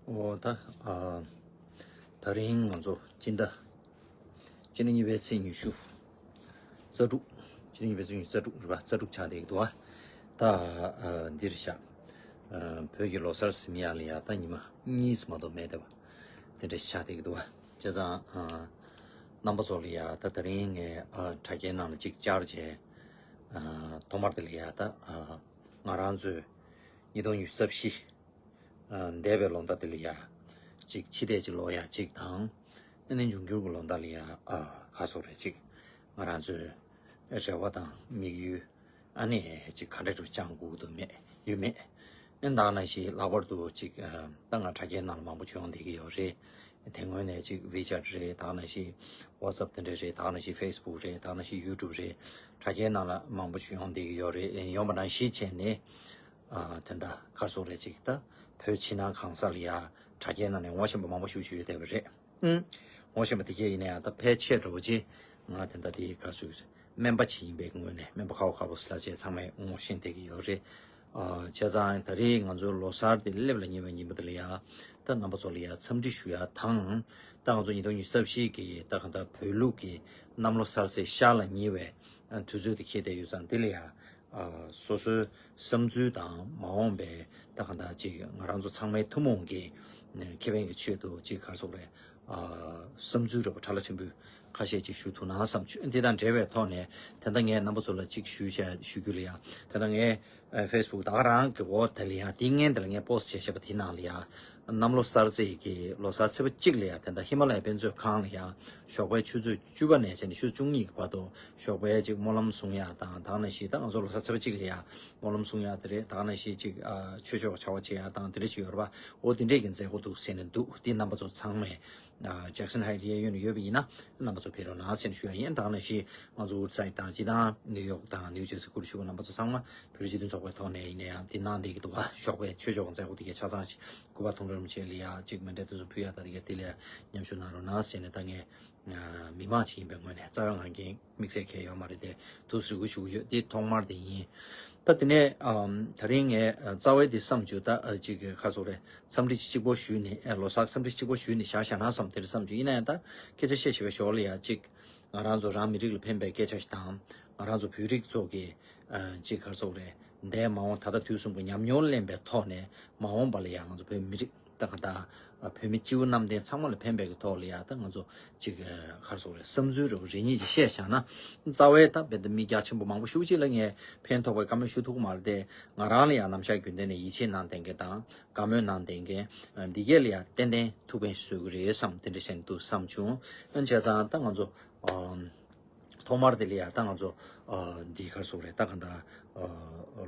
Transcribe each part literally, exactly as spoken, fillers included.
འོ་ད་ཨ། ད་རིང་ང་ཚོ་སྤྱི་ཟླ་སྤྱི་ཟླ་གཉིས་པའི་ཚེས་ཉི་ཤུ་རྩ་དྲུག་སྤྱི་ཟླ་གཉིས་པའི་ཚེས་ཉི་ཤུ་རྩ་དྲུག་རེད་པ། རྩ་དྲུག་ཆགས་བསྡད་ཀྱི་འདུག་པ། ད་ཨ་འདིར་བཞག་ཨ་བོད་ཀྱི་ལོ་གསར་ཟིན་ཡག་ལ་ཡ་ད་ཉི་མ་གཉིས་མ་གཏོགས་མེད་བསྡད་པ། དེ་འདྲ་ཞིག་ཆགས་བསྡད་ཀྱི་འདུག་པ། བྱས་ཙང་ཨ་རྣམ་པ་ཚོ་ལ་ཡ་ད་ད་རིང་ངས་ཨ་དྲ་རྒྱའི་ནང་ལ་ཅིག་བཅར་བྱས། ཨ་ཐོག་མར་དེ་ལ་ཡ་ད་ཨ་ང་རང་ཚོས་ཉིས་སྟོང་ཉི་ཤུ་རྩ་བཞི་ཨ་འདས་པའི་ལོ་ཟླ་དེ་ལ་ཡ་ཅིག་ཕྱི་བལྟས་ཅིག་ལོག་ཡ་ཅིག་དང་། ཨ་ནི་འབྱུང་འགྱུར་གྱི་ལོ་ཟླ་ལ་ཡ་ཨ་ག་ཚོད་རེད་ཅིག་ང་རང་ཚོའི་རེ་བ་དང་དམིགས་ཡུལ་ཨ་ནི་ཅིག་ག་འདྲ་འདྲ་བཅང་དགོས་ཀྱི་འདུག་མེད་ཡོད་མེད། ཨ་ནི་ད་ག་ནང་བཞིན་ལྷག་པར་དུ་ཅིག་ཨ་ད་ང་དྲ་རྒྱའི་ནང་ལ་མང་པོ་བྱུང་བསྡད་ཀྱི་ཡོད་རེད། དེ་སྔོན་ནས་ཅིག་WeChat་རེད། ད་ག་ནང་བཞིན་WhatsApp་དེ་འདྲ་རེད། ད་ག་ནང་བཞིན་Facebook་རེད། ད་ག་ནང་བཞིན་YouTube་རེད། དྲ་རྒྱའི་ནང་ལ་མང་པོ་ཞིག་ཡོང་བསྡད་ཀྱི་ཡོད་རེད། ཡོང་བ་ནང་བཞིན་བྱས་ནས་ཨ་དེ་འདྲ་ག་རེ་ཟེར་དགོས་རེད། ཅིག་ད་བོད་ཕྱི་ནང་གང་ས་ལ་ཡ་དྲ་རྒྱའི་ནང་ནས་ངོ་ཤེས་པ་མང་པོ་ཞིག་ཞིག་ཡོད་བསྡད་པ་རེད། ཨང་། ངོ་ཤེས་པ་དེ་གས་ཡིན་ན་ཡང་ད་ཕལ་ཆེར་འདྲ་བོ་ཅིག་ང་དེ་འདྲ་དེ་ག་རེ་ཟེར་དགོས་རེད། སྨན་པ་ཅིག་ཡིན་པའི་ངོས་ནས་སྨན་པ་ཁ་བོ་ཁ་བོ་ཟེར་ལ་བྱས་ཚང་མས་ངོ་ཤེས་བསྡད་ཀྱི་ཡོད་རེད། ཨ་བྱས་ཙང་ད་རེས་ང་ཚོའི་ལོ་གསར་དེ་སླེབས་ལ་ཉེ་བའི་ཉིན་མོ་དེ་ལ་ཡ་ད་རྣམ་པ་ཚོ་ལ་ཡ་འཚམས་འདྲི་ཞུ་ཡ་དང་། ད་ང་ཚོ་ཉིས་སྟོང་ཉི་ཤུ་རྩ་བཞི་གི་ད་གང་ལྟར་བོད་ལུགས་ཀྱི་གནམ་ལོ་གསར་ཚེས་ཤར་ལ་ཉེ་བའི་ཨ་དུས་ཚོད་དེ་འཁེལ་བསྡད་ཡོད་ཙང་། དེ་ལ་ཡ་ཨ་སོ་སོའི་བསམ་ཚུལ་དང་མ་འོངས་པའི་ད་གང་ལྟར་ཅིག་ང་རང་ཚོ་ཚང་མའི་ཐུན་མོང་གི་ཨ་ཁེ་ཕན་གྱི་ཆེད་དུ་ཅིག་ག་རེ་ཟེར་དགོས་རེད། ཨ་བསམ་ཚུལ་འདྲ་པོ་ཕྲ་ལ་ཕྲན་བུ་ཁ་ཤས་ཅིག་ཞུ་ཐུབ་ན་བསམ་བྱུང་། དེ་དང་འབྲེལ་བའི་ཐོག་ནས་ད་ལྟ་ངས་རྣམ་པ་ཚོ་ལ་ཅིག་ཞུ་བྱ་ཞུ་རྒྱུ་ལ་ཡ། ད་ལྟ་ངས་ཨ་Facebook་ད་ག་རང་གི་འོག་དེ་ལ་ཡ་དེ་སྔོན་དེ་ལ་ངས་པོ་སི་བྱས་བྱས་པ་དེའི་ནང་ལ་ཡ། གནམ་ལོ་གསར་ཚེས་ཀྱི་ལོ་གསར་ཚེས་པ་གཅིག་ལ་ཡ་དེ་འདྲ་ཧི་མ་ལ་ཡའི་དཔེ་མཛོད་ཁང་ལ་ཡ་ཞོགས་པའི་ཆུ་ཚོད་བཅུ་པ་ནས་བྱས་ནས་ཆུ་ཚོད་བཅུ་གཉིས་ཀྱི་བར་དུ་ཞོགས་པའི་ཅིག་སྨོན་ལམ་གསུང་ཡ་དང་། ད་ག་ནང་བཞིན་ད་ང་ཚོ་ལོ་གསར་ཚེས་པ་གཅིག་ལ་ཡ་སྨོན་ལམ་གསུང་ཡ་དེ་རེད། ད་ག་ནང་བཞིན་ཅིག་ཨ་ཆོས་ཕྱོགས་བྱ་བ་བྱེད་ཡ་དང་དེ་འདྲ་ཅིག་ཡོད་རེད་པ། འོ་དེ་འདྲས་ཀྱི་མཛད་སྒོ་འདུག་ཟེར་ནས་འདུག་དེ་རྣམ་པ་ཚོ་ཚང་མས་ཨ་ཇེག་སན་ཧའི་ཊི་གཡས་གཡོན་ནས་ཡོད་པ་ཡིན་ན་རྣམ་པ་ཚོ་ཕེབས་རོགས་གནང་ཟེར་ནས་ཞུ་ཡ་ཡིན། ད་ག་ནང་བཞིན་ང་ཚོ་ཝུཌ་སའིཌ་དང་སྤྱིར་བཏང་ནིའུ་ཡོག་དང་ནིའུ་ཇར་སི་ཁུལ་བཞུགས་པ་རྣམ་པ་ཚོ་ཚང་མ་བོད་རིགས་སྤྱི་མཐུན་ཚོགས་པའི་ཐོག་ནས་ཡིན་ན་ཡང་དེ་གནང་བསྡད་ཀྱི་འདུག་པ། ཞོགས་པའི་ཆོས་ཕྱོགས་ཀྱི་མཛད་སྒོ་དེ་གའི་ཆ་ཚང་ཞིག་སྐུ་པར་ཐུང་ཀྲུང་རིན་པོ་ཆེ་ལ་ཡ་ཅིག་མཎྜལ་དེ་ཚོ་ཕུལ་ཡ་ད་དེ་གའི་དེ་ལ་མཉམ་ཞུགས་གནང་རོགས་གནང་ཟེར་ནས། ད་ངས་མི་མང་ཞིག་ཡིན་པའི་ངོས་ནས་རྩ་བའི་ངང་གིས་དམིགས་བསལ་གང་ཡང་ཡོད་མ་རེད་དེ། ཐུགས་རེ་སྐུལ་ཞུ་གི་ཡོད། འདི་ཐོག་མར་དེ་ཡིན། ད་དེ་ནས་ཨམ་ད་རིང་ངས་ཨ་རྩ་བའི་དེ་བསམ་བྱུང་། ད་ཨ་ཅིག་ག་རེ་ཟེར་དགོས་རེད། འཚམས་འདྲི་གཅིག་པོ་ཞུས་ནས། ཨ་ལོ་གསར་འཚམས་འདྲི་གཅིག་པོ་ཞུས་ནས་བཞག་བཞག་ན་བསམ་དེ་འདྲ་བསམ་བྱུང་། ཡིན་ན་ཡང་ད་སྐད་ཆ་བཤད་བཤད་པའི་ཞོར་ལ་ཡ་ཅིག་ང་རང་ཚོ་རང་མི་རིགས་ལ་ཕན་པའི་སྐད་ཆ་ཞིག་དང་། ང་རང་ཚོ་བོད་རིགས་ཚོ་གི་ཨ་ཅིག་ག་རེ་ཟེར་དགོས་རེད། འདས་མ་འོངས་ད་ལྟ་དུས་གསུམ་གྱི་ཉམས་མྱོང་ལེན་པའི་ཐོག་ནས་མ་འོངས་པ་ལ་ཡ་ང་ཚོ་བོད་མི་རིགས་ད་ག་ད་བོད་མི་སྤྱི་བོ་གནམ་བསྟན་ཚང་མ་ལ་ཕན་པའི་གི་ཐོག་ལ་ཡ། ད་ང་ཚོ་ཅིག་ག་རེ་ཟེར་དགོས་རེད། བསམ་ཚུལ་རེ་བ་རེ་གཉིས་ཅིག་བཤད་བཞག་ན། རྩ་བའི་ད་རྦད་དེ་མི་རྒྱ་ཆེན་པོ་མང་པོ་ཞེ་པོ་ཅིག་ལ་ངས་ཕན་ཐོགས་པའི་བཀའ་མོལ་ཞུ་ཐུབ་ཀྱི་མ་རེད་དེ། ང་རང་ལ་ཡང་ནམ་ཞག་རྒྱུན་ལྡན་ནས་ཡིད་ཆེས་གནང་བསྡད་མཁན་དང་བཀའ་མོལ་གནང་བསྡད་མཁན་འདི་གས་ལ་ཡང་ཏན་ཏན་ཐུགས་ཕན་གསོས་ཀྱི་རེད་བསམ། དེ་འདྲ་བྱས་ནས་འདུག་བསམ་བྱུང་། ཨ་བྱས་ཙང་ད་ང་ཚོ་ཨ་ཐོག་མར་དེ་ལ་ཡ་ད་ང་ཚོ་ཨ་འདི་ག་རེ་ཟེར་དགོས་རེད། ད་ག་ད་ཨ་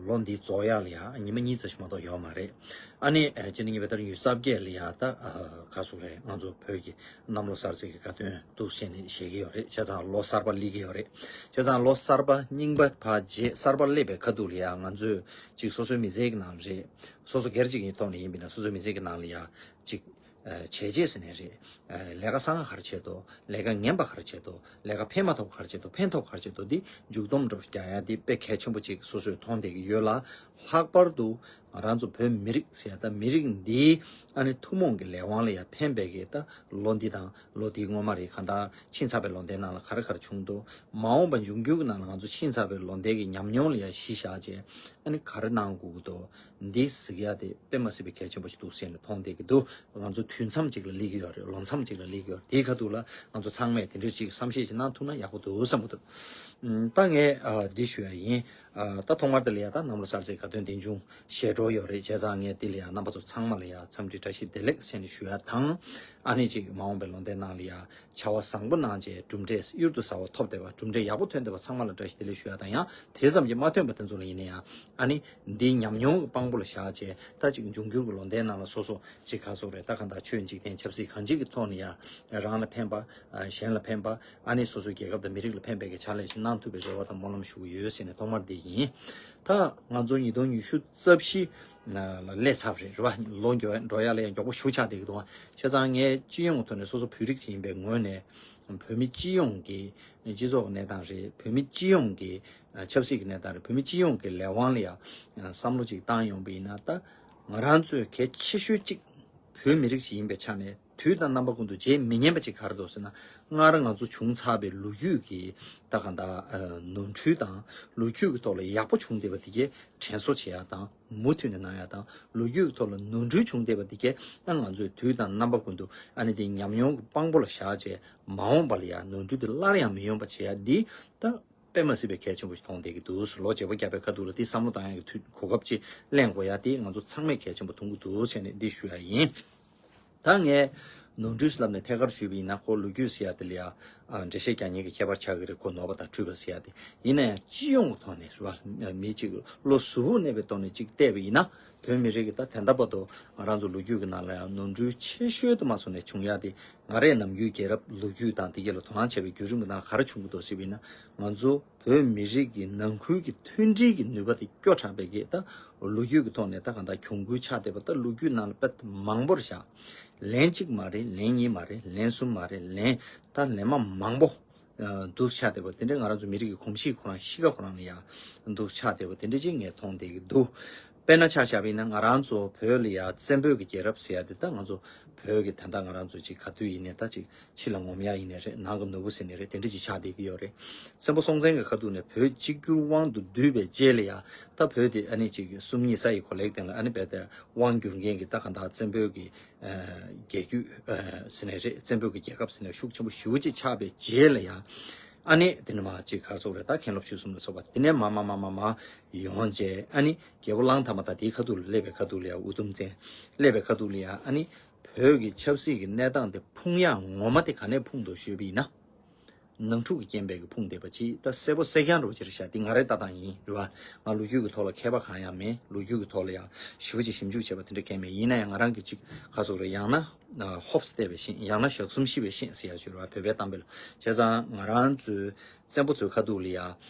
ལོ་འདི་རྫོགས་ཡག་ལ་ཡ་ཉི་མ་གཉིས་ཙམ་ཞིག་མ་གཏོགས་ཡོད་མ་རེད། ཨ་ནི་ཨ་སྤྱི་ཟླ་གཉིས་པའི་ཏ་རིག་ཉི་ཤུ་རྩ་བརྒྱད་ལ་ཡ་ད་ཨ་ག་རེ་ཟེར་དགོས་རེད། ང་ཚོ་བོད་ཀྱི་གནམ་ལོ་གསར་ཚེས་ཀྱི་དགའ་སྟོན་འདུག་ཟེར་ནས་བཞེས་ཀྱི་ཡོད་རེད། བྱས་ཙང་ལོ་གསར་པ་སླེབས་ཀྱི་ཡོད་རེད། བྱས་ཙང་ལོ་གསར་པ་རྙིང་པ་ཕར་བརྗེད། གསར་པ་སླེབས་པའི་ཁ་ཐུག་ལ་ཡ་ང་ཚོས་ཅིག་སོ་སོའི་མི་ཚེ་གི་ནང་རེད། སོ་སོ་སྒེར་གཅིག་གི་ཐོག་ནས་ཡིན་པ་ཡིན་ན་སོ་སོའི་མི་ཚེ་གི་ནང་ལ་ཡ་ཅིག་ཨ་བྱས་རྗེས་ཟེར་ནའི་རེད། ཨ་ལས་ཀ་བཟང་ང་ག་རེ་བྱས་འདུག་ལས་ཀ་ངན་པ་ག་རེ་བྱས་འདུག་ལས་ཀ་ཕན་མ་ཐོགས་ག་རེ་བྱས་འདུག་ཕན་ཐོགས་ག་རེ་བྱས་འདུག་འདི་མཇུག་སྡོམ་འདྲ་པོ་རྒྱག་ཡ་འདི་དཔེ་གལ་ཆེན་པོ་ཅིག་སོ་སོས་མཐོང་བསྡད་ཀྱི་ཡོད་ལ། ལྷག་པར་དུ་ང་རང་ཚོ་བོད་མི་རིགས་ཟེར་ཡ་ད་མི་རིགས་འདིའི་ཨ་ནི་ཐུན་མོང་གི་ལས་དབང་ལ་ཡ་ཕན་པའི་གི་ད་ལོ་འདི་དང་ལོ་འདིའི་སྔོན་མ་རེད། གང་ལྟར་ཕྱིན་ཚར་བའི་ལོ་འདིའི་ནང་ལ་ག་རེ་ག་རེ་བྱུང་འདུག་མ་འོངས་པ་འབྱུང་འགྱུར་གྱི་ནང་ལ་ང་ཚོ་ཕྱིན་ཚར་བའི་ལོ་འདི་གི་ཉམས་མྱོང་ལ་ཡ་གཞི་བཞག་བྱས་ཨ་ནི་ག་རེ་གནང་དགོས་ཀྱི་འདུག་འདི་གཟིགས་ཡ་དེ་དཔེ་མ་སྲིད་པའི་གལ་ཆེན་པོ་ཞིག་འདུག་ཟེར་ནས་མཐོང་བསྡད་ཀྱི་འདུག་ང་ཚོ་དུས་མཚམས་གཅིག་ལ་སླེབས་ཀྱི་ཡོད་རེད། ལོ་མཚམས་གཅིག་ལ་སླེབས་ཀྱི་ཡོད་རེད། དེའི་ཁ་ཐུག་ལ་ང་ཚོ་ཚང་མས་དེ་འདྲའི་ཅིག་བསམ་ཤེས་ཅིག་གནང་ཐུབ་ན་ཡག་པོ་འདུག་བསམ་གྱི་འདུག་ཨམ། ད་ངས་ཨ་འདི་ཞུ་ཡ་ཡིན། ཨ་ད་ཐོག་མར་དེ་ལ་ཡ་ད་གནམ་ལོ་གསར་ཚེས་དགའ་སྟོན་རྟེན་འབྱུང་བཞེས་འགྲོ་ཡོད་རེད། བྱས་ཙང་ངས་འདི་ལ་ཡ་རྣམ་པ་ཚོ་ཚང་མ་ལ་ཡ་འཚམས་འདྲི་བཀྲ་ཤིས་བདེ་ལེགས་ཟེར་ནས་ཞུ་ཡ་དང་། ཨ་ནི་ཅིག་མ་འོངས་པའི་ལོ་ཟླའི་ནང་ལ་ཡ་བྱ་བ་བཟང་པོ་གནང་བྱས་གྲུབ་འབྲས་གཡུར་དུ་ཟ་བ་ཐོབ་བསྡད་པ། གྲུབ་འབྲས་ཡག་པོ་ཐོན་བསྡད་པ་ཚང་མ་ལ་བཀྲ་ཤིས་བདེ་ལེགས་ཞུ་ཡ་དང་། ཡང་དེ་ཙམ་གྱིས་མ་ཐོན་པ་དེ་ཚོ་ལ་ཡིན་ན་ཡང་ཨ་ནི་འདིའི་ཉམས་མྱོང་གི་དཔང་པོ་ལ་བཞག་བྱས་ད་ཅིག་འབྱུང་འགྱུར་གྱི་ལོ་ཟླའི་ནང་ལ་སོ་སོ་ཅིག་ག་ཟེར་དགོས་རེད། ད་གང་ལྟར་ཆོས་འཇིག་རྟེན་ཆབ་སྲིད་གང་ཅིའི་ཐོག་ནས་ཡ་རང་ལ་ཕན་པ། ཨ་གཞན་ལ་ཕན་པ། ཨ་ནི་སོ་སོའི་རྒྱལ་ཁབ་དང་མི་རིགས་ལ་ཕན་པའི་གི་ཕྱག་ལས་ཤིག་གནང་ཐུབ་པའི་རེ་བ་དང་སྨོན་ལམ་ཞུ་གི་ཡོད་ཟེར་ནས་ཐོག་མར་འདི་ཡིན། ད་ང་ཚོ་ཉིས་སྟོང་ཉི་ཤུ་རྩ་བཞི་ལ་སླེབས་ཚར་བ་རེད། རེད་པ། ལོ་འགྱོ་འགྲོ་ཡ་ལ་ཡང་མགྱོགས་པོ་ཞེ་པོ་ཆགས་བསྡད་ཀྱི་འདུག་སྤྱིར་བཏང་ངས་སྤྱི་ཡོངས་ཐོག་ནས་སོ་སོ་བོད་རིགས་ཅིག་ཡིན་པའི་ངོས་ནས་བོད་མི་སྤྱི་ཡོངས་ཀྱི་སྤྱི་ཚོགས་ཀྱི་གནས་སྟངས་རེད། བོད་མི་སྤྱི་ཡོངས་ཀྱི་ཆབ་སྲིད་ཀྱི་གནས་སྟངས་རེད། བོད་མི་སྤྱི་ཡོངས་ཀྱི་ལས་དབང་ལ་ཡང་བསམ་བློ་ཅིག་བཏང་ཡོང་པ་ཡིན་ན། ད་ང་རང་ཚོས་གལ་ཆེ་ཤོས་ཅིག་བོད་མི་རིགས་ཤིག་ཡིན་པའི་ཆ་ནས་དུས་དང་རྣམ་པ་ཀུན་ཏུ་བརྗེད་མི་ཉན་པ་ཅིག་ག་རེ་འདུག་ཟེར་ན། སྔར་ང་ཚོ་བྱུང་ཚར་བའི་ལོ་རྒྱུས་ཀྱི་ད་ག་འདྲ་ནོར་འཁྲུལ་དང་ལོ་རྒྱུས་ཀྱི་ཐོག་ལ་ཡག་པོ་བྱུང་བསྡད་པ་དེ་གའི་དྲན་གསོ་བྱེད་ཡག་དང་མུ་མཐུད་ནས་གནང་ཡག་དང་། ལོ་རྒྱུས་ཀྱི་ཐོག་ལ་ནོར་འཁྲུལ་བྱུང་བསྡད་པ་དེ་གའི་ང་ཚོས་དུས་དང་རྣམ་པ་ཀུན་ཏུ་ཨ་ནི་དེ་ཉམས་མྱོང་གི་དཔང་པོ་ལ་བཞག་བྱས། མ་འོངས་པ་ལ་ཡང་ནོར་འཁྲུལ་དེ་སླར་ཡང་མི་ཡོང་པ་བྱེད་ཡག་འདི་ད་དཔེ་མ་སྲིད་པའི་གལ་ཆེན་པོ་ཞིག་མཐོང་བསྡད་ཀྱི་འདུག། ལོ་བརྗེ་པོ་བརྒྱབ་པའི་ཁ་ཐུག་ལ་དེ་བསམ་བློ་བཏང་ཡག་གི་དུས་གོ་སྐབས་ཅིག་ལེན་དགོས་ཡག་དེ་ང་ཚོ་ཚང་མས་གལ་ཆེན་པོ་མཐོང་གི་འདུག་ཟེར་ནས་འདི་ཞུ་ཡག་ཡིན། ད་ངས་ནོར་འཁྲུལ་ལབ་ནས་ཐད་ཀར་ཞུས་པ་ཡིན་ན། ཁོ་ལོ་རྒྱུས་ཟེར་ཡག་དེ་ལ་ཡ་ཨ་འགྲེལ་བཤད་རྒྱག་མཁན་གྱི་ཁྱད་པར་ཆགས་ཀྱི་རེད། ཁོ་ནོར་བ་དང་འཁྲུལ་པ་ཟེར་ཡག་དེ། ཡིན་ན་ཡང་སྤྱི་ཡོངས་ཀྱི་ཐོག་ནས་རེད་བ། མི་གཅིག་བློ་གཟུ་བོ་གནས་པའི་ཐོག་ནས་གཅིག་བལྟས་པ་ཡིན་ན། བོད་མི་རིགས་ཀྱི་ད་ད་ལྟ་བར་དུ་ང་རང་ཚོ་ལོ་རྒྱུས་ཀྱི་ནང་ལ་ཡང་ནོར་འཁྲུལ་ཆེ་ཤོས་དུ་མ་སོང་ནས་བྱུང་ཡག་དེ། ང་རའི་ནམ་རྒྱུན་རྒྱལ་རབས་ལོ་རྒྱུས་དང་དེ་གས་ལ་དོ་སྣང་བྱས་པའི་བརྒྱུད་རིམ་གྱི་ནང་ག་རེ་བྱུང་གི་འདུག་ཟེར་བ་ཡིན་ན། ང་ཚོ་བོད་མི་རིགས་ཀྱི་ནང་ཁུལ་གྱི་མཐུན་སྒྲིལ་གྱི་ནུས་པ་དེ་སྐྱོ་དྲགས་པའི་གི་ད་ལོ་རྒྱུས་ཀྱི་ཐོག་ནས་ད་གང་ལྟར་གྱོང་གུན་ཆགས་བསྡད་པ། ད་ལོ་རྒྱུས་ནང་ལ་དཔེ་མང་པོར་བཞག། ལན་གཅིག་མ་རེད། ལན་གཉིས་མ་རེད། ལན་གསུམ་མ་རེད། ལན་ད་ལན་མ་མང་པོ་འདུག་ཆགས་བསྡད་པ་དེ་འདྲ། ང་རང་ཚོ་མི་རིགས་ཀྱི་གོམས་གཤིས་ཁོ་རང་གཤིས་ཀ་ཁོ་རང་ལ་ཡང་འདུག་ཆགས་བསྡད་པ་དེ་འདྲ་ཅིག་ངས་མཐོང་བསྡད་ཀྱི་འདུག། དཔེར་ན་ཆ་བཞག་པ་ཡིན་ན། ང་རང་ཚོ་བོད་ལ་ཡ་བཙན་པོའི་གི་རྒྱལ་རབས་ཟེར་ཡ་དེ། ད་ང་ཚོ་བོད་ཀྱི་ད་ལྟ་ང་རང་ཚོ་ཅིག་ག་དུས་ཡིན་ནའི་ད་ཅིག་ཕྱི་ལ་ངོམ་ཡ་ཡིན་ནའི་རེད། ནང་གི་ནོར་བུ་ཟེར་ནའི་རེད། དེ་འདྲ་ཅིག་ཆགས་བསྡད་ཀྱི་ཡོད་རེད། བཙན་པོ་སྲོང་བཙན་གྱི་ཁ་ཐུག་ནས་བོད་གཅིག་གྱུར་དབང་དུ་བསྡུས་པའི་རྗེས་ལ་ཡ། ད་བོད་དེ་ཨ་ནི་ཅིག་སུམ་གཉིས་ས་ཡི་གོ་ལའི་སྟེང་ལ་ཨ་ནི་རྦད་དེ་དབང་བསྒྱུར་མཁན་གྱི་ད་གང་ལྟར་བཙན་པོའི་གི་ཨ་རྒྱལ་རྒྱུད་ཨ་ཟེར་ནའི་རེད། བཙན་པོའི་གི་རྒྱལ་ཁབ་ཟེར་ནའི་ཤུགས་ཆེན་པོ་ཞེ་པོ་ཅིག་ཆགས་པའི་རྗེས་ལ་ཡ། ཨ་ནི་དེ་ནས་མར་ཅིག་ག་རེ་ཟེར་དགོས་རེད། ད་མཁན་སློབ་ཆོས་གསུམ་ལ་སོགས་པ་དེ་ནས་མར་མར་མར་མར་མར་ཡོང་བྱས། ཨ་ནི་རྒྱལ་པོ་གླང་དར་མ་དང་དེའི་ཁ་ཐུག་ལ་སླེབས་པའི་ཁ་ཐུག་ལ་ཡ། འུ་དུམ་བཙན་སླེབས་པའི་ཁ་ཐུག་ལ་ཡ། ཨ་ནི་བོད་ཀྱི་ཆབ་སྲིད་ཀྱི་གནས་སྟངས་དེ་ཕུང་ཡག་ངོ་མ་དེ་ག་ནས་ཕུང་འདུག་ཞུས་པ་ཡིན་ན། ནང་འཁྲུག་གི་རྐྱེན་པས་ཀྱི་ཕུང་བསྡད་པ་ཅིག་ད་གསལ་པོ་གསལ་རྐྱང་རུ་ཅིག་རེད་ཤག། འདི་ང་རའི་ལྟ་སྟངས་ཡིན་རེད་བ། ང་ལོ་རྒྱུས་ཀྱི་ཐོག་ལ་མཁས་པ་གང་ཡང་མིན། ལོ་རྒྱུས་ཀྱི་ཐོག་ལ་ཡང་ཞེ་པོ་ཅིག་ཞིབ་འཇུག་བྱས་པ་དེ་འདྲ་གང་མེད། ཡིན་ན་ཡང་ང་རང་གི་ཅིག་ག་རེ་ཟེར་དགོས་རེད། ཡང་ན་ཧོབ་སྟེ་བས་ཤེས། ཡང་ན་ཞག་གསུམ་ཤི་བས་ཤེས་ཟེར་ཡ་ཅིག་རེད་བ། བོད་པའི་གཏམ་དཔེ་ལ། བྱས་ཙང་ང་རང་ཚོའི་བཙན་པོ་ཚོའི་ཁ་ཐུག་ལ་ཡ་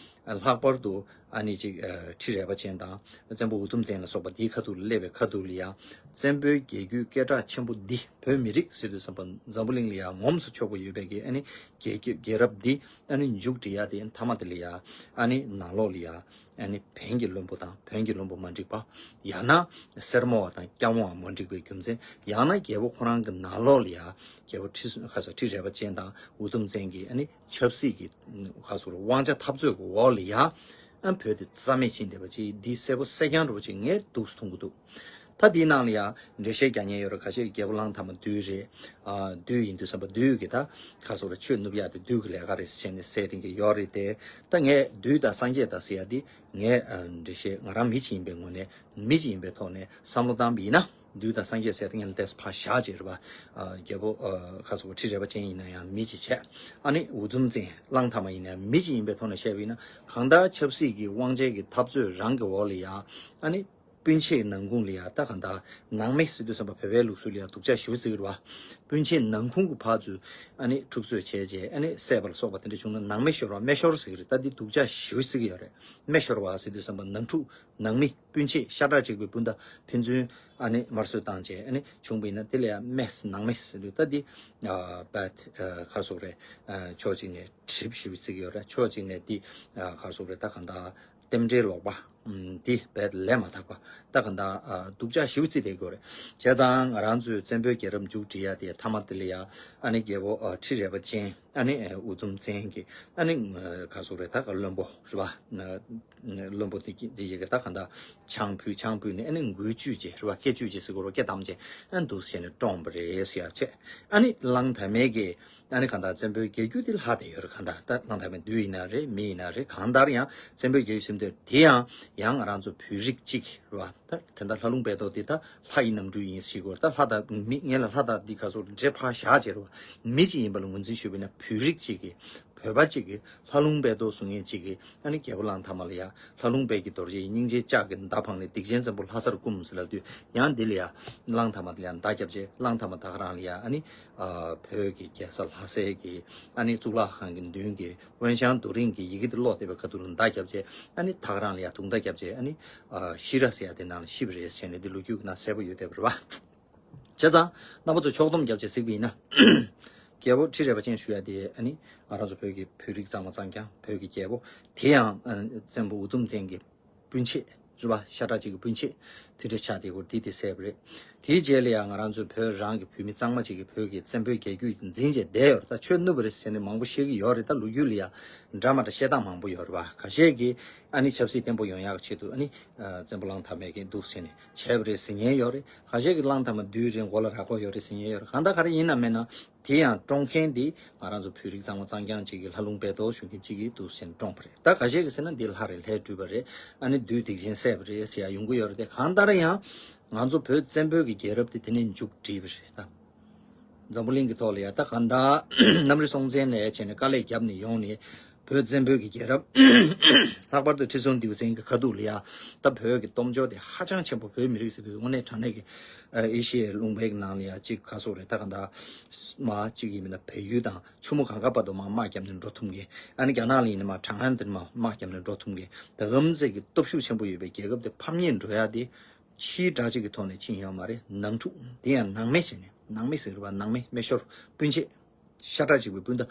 ལྷག་པར་དུ་ཨ་ནི་ཅིག་ཨ་ཁྲི་རལ་པ་ཅན་དང་བཙན་པོ་འུ་དུམ་བཙན་ལ་སོགས་པ་དེའི་ཁ་ཐུག་ལ་སླེབས་པའི་ཁ་ཐུག་ལ་ཡ། བཙན་པོའི་རྒྱལ་རྒྱུད་སྐད་གྲགས་ཆེན་པོ་འདི་བོད་མི་རིགས་ཟེར་དུས་ཙམ་པ་འཛམ་བུ་གླིང་ལ་ཡ་ངོམས་སུ་ཆོག་པ་ཡོད་པའི་གི་ཨ་ནི་རྒྱལ་རྒྱུད་རྒྱལ་རབས་འདི་ཨ་ནི་མཇུག་སྒྲིལ་ཡ་དེ་མཐའ་མ་དེ་ལ་ཡ། ཨ་ནི་ནང་ལོགས་ལ་ཡ་ཨ་ནི་བོན་གྱི་བློན་པོ་དང་བོན་གྱི་བློན་པོ་མ་འགྲིག་པ། ཡང་ན་སེར་མོ་བ་དང་སྐྱ་མོ་བ་མ་འགྲིག་པའི་རྒྱུ་མཚན། ཡང་ན་རྒྱལ་པོ་ཁོ་རང་གི་ནང་ལོགས་ལ་ཡ་རྒྱལ་པོ་ཁྲི་ཁ་ས་ཁྲི་རལ་པ་ཅན་དང་འུ་དུམ་བཙན་གྱི་ཨ་ནི་ཆབ་སྲིད་ཀྱི་ཁ་སོགས་དབང་ཆ་འཐབ་རྩོད་ཀྱི་འོག་ལ་ཡ། ཨ་བོད་དེ་རྩ་མེད་ཕྱིན་བསྡད་པ་ཅིག་འདི་གསལ་པོ་གསལ་རྐྱང་རུ་ཅིག་ངས་འདུག་སེ་མཐོང་གི་འདུག། ད་འདིའི་ནང་ལ་ཡ་འགྲེལ་བཤད་རྒྱག་མཁན་ཡོད་རེད། ཁ་ཤས་རྒྱལ་པོ་གླང་དར་མ་བདུད་རེད། ཨ་བདུད་ཡིན་དུས་ཙམ་པ་བདུད་ཀྱི་ད་ཁ་སོགས་རེད། ཆོས་ནུབ་ཡག་དེ་བདུད་ཀྱི་ལས་ཀ་རེད་ཟེར་ནས་ཟེར་བསྡད་མཁན་ཡོད་རེད་དེ། ད་ངས་བདུད་དང་སངས་རྒྱས་དང་ཟེར་ཡ་འདི་ངས་ཨ་འགྲེལ་བཤད། ང་རང་མི་གཅིག་ཡིན་པའི་ངོས་ནས་མི་གཅིག་ཡིན་པའི་ཐོག་ནས་བསམ་བློ་བཏང་བ་ཡིན་ན། བདུད་དང་སངས་རྒྱས་ཟེར་དེ་ངས་ལྟས་ཕར་བཞག་བྱས་རེད་པ། ཨ་རྒྱལ་པོ་ཨ་ཁ་སོགས་ཁྲི་རལ་པ་ཅན་ཡིན་ན་ཡང་མི་གཅིག་བྱས། ཨ་ནི་འུ་དུམ་བཙན་གླང་དར་མ་ཡིན་ན་ཡང་མི་གཅིག་ཡིན་པའི་ཐོག་ནས་བཤད་པ་ཡིན་ན། གང་ལྟར་ཆབ་སྲིད་ཀྱི་དབང་ཆའི་གི་འཐབ་རྩོད་རང་གི་འོག་ལ་ཡང་ཨ་ནི་སྤུན་མཆེད་ནང་ཁུངས་ལ་ཡང་ད་གང་ལྟར་ནང་མི་ཟེར་དུས་ཙམ་པ་བོད་པའི་ལུགས་སྲོལ་ལ་ཡང་སྡུག་ཅག་ཞེ་པོ་བརྩི་གི་རེད་པ། སྤུན་མཆེད་ནང་ཁུངས་ཀྱི་ཕར་ཚུར་ཨ་ནི་འཁྲུག་རྩོད་བྱས་རྗེས་ཨ་ནི་བསད་པ་ལ་སོགས་པ་དེ་འདྲ་བྱུང་ན་ནང་མི་ཤོར་བ། མི་ཤོར་ཟེར་གི་རེད། ད་འདི་སྡུག་ཅག་ཞེ་པོ་བརྩི་གི་ཡོད་རེད། མི་ཤོར་བ་ཟེར་དུས་ཙམ་པ་ནང་འཁྲུག་ནང་མི་སྤུན་མཆེད་ཤ་ཁྲག་གཅིག་པའི་སྤུན་ཟླ་ཕན་ཚུན་ཨ་ནི་དམར་གསོད་བཏང་བྱས་ཨ་ནི་བྱུང་བ་ཡིན་ན། དེ་ལ་ཡང་མི་ནང་མི་ཟེར་དུས་ད་འདི་ཨ་བད་ཨ་ག་རེ་ཟེར་དགོས་རེད། ཨ་ཕྱོགས་གཅིག་ནས་གྲིབ་ཞེ་པོ་བརྩི་གི་ཡོད་རེད། ཕྱོགས་གཅིག་ནས་འདི་ཨ་ག་རེ་ཟེར་དགོས་རེད། ད་གང་ལྟར་རྟེན་འབྲེལ་ལོག་པ། ཨམ་འདི་བད་ལས་མ་དག་པ། ད་གང་ལྟར་ཨ་སྡུག་ཅག་ཞེ་པོ་བརྩི་བསྡད་ཀྱི་ཡོད་རེད། བྱས་ཙང་ང་རང་ཚོའི་བཙན་པོའི་རྒྱལ་རབས་མཇུག་སྒྲིལ་ཡ་དེ་མཐའ་མ་དེ་ལ་ཡ་ཨ་ནི་རྒྱལ་པོ་ཨ་ཁྲི་རལ་པ་ཅན། ཨ་ནི་ཨ་འུ་དུམ་བཙན་གྱི་ཨ་ནི་ཨ་ག་རེ་ཟེར་དགོས་རེད། ད་ག་བློན་པོ་རེད་པ། ན་བློན་པོ་དེ་གི་དེ་ཡི་གི་ད་གང་ལྟར་ཆང་ཕུད། ཆང་ཕུད་ནས་ཨ་ནི་མགུལ་གཅུས་བྱས་རེད་པ། སྐེ་གཅུས་བྱས་ཟེར་དགོས་རེད། སྐེ་བསྡམས་བྱས་ཨ་ནི་འདུག་སེ་བྱས་ནས་བཀྲོངས་པ་རེད་ཟེར་ཡ་བྱས། ཨ་ནི་གླང་དར་མའི་གི་ཨ་ནི་གང་ལྟར་བཙན་པོའི་རྒྱལ་རྒྱུད་དེ་ལྷག་བསྡད་ཡོད་རེད། གང་ལྟར་ད་གླང་དར་མའི་བདུད་ཡིན་ན་རེད། མི་ཡིན་ན་རེད། གང་ལྟར་ཡང་བཙན་པོའི་རྒྱལ་རྒྱུད་ཟེར་དུས་དེ་ཡང་ཡང་ང་རང་ཚོ་བོད་རིགས་གཅིག་རེད་པ། ད་དེ་འདྲ་ལྷ་ལུང་དཔལ་རྡོར་འདི་ད་ལྷ་ཡི་རྣམ་འཕྲུལ་ཡིན་ཟེར་གི་ཡོད་རེད། ད་ལྷ་དང་མི་ངན་ལ་ལྷ་དང་འདི་ག་ཚོད་འདྲེས་ཕར་བཞག་བྱས་རེད་པ། མི་གཅིག་ཡིན་པ་ལ་ངོས་འཛིན་ཞུས་པ་ཡིན་ན་བོད་རིགས་གཅིག་གི་བོད་པ་གཅིག་གི་ལྷ་ལུང་དཔལ་རྡོར་གསུང་མཁན་གཅིག་གི་ཨ་ནི་རྒྱལ་པོ་གླང་དར་མ་ལ་ཡ། ལྷ་ལུང་དཔལ་གྱི་རྡོ་རྗེ་ཡི་སྙིང་རྗེའི་ལྕགས་ཀྱི་མདའ་འཕངས་ནས་སྡིག་ཅན་བཙན་པོ་ལྷ་སར་བཀུམ་ཟེར་ལབ་དུས་ཡང་འདི་ལ་ཡ་གླང་དར་མ་ལ་ཡ་མདའ་བརྒྱབ་བྱས། གླང་དར་མ་ད་ག་རང་ལ་ཡ་ཨ་ནི་ཨ་བོད་ཀྱི་རྒྱལ་ས་ལྷ་སའི་གི་ཨ་ནི་གཙུག་ལག་ཁང་གི་མདུན་གྱི་དབོན་ཞང་རྡོ་རིང་གི་ཡི་གེ་དེ་ཀློག་བསྡད་པའི་ཁ་ཐུག་ལ་མདའ་བརྒྱབ་བྱས། ཨ་ནི་ད་ག་རང་ལ་ཡ་དུག་མདའ་བརྒྱབ་བྱས་ཨ་ནི་ཨ་ཤི་ར་ཟེར་ཡ་དེ་ནང་ལ་ཤི་བ་རེད་ཟེར་ནས་འདི་ལོ་རྒྱུས་ནང་གསལ་པོ་ཡོད་བསྡད་པ་རེད་པ། བྱས་ཙང་རྣམ་པ་ཚོ་ཕྱོགས་བསྡོམས་བརྒྱབ་བྱས་གཟིགས་པ་ཡིན་ན། རྒྱལ་པོ་ཁྲི་རལ་པ་ཅན་ཞུ་ཡ་དེ་ཨ་ནི་ང་རང་ཚོ་བོད་ཀྱི་བོད་རིགས་གཙང་མ་གཙང་རྐྱང་བོད་ཀྱི་རྒྱལ་པོ། དེ་ཡང་ཨ་བཙན་པོ་འུ་དུམ་བཙན་གྱི་སྤུན་མཆེད་ རེད་བ། ཤ་ཁྲག་གཅིག་གི་སྤུན་མཆེད་དེ་འདྲ་ཆགས་བསྡད་ཡོད་རེད། དེ་དེ་བསད་པ་རེད། དེའི་རྗེས་ལ་ཡང་ང་རང་ཚོའི་བོད་རང་གི་བོད་མི་གཙང་མ་གཅིག་གིས་བོད་ཀྱི་བཙན་པོའི་རྒྱལ་རྒྱུད་འཛིན་བྱས་བསྡད་ཡོད་རེད། ད་ཆོས་བསྣུབས་པ་རེད་ཟེར་ནས་མང་པོ་བཤད་ཀྱི་ཡོད་རེད། ད་ལོ་རྒྱུས་ལ་ཡང་འདྲ་མ་འདྲ་བཤད་སྟངས་མང་པོ་ཡོད་རེད་བ། ཁ་ཤས་ཀྱིས་ཨ་ནི་ཆབ་སྲིད་བརྟན་པོ་ཡོང་ཡག་ཆེད་དུ་ཨ་ནི་བཙན་པོ་གླང་དར་མ་གིས་འདུག་ཟེར་ནས་བྱས་པ་རེད་ཟེར་མཁན་ཡོད་རེད། ཁ་ཤས་ཀྱིས་གླང་དར་མ་བདུད་རེད། མགོ་ལ་རྭ་ཀོག་ཡོད་རེད་ཟེར་མཁན་ཡོད་རེད། གང་ལྟར་ག་རེ་ཡིན་ན་མིན་ན། དེ་ཡང་བཀྲོངས་མཁན་འདི་ང་རང་ཚོ་བོད་རིགས་གཙང་མ་གཙང་རྐྱང་གཅིག་གིས། ལྷ་ལུང་དཔལ་རྡོར་ཞུ་མཁན་གཅིག་གིས་འདུག་ཟེར་ནས་བཀྲོངས་པ་རེད། ད་ཁ་ཤས་ཀྱིས་ཟེར་ན་འདི་ལྷ་རེད། ལྷས་བསྒྲུབས་པ་རེད། ཨ་ནི་བདུད་སྡིག་ཅན་བསད་པ་རེད་ཟེར་ཡ་ཡོང་གི་ཡོད་རེད་དེ། གང་ལྟར་ཡང་ང་ཚོ་བོད་བཙན་པོའི་གི་རྒྱལ་རབས་དེ་དེ་ནས་མཇུག་བསྒྲིལ་བ་རེད། ད་འཛམ་བུ་གླིང་གི་ཐོག་ལ་ཡ་ད་གང་ལྟར་གནམ་རི་སྲོང་བཙན་ནས་བྱས་ནས་དཀའ་ལས་བརྒྱབ་ནས་ཡོང་ནས། བོད་བཙན་པོའི་གི་རྒྱལ་རབས། ལྷག་པར་དུ་ཁྲི་སྲོང་ལྡེའུ་བཙན་གྱི་ཁ་ཐུག་ལ་ཡ་ད་བོད་ཀྱི་སྟོབས་འབྱོར་དེ་ཧ་ཅང་ཆེན་པོ། བོད་མི་རིགས་ཟེར་དུས་དངོས་གནས་དྲང་གནས་ཀྱི་ཨེ་ཤི་ཡའི་ལུང་པའི་གི་ནང་ལ་ཡ་གཅིག་ག་ཟེར་དགོས་རེད། ད་གང་ལྟར་མ་གཅིག་ཡིན་མིན་ན་བལ་ཡུལ་དང་ཆུ་མོ་གངྒཱ་བར་དུ་མར་དམག་བརྒྱབ་ནས་འགྲོ་ཐུབ་མཁན། ཨ་ནི་རྒྱ་ནག་ལ་ཡིན་ན་མར་བྲང་ཁ་དེ་མར་དམག་བརྒྱབ་ནས་འགྲོ་ཐུབ་མཁན། དེ་ག་ཙམ་གྱི་སྟོབས་ཤུགས་ཆེན་པོ་ཡོད་པའི་རྒྱལ་ཁབ་དེ་ཕམ་ཉེས་འགྲོ་ཡ་དེ་ཕྱིའི་དགྲ་ཅིག་གི་ཐོག་ནས་ཕྱིན་ཡོད་མ་རེད། ནང་འཁྲུག་དེ་ཡང་ནང་མི་བྱས་ནས། ནང་མི་ཟེར་བ་ནང་མི་སྨད་ཤོར་སྤུན་མཆེད། ཤ་ཁྲག་གཅིག་པའི་སྤུན་ཟླ།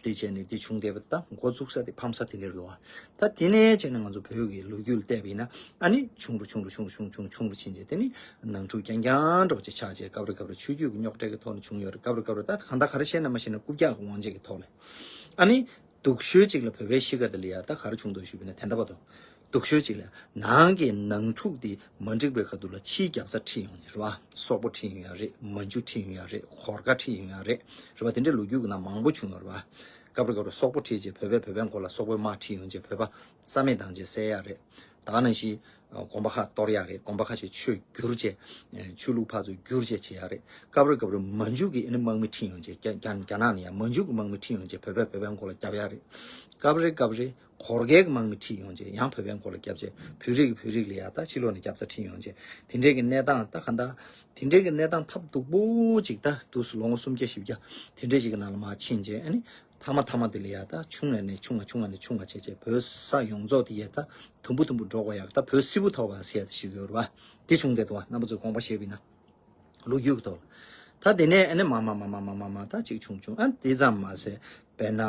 དེ་བྱས་ནས་དེ་བྱུང་བསྡད་པ། ད་འགོ་བཙུགས་ས་དེ་ཕམ་ས་དེ་འདྲ་རེད་བ། ད་དེ་ནས་བྱས་ནས་ང་ཚོ་བོད་ཀྱི་ལོ་རྒྱུས་ལ་བལྟས་པ་ཡིན་ན། ཨ་ནི་ཆུང་རུ་ཆུང་རུ་ཆུང་རུ་ཆུང་རུ་ཆུང་རུ་ཕྱིན་རྗེས། དེ་ནི་ནང་འཁྲུག་རྐྱང་རྐྱང་འདྲ་བོ་ཅིག་ཆགས་རྗེས། སྐབས་རེ་སྐབས་རེ་ཆོས་བརྒྱུད་ཀྱི་རྙོག་དྲ་གི་ཐོག་ནས་བྱུང་ཡོད་རེད། སྐབས་རེ་སྐབས་རེ་ད་གང་ལྟར་ག་རེ་བཤད་ན་མ་ཤེས་ན། རྐུབ་བཀྱག་གི་དབང་ཆ་གི་ཐོག་ལ། ཨ་ནི་སྡུག་ཤོས་ཅིག་ལ་བོད་པའི་གཤིས་ཀ་དེ་ལ་ཡ་ད་ག་རེ་བྱུང་འདུག་ཞུས་པ་ཡིན་ན། དེ་འདྲ་བ་དང་། སྡུག་ཤོས་ཅིག་ལ། ནང་གི་ནང་འཁྲུག་དེ་མ་འགྲིག་པའི་ཁ་ཐུག་ལ་ཕྱིའི་རྒྱབ་རྩ་ཁྲིད་ཡོང་གི་རེད་བ། སོག་པོ་ཁྲིད་ཡོང་ཡ་རེད། མན་ཇུ་ཁྲིད་ཡོང་ཡ་རེད། གོར་ཁ་ཁྲིད་ཡོང་ཡ་རེད། རེད་བ། དེ་འདྲའི་ལོ་རྒྱུས་ཀྱི་ནང་མང་པོ་བྱུང་ཡོད་རེད་བ། སྐབས་རེ་སྐབས་རེ་སོག་པོ་ཁྲིད་རྗེས་བོད་པས་བོད་པའི་མགོ་ལ་སོག་པོའི་དམག་ཁྲིད་ཡོང་རྗེས་བོད་པ་རྩ་མེད་བཏང་རྗེས་བསད་ཡ་རེད། ད་ག་ནང་བཞིན་དགོན་པ་ཁག་གཏོར་ཡ་རེད། དགོན་པ་ཁ་ཤས་ཆོས་བསྒྱུར་བྱས། ཆོས་ལུགས་ཕར་ཚུར་བསྒྱུར་བྱས་བྱེད་ཡ་རེད། སྐབས་རེ་སྐབས་རེ་མན་ཇུ་གི་ཨ་ནི་དམག་མི་ཁྲིད་ཡོང་རྗེས། རྒྱ་རྒྱ་རྒྱ་ནག་ནས་ཡང་མན་ཇུ་གི་དམག་མི་ཁྲིད་ཡོང་རྗེས་བོད་པས་བོད་པའི་མགོ་ལ་བརྒྱབ་ཡ་རེད། སྐབས་རེ་སྐབས་རེ་གོར་ཁའི་དམག་མི་ཁྲིད་ཡོང་རྗེས་ཡང་བོད་པའི་མགོ་ལ་བརྒྱབ་བྱས། བོད་རིགས་བོད་རིགས་ལ་ཡ་ད་ཕྱི་ལོགས་ནས་རྒྱབ་རྩ་ཁྲིད་ཡོང་རྗེས། དེ་འདྲའི་གི་གནས་སྟངས་ད་ག་འདྲ། དེ་འདྲའི་གི་གནས་སྟངས་ཐབས་སྡུག་པོ་ཅིག་ད་དུས་སུ་ལོ་ངོ་སུམ་བརྒྱ་བཞི་བརྒྱ་དེ་འདྲའི་ཞིག་གི་ནང་ལ་མར་ཕྱིན་རྗེས། ཨ་ནི་མཐའ་མ་མཐའ་མ་དེ་ལ་ཡ་ད་ཆུང་ནས་ནས་ཆུང་ང་ཆུང་ང་ནས་ཆུང་ང་བྱས་བྱས་བོད་ས་ཡོངས་རྫོགས་དེ་ཡ་ད་དུམ་བུ་དུམ་བུ་འགྲོ་དགོས་ཡ། ད་བོད་སིལ་བུ་ཐོར་བ་ཟེར་ཡ་དེ་ཞིག་ཡོད་རེད་བ། དེ་བྱུང་བསྡད་འདུག་བ། རྣམ་པ་ཚོས་དགོངས་པ་བཞེས་པ་ཡིན་ན། ལོ་རྒྱུས་ཀྱི་ཐོག་ལ། ད་དེ་ནས་ཨ་ནི་མ་མ་མ་མ་མ་མ་མ་ད་ཅིག་བྱུང་བྱུང་། ཨ་དེ་ཙམ་མ་ཟད་དཔེར་ན་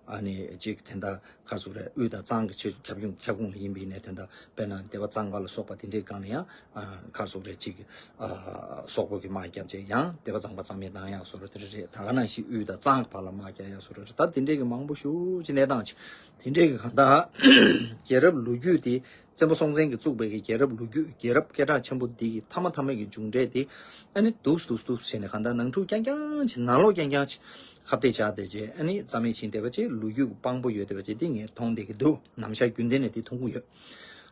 ཨ་ནི་ཅིག་དེ་འདྲ་ག་ཚོད་རེད། དབུས་དང་གཙང་གི་ཆོས་ཁྱབ་ཁོངས་ཁྱབ་ཁོངས་ལ་ཡིན་པ་ཡིན་ནའི། དེ་འདྲ་དཔེར་ན་སྡེ་པ་གཙང་པ་ལ་སོགས་པ་དེ་འདྲའི་སྒང་ལ་ཡང་ཨ་ག་ཚོད་རེད། ཅིག་ཨ་སོག་པོ་གི་དམག་བརྒྱབ་བྱས་ཡང་སྡེ་པ་གཙང་པ་རྩ་མེད་བཏང་ཡག་བཟོ་འདྲ་དེ་འདྲ་རེད། ད་ག་ནང་བཞིན་དབུས་དང་གཙང་གི་བར་ལ་དམག་རྒྱག་ཡག་བཟོ་འདྲ་རེད། ད་དེ་འདྲའི་གི་མང་པོ་ཞེ་པོ་ཅིག་གནས་སྟངས་ཅིག་དེ་འདྲའི་གི་གང་ལྟར་རྒྱལ་རབས་ལོ་རྒྱུས་དེ། བཙན་པོ་སྲོང་བཙན་གྱིས་བཙུགས་པའི་གི་རྒྱལ་རབས་ལོ་རྒྱུས། རྒྱལ་རབས་སྐད་གྲགས་ཆེན་པོ་འདི་གི་མཐའ་མ་མཐའ་མའི་གི་མཇུག་འབྲས་དེ། ཨ་ནི་སྡུག་སྡུག་སྡུག་བྱས་ནས་གང་ལྟར་ནང་འཁྲུག་རྐྱང་རྐྱང་ཅིག། ནང་ལོགས་རྐྱང་རྐྱང་ཅིག་ཁ་གཏད་བཅག་བསྡད་རྗེས། ཨ་ནི་རྩ་མེད་ཕྱིན་བསྡད་པ་ཅིག། ལོ་རྒྱུས་ཀྱི་དཔང་པོ་ཡོད་བསྡད་པ་ཅིག་འདི་ངས་མཐོང་བསྡད་ཀྱི་འདུག། ནམ་ཞར་རྒྱུན་ལྡན་ནས་འདི་མཐོང་གི་ཡོད།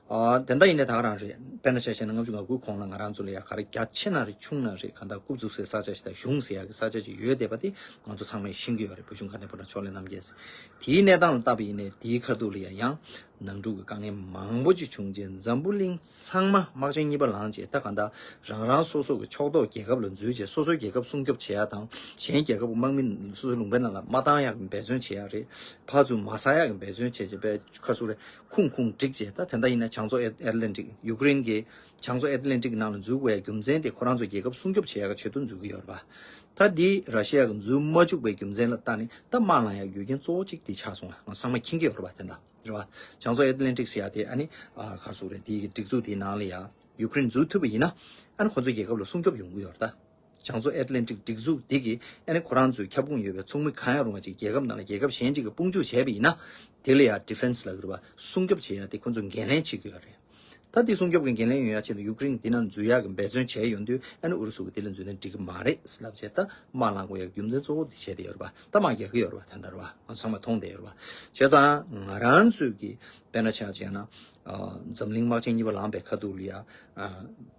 ཨ་དེ་འདྲ་ཡིན་ནའི་ད་ག་རང་རེད། དཔེར་ན་ཆ་བཞག་ན་ལྔ་བཅུ་ང་དགུའི་གོང་ལ་ང་རང་ཚོ་ལ་ཡ་ག་རེ་རྒྱ་ཆེ་ན་རེད། ཆུང་ན་རེད། གང་ལྟར་རྐུབ་བཙུགས་སའི་ས་ཆ་ཞིག་དང་གཞུང་ཟེར་ཡག་གི་ས་ཆ་ཅིག་ཡོད་བསྡད་པ་དེ་ང་ཚོ་ཚང་མས་ཤེས་ཀྱི་ཡོད་རེད། བོད་གཞུང་མཁའ་ལྡན་ཕོ་བྲང་ཕྱོགས་ལས་རྣམ་རྒྱལ་ཟེར། དེའི་གནས་སྟངས་ལ་བལྟས་པ་ཡིན་ནའི་དེའི་ཁ་ཐུག་ལ་ཡ་ཡང་ནང་འཁྲུག་གི་དཀའ་ངལ་མང་པོ་ཅིག་བྱུང་རྗེས། འཛམ་བུ་གླིང་ཚང་མ་དམག་ཆེན་གཉིས་པ་ལངས་རྗེས། ད་གང་ལྟར་རང་རང་སོ་སོ་གི་ཕྱོགས་གཏོགས་རྒྱལ་ཁབ་ལ་འཛུལ་རྗེས། སོ་སོའི་རྒྱལ་ཁབ་སྲུང་སྐྱོབ་བྱེད་ཡག་དང་། གཞན་རྒྱལ་ཁབ་ཀྱི་དམག་མི་སོ་སོའི་ལུང་པའི་ནང་ལ་མ་བཏང་ཡག་གི་འབད་བརྩོན་བྱེད་ཡག་རེད། ཕར་ཚུར་མ་ཟ་ཡག་གི་འབད་བརྩོན་བྱས་རྗེས། པའི་ཁ་སུ་རེ་ཁུང་ཁུང་བསྒྲིགས་རྗེས། ད་དེ་འདྲ་ཡིན་ན་བྱང་མཚོ་ཨེ་ཨེ་ཊ་ལན་ཊིག། ཡུ་ཀེ་རེན་གྱི་བྱང་མཚོ་ཨེ་ཊ་ལན་ཊིག་ནང་ལ་འཛུལ་དགོས་ཡག་རྒྱུ་མཚན་དེ་ཁོ་རང་ཚོ་རྒྱལ་ཁབ་སྲུང་སྐྱོབ་བྱེད་ཡག་གི་ཆེད་དུ་འཛུལ་གྱི་ཡོད་རེད་པ། ད་འདི་ར་ཤི་ཡ་གི་འཛུལ་མ་བཅུག་པའི་རྒྱུ་མཚན་ལ་བལྟས་ནས་ད་དམག་ལངས་ཡག་རྒྱུ་རྐྱེན་གཙོ་བོ་གཅིག་དེ་ཆགས་སོང་། ང་ཚང་མས་མཁྱེན་གྱི་ཡོད་རེད་པ། དེ་འདྲ་རེད་པ། བྱང་མཚོ་ཨེ་ཊ་ལན་ཊིག་ཟེར་ཡག་དེ་ཨ་ནི་ཨ་ག་སུ་རེད། དེའི་གི་སྒྲིག་འཛུགས་དེའི་ནང་ལ་ཡ་ཡུ་ཀེ་རེན་འཛུལ་ཐུབ་པ་ཡིན་ན། ཨ་ནི་ཁོ་ཚོའི་རྒྱལ་ཁབ་ལ་སྲུང་སྐྱོབ་ཡོང་གི་ཡོད་རེད་ད། བྱང་མཚོ་ཨེ་ཊ་ལན་ཊིག་སྒྲིག་འཛུགས་འདི་གིས་ཨ་ནི་ཁོ་རང་ཚོའི་ཁྱབ་ཁོངས་ཡོད་པའི་ཚོགས་མི་གང་ཡང་རུང་བ་ཅིག་རྒྱལ་ཁབ་ནང་ལ་རྒྱལ་ཁབ་གཞན་ཅིག་གིས་དཔུང་འཇུག་བྱས་པ་ཡིན་ན། དེ་ལ་ཡང་ཌི་ཕེན་སི་ལབ་ཀྱི་རེད་པ། སྲུང་སྐྱོབ་བྱེད་ཡ་དེ་ཁོ་ཚོས་འགན་ལེན་བྱེད་ཀྱི་ཡོད་རེད། ད་དེ་སྲུང་སྐྱོབ་ཀྱི་འགན་ལེན་ཡོང་ཡ་ཆེད་དུ་ཡུ་ཀེ་རེན་འདི་ནང་འཛུལ་ཡག་གི་འབད་བརྩོན་བྱས་ཡོང་དུས། ཨ་ནི་ཨུ་རུ་སུ་གིས་དེ་ལ་འཛུལ་ན་འགྲིག་གི་མ་རེད་ལབ་བྱས། ད་དམག་ལངས་དགོས་ཡ་རྒྱུ་མཚན་གཙོ་བོ་དེ་བྱས་བསྡད་ཡོད་རེད་པ། ད་དམག་རྒྱག་གི་ཡོད་རེད་པ། དེ་འདྲ་རེད་པ། ང་ཚང་མས་མཐོང་བསྡད་ཡོད་རེད་པ། བྱས་ཙང་ང་རང་ཚོས་ཀྱི་དཔེར་ན་ཆ་བཞག་ན། ཨ་འཛམ་གླིང་དམག་ཆེན་གཉིས་པ་ལངས་པའི་ཁ་ཐུག་ལ་ཡ། ཨ་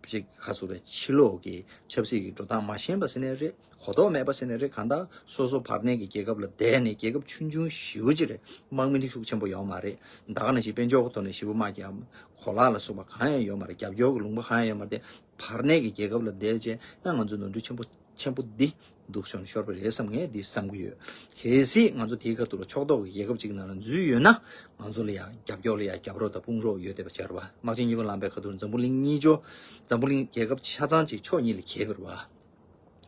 ཅིག་ག་སུ་རེད། ཕྱི་ལོགས་ཀྱི་ཆབ་སྲིད་ཀྱི་འགྲོ་སྟངས་མ་ཤེས་པ་ཟེར་ནའི་རེད། གོ་རྟོགས་མེད་པ་ཟེར་ནའི་རེད། གང་ལྟར་སོ་སོ་བར་གནས་ཀྱི་རྒྱལ་ཁབ་ལ་བསྡད་ནས། རྒྱལ་ཁབ་ཆུང་ཆུང་ཞེ་པོ་ཅིག་རེད། དམག་མི་འདི་ཤུགས་ཆེན་པོ་ཡོད་མ་རེད། ད་ག་ནང་བཞིན་དཔལ་འབྱོར་གྱི་ཐོག་ནས་ཞེ་པོ་དམག་རྒྱག་གོ་ལག་ལ་སོགས་པ་གང་ཡང་ཡོད་མ་རེད། རྒྱབ་སྐྱོར་གྱི་ལུང་པ་གང་ཡང་ཡོད་མ་རེད། དེ་བར་གནས་ཀྱི་རྒྱལ་ཁབ་ལ་བསྡད་བྱས་ཡང་ང་ཚོ་ནོར་འཁྲུལ་ཆེན་པོ་ཆེན་པོ་འདི་སྡུག་ཤོར་ཤོར་བ་རེད་བསམ། ངས་འདི་བསམ་གྱི་ཡོད། གལ་སྲིད་ང་ཚོ་དེའི་ཁ་ཐུག་ལ་ཕྱོགས་གཏོགས་ཀྱི་རྒྱལ་ཁབ་ཅིག་ནང་ལ་འཛུལ་ཡོད་ན། ང་ཚོ་ལ་ཡང་རྒྱབ་སྐྱོར་ལ་ཡང་རྒྱབ་རོགས་དང་དཔུང་རོགས་ཡོད་བསྡད་པ་ཆགས་རེད་པ། དམག་ཆེན་གཉིས་པ་ལངས་པའི་ཁ་ཐུག་འཛམ་བུ་གླིང་གཉིས་ཆོ། འཛམ་བུ་གླིང་རྒྱལ་ཁབ་ཆ་ཚང་གཅིག་ཕྱོགས་གཉིས་ལ་གྱེས་པ་རེད་པ།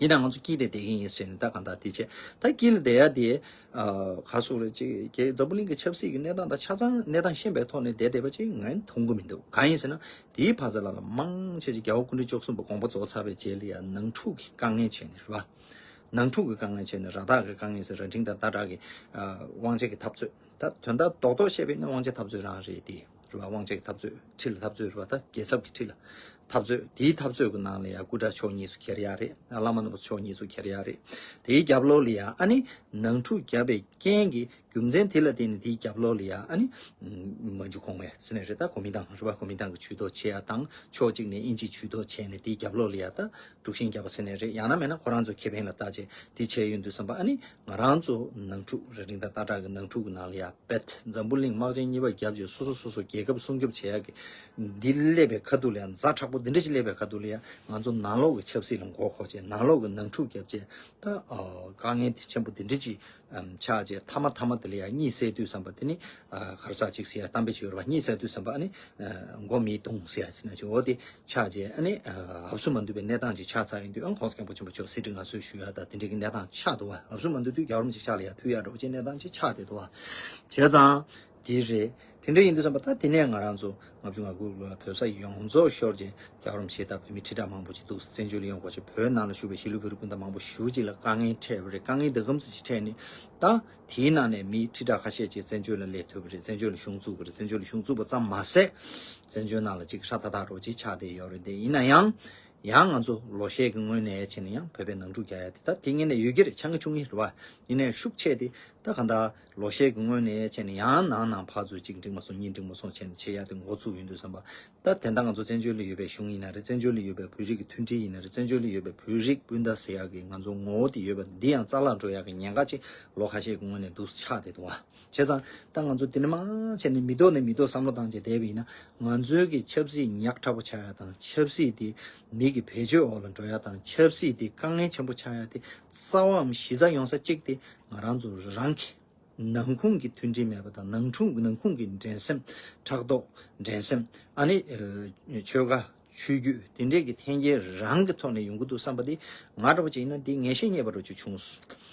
ཡིན་ན་ང་ཚོ་སྐྱིད་དེ་བསྡད་ཀྱི་ཡིན་ཟེར་ནས། ད་གང་ལྟར་དེ་བྱས། ད་སྐྱིད་ལ་བསྡད་ཡ་དེ། ཨ། ག་སོག་རེད་ཅིག་གི་འཛམ་བུ་གླིང་གི་ཆབ་སྲིད་ཀྱི་གནས་སྟངས་དང་ཆ་ཚང་གནས་སྟངས་ཤེས་པའི་ཐོག་ནས་བསྡད་བསྡད་པ་ཅིག་ངས་མཐོང་གི་མི་འདུག་གང་ཡིན་ཟེར་ན། དེའི་ཕ་ས་ལ་ལ་མང་ཆེ་ཅིག་རྒྱལ་བ་སྐུ་ཕྲེང་བཅུ་གསུམ་པ་དགོངས་པ་རྫོགས་ཚར་བའི་རྗེས་ལ་ཡ་ནང་འཁྲུག་གི་དཀའ་ངལ་བྱས་ནས་རེད་བ། ནང་འཁྲུག་གི་དཀའ་ངལ་བྱས་ནས། ར་སྟག་གི་དཀའ་ངལ་ཟེར། རྭ་སྒྲེང་དང་སྟག་བྲག་གི། ཨ། དབང་ཆ་གི་འཐབ་རྩོད། ད་དོན་དག་རྡོག་རྡོག་བཤད་པ་ཡིན་ན་དབང་ཆ་འཐབ་རྩོད་རང་རེད་དེ། རེད་བ། དབང་ཆ་གི་འཐབ་རྩོད། ཁྲི་ལ་འཐབ་རྩོད་རེད་བ། ད་རྒྱལ་ཚབ་ཀྱི་ཁྲི་ལ་འཐབ་རྩོད། དེའི་འཐབ་རྩོད་ཀྱི་ནང་ལ་ཡང་སྐུ་དྲག་ཕྱོགས་གཉིས་སུ་འཁྱེར་ཡ་རེད། བླ་མ་རྣམ་པ་ཕྱོགས་གཉིས་སུ་འཁྱེར་ཡ་རེད། དེའི་རྒྱབ་ལོགས་ལ་ཡང་ཨ་ནི་ནང་འཁྲུག་བརྒྱབ་པའི་རྐྱེན་གྱིས། རྒྱུ་མཚན་དེ་ལ་བརྟེན་ནས་དེའི་རྒྱབ་ལོགས་ལ་ཡང་ཨ་ནི་མ་འཇུ་གོང་མའི་ཟེར་ནས་རེད། ད་གོ་མིན་ཏང་རེད་བ། གོ་མིན་ཏང་གི་ཇུས་གཏོགས་བྱེད་ཡ་དང་། ཕྱོགས་གཅིག་ནས་དབྱིན་ཇིའི་ཇུས་གཏོགས་བྱས་ནས་དེའི་རྒྱབ་ལོགས་ལ་ཡང་ད་དཀྲུག་ཤིང་བརྒྱབ་པ་ཟེར་ནས་རེད། ཡང་ན་མེད་ན་ཁོ་རང་ཚོ་ཁེ་ཕན་ལ་བལྟས་བྱས་དེ་བྱས་ཡོང་དུས་ཙམ་པ། ཨ་ནི་ང་རང་ཚོ་ནང་འཁྲུག་རེད། རྭ་སྒྲེང་དང་སྟག་བྲག་གི་ནང་འཁྲུག་གི་ནང་ལ་ཡ། བེད། འཛམ་བུ་གླིང་དམག་ཆེན་གཉིས་པ་བརྒྱབ་བྱས་སོ་སོ་སོ་སོ་རྒྱལ་ཁབ་སྲུང་སྐྱོབ་བྱེད་ཡག་གི་འདི་སླེབས་པའི་ཁ་ཐུག་ལ་ཡ། ཛ་དྲག་པོ་འདི་འདྲ་ཞིག་སླེབས་པའི་ཁ་ཐུག་ལ་ཡ། ང་ཚོ་ནང་ལོགས་ཀྱི་ཆབ་སྲིད་ལ་མགོ་འཁོར་བྱས། ནང་ལོགས་ཀྱི་ནང་འཁྲུག་བརྒྱབ་བྱས། ད་ཨ་དཀའ་ངལ་དེ་ཆེན་པོ་འདི་འདྲ་ཅིག་ཨམ་ཆགས་བྱས། མཐའ་མ་མཐའ་མ་དེ་ལ་ཡ་གཉིད་སད་དུས་ཙམ་པ་དེ་ནི། ཨ་ག་རེ་ཟེར་ཅིག་ཟེར་ཡ་གཏམ་དཔེ་ཅིག་ཡོད་རེད་བ། གཉིད་སད་དུས་ཙམ་པ་ཨ་ནི་ཨ་མགོ་མིས་བརྡུངས་ཟེར་ཡ་ཅིག་ན་ཅིག་འོ་དེ་ཆགས་བྱས། ཨ་ནི་ཨ་ཧབ་སུ་མ་འདུག་པའི་གནས་སྟངས་ཅིག་ཆགས་ཚར་ཡོང་དུས། ཨ་ཁོང་སྐྱབས་མགོན་ཆེན་པོ་མཆོག་གསེར་ཁྲི་མངའ་གསོལ་ཞུ་ཡ་དང་དེ་འདྲའི་གི་གནས་སྟངས་ཆགས་འདུག་བ། ཧབ་སུ་མ་འདུག་དུས་རྒྱལ་བ་རིན་པོ་ཆེ་ཕྱག་ལ་ཡ་ཕུལ་ཡ་འདྲ་བོ་ཅིག་གནས་སྟངས་ཅིག་ཆགས་བསྡད་འདུག་བ། བྱས་ཙང་། དེ་རེད། དེ་འདྲ་ཡིན་དུས་ཙམ་པ། ད་དེ་ནས་ང་རང་ཚོ་ལྔ་བཅུ་ང་དགུ་ལོར་བོད་ས་ཡོངས་རྫོགས་ཤོར་རྗེས། རྒྱལ་བ་རིན་པོ་ཆེ་དང་བོད་མི་ཁྲི་ཕྲག་མང་པོ་ཅིག་འདུག་བཙན་བྱོལ་ལ་ཡོང་དགོས་ཅིག་བོད་ནང་ལ་བཞུགས་པའི་གཞིས་ལུས་བོད་རིགས་སྤུན་ཟླ་མང་པོ་ཞེ་པོ་ཅིག་ལ་དཀའ་ངལ་འཕྲད་པ་རེད། དཀའ་ངལ་འདི་ག་ཙམ་ཅིག་འཕྲད་ནས། ད་དེའི་ནང་ནས་མི་ཁྲི་ཕྲག་ཁ་ཤས་ཅིག་བཙན་བྱོལ་ལ་སླེབས་ཐུབ་པ་རེད། བཙན་བྱོལ་ལ་གཞུང་བཙུགས་པ་རེད། བཙན་བྱོལ་ལ་གཞུང་བཙུགས་པ་ཙམ་མ་ཟད། བཙན་བྱོལ་ནང་ལ་ཅིག་ཧྲ་ཐག་ཐག་འདྲ་བོ་ཅིག་ཆགས་བསྡད་ཡོད་རེད། དེ་ཡིན་ན་ཡང་། ཡང་ང་ཚོ་ལོ་ཤས་ཀྱི་སྔོན་ནས་བྱས་ནས་ཡང་བོད་པའི་ནང་འཁྲུག་རྒྱག་ཡ་དེ། ད་དེ་ངས་ནས་ཡོད་ཀྱི་རེད། ཆགས་ཀྱི་བྱུང་གི་རེད་བ། ཡིན་ནའི་ཤུགས་ཆེ་དེ། ད་གང་ལྟར་ལོ་ཤས་ཀྱི་སྔོན་ནས་བྱས་ནས་ཡང་ནང་ནང་ཕར་ཚུར་གཅིག་འགྲིག་མ་སོང་གཉིས་འགྲིག་མ་སོང་བྱས་ནས་བྱེད་ཡ་དེ་འགོ་བཙུགས་ཡོང་དུས་ཙམ་པ། ད་དེ་འདྲ་ང་ཚོ་བཙན་བྱོལ་ལ་ཡོད་པའི་གཞུང་ཡིན་ན་རེད། བཙན་བྱོལ་ལ་ཡོད་པའི་བོད་རིགས་ཀྱི་མཐུན་སྒྲིལ་ཡིན་ན་རེད། བཙན་བྱོལ་ལ་ཡོད་པའི་བོད་རིགས་སྤུན་ཟླ་ཟེར་ཡག་གི་ང་ཚོ་ངོ་བོ་དེ་ཡོད་པ་འདི་ཡང་རྩ་བརླག་འགྲོ་ཡག་གི་ཉེན་ཁ་ཅིག་ལོ་ཁ་ཤས་ཀྱི་སྔོན་ནས་འདུག་ཆགས་བསྡད་འདུག་བ། བྱས་ཙང་ད་ང་ཚོ་དེ་ནས་མར་བྱས་ནས་མི་ཐོག་ནས་མི་ཐོག་བསམ་བློ་བཏང་བྱས་བསྡད་པ་ཡིན་ན། ང་ཚོའི་གི་ཆབ་སྲིད་ཉག་ཕྲ་པོ་ཆགས་ཡ་དང་། ཆབ་སྲིད་དེ་མི་གི་བེད་སྤྱོད་འོག་ལ་འགྲོ་ཡ་དང་། ཆབ་སྲིད་དེ་དཀའ་ངལ་ཆེན་པོ་ཆགས་ཡ་དེ། རྩ་བའམ་གཞི་རྩ་ཡོང་ས་གཅིག་དེ་ང་རང་ཚོ་རང་གི་ནང་ཁོངས་ཀྱི་མཐུན་སྒྲིལ་མེད་པ་དང་། ནང་ཁོངས་ནང་ཁོངས་ཀྱི་འགྲན་སེམས། ཕྲག་དོག་འགྲན་སེམས། ཨ་ནི་ཨ་ཆོལ་ཁ་ཆོས་བརྒྱུད་དེ་འདྲས་ཀྱི་འཐེན་འཁྱེར་རང་གི་ཐོག་ནས་ཡོང་གི་འདུག་བསམ་པ་དེ། ང་འདྲ་པོ་ཅིག་ཡིན་ན་དེ་ངེས་ཤེས་རྙེད་པ་འདྲ་ཅིག་བྱུང་སོང་།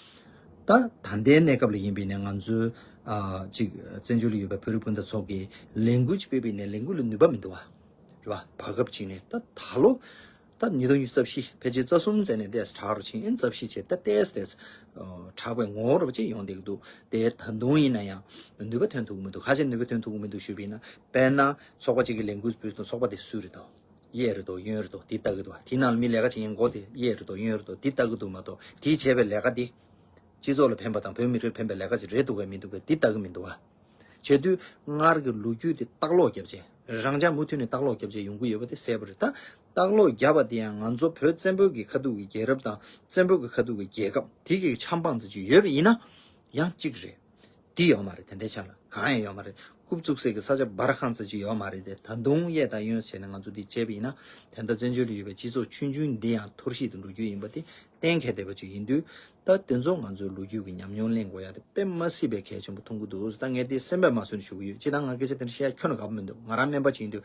ད་ད་ལྟའི་གནས་སྐབས་ལ་ཡིན་པས་ན། ང་ཚོའི་ཨ་ཅིག་བཙན་བྱོལ་ལ་ཡོད་པའི་བོད་རིགས་སྤུན་ཟླ་ཚོ་གིས་ལས་འགུལ་ཅིག་སྤེལ་བས་ན་ལས་འགུལ་ལ་ནུས་པ་མི་འདུག་བ། རེད་བ། བར་སྐབས་ཅིག་ནས་ད་ད་ལོ། ད་ཉིས་སྟོང་ཉི་ཤུ་རྩ་བཞི་ཕལ་ཆེར་རྩ་གསུམ་ཙམ་ནས་ཏོག་ཙམ་དྲག་རུ་ཕྱིན། ཨེ་རྩ་བཞི་བྱས། ད་ཏོག་ཙམ་ཏོག་ཙམ་དྲག་པའི་ངོ་བོ་འདྲ་པོ་ཅིག་ཡོང་བསྡད་ཀྱི་འདུག་དེ་ད་དུང་ཡིན་ན་ཡང་ནུས་པ་ཐོན་ཐུབ་ཀྱི་མི་འདུག་ག་རེ་བྱས་ནུས་པ་ཐོན་ཐུབ་ཀྱི་མི་འདུག་ཞུས་པ་ཡིན་ན། དཔེར་ན་ཚོགས་པ་ཅིག་གིས་ལས་འགུལ་སྤེལ་དུས། ཚོགས་པ་དེ་སུ་རེད་དོ། གཡས་རེད་དོ། གཡོན་རེད་དོ། འདི་ལྟ་གི་འདུག་བ། དེའི་ནང་ལ་མི་ལས་ཀ་བྱེད་མཁན་མགོ་དེ་གཡས་རེད་དོ། གཡོན་རེད་དོ། འདི་ལྟ་གི་འདུག་མ་གཏོགས། དེས་བྱས་པའི་ལས་ཀ་དེ་སྤྱི་ཚོགས་ལ་ཕན་པ་དང་བོད་མི་རིགས་ལ་ཕན་པའི་ལས་ཀ་ཅིག་རེད་འདུག་གས་མི་འདུག་གས་འདི་ལྟ་གི་མི་འདུག་བ། བྱེད་དུས་སྔར་གྱི་ལོ་རྒྱུས་དེ་ལྟག་ལོག་བརྒྱབ་བྱས། རང་ཅག་མུ་མཐུད་ནས་ལྟག་ལོག་བརྒྱབ་བྱས་ཡོང་གི་ཡོད་པ་དེ་གསལ་པོ་རེད། ད་ལྟག་ལོག་བརྒྱབ་པ་དེ་ཡང་ང་ཚོ་བོད་བཙན་པོ་གི་ཁ་ཐུག་གི་རྒྱལ་རབས་དང་། བཙན་པོ་གི་ཁ་ཐུག་གི་རྒྱལ་ཁབ་དེ་གི་ཆབ་འབངས་ཚོ་ཅིག་ཡོད་པ་ཡིན་ན་ཡང་གཅིག་རེད། འདི་ཡོད་མ་རེད། དེ་འདྲའི་ཆ་ལ་གང་ཡང་ཡོད་མ་རེད། རྐུབ་བཙུགས་སའི་གི་ས་ཆ་སྦར་ཁང་ཙམ་ཅིག་ཡོད་མ་རེད་དེ། ད་དུང་གཡས་དང་གཡོན་བྱས་ནས་ང་ཚོ་འདི་བྱས་པ་ཡིན་ན། ད་ལྟ་བཙན་བྱོལ་ལ་ཡོད་པའི་སྤྱི་ཚོགས་ཆུང་ཆུང་འདི་ཡང་འཐོར་བཤིག་ཏུ་འགྲོ་རྒྱུ་ཡིན་པ་དེ་གཏན་འཁེལ་བསྡད་པ་ཅིག་ཡིན་དུས། ད་དེ་ཚོ་ང་ཚོའི་ལོ་རྒྱུས་ཀྱི་ཉམས་མྱོང་ལེན་དགོས་ཡ་དེ་དཔེ་མ་སྲིད་པའི་གལ་ཆེན་པོ་མཐོང་གི་འདུག་ད་ངས་དེ་སེམས་པས་མ་བཟོད་ནས་ཞུ་གི་ཡོད། སྤྱིར་བཏང་ང་སྐད་ཆ་དེ་འདྲ་བཤད་ཡ་ཁྱོན་ནས་དགའ་པོ་མི་འདུག་ང་རང་སྨན་པ་ཅིག་ཡིན་དུས།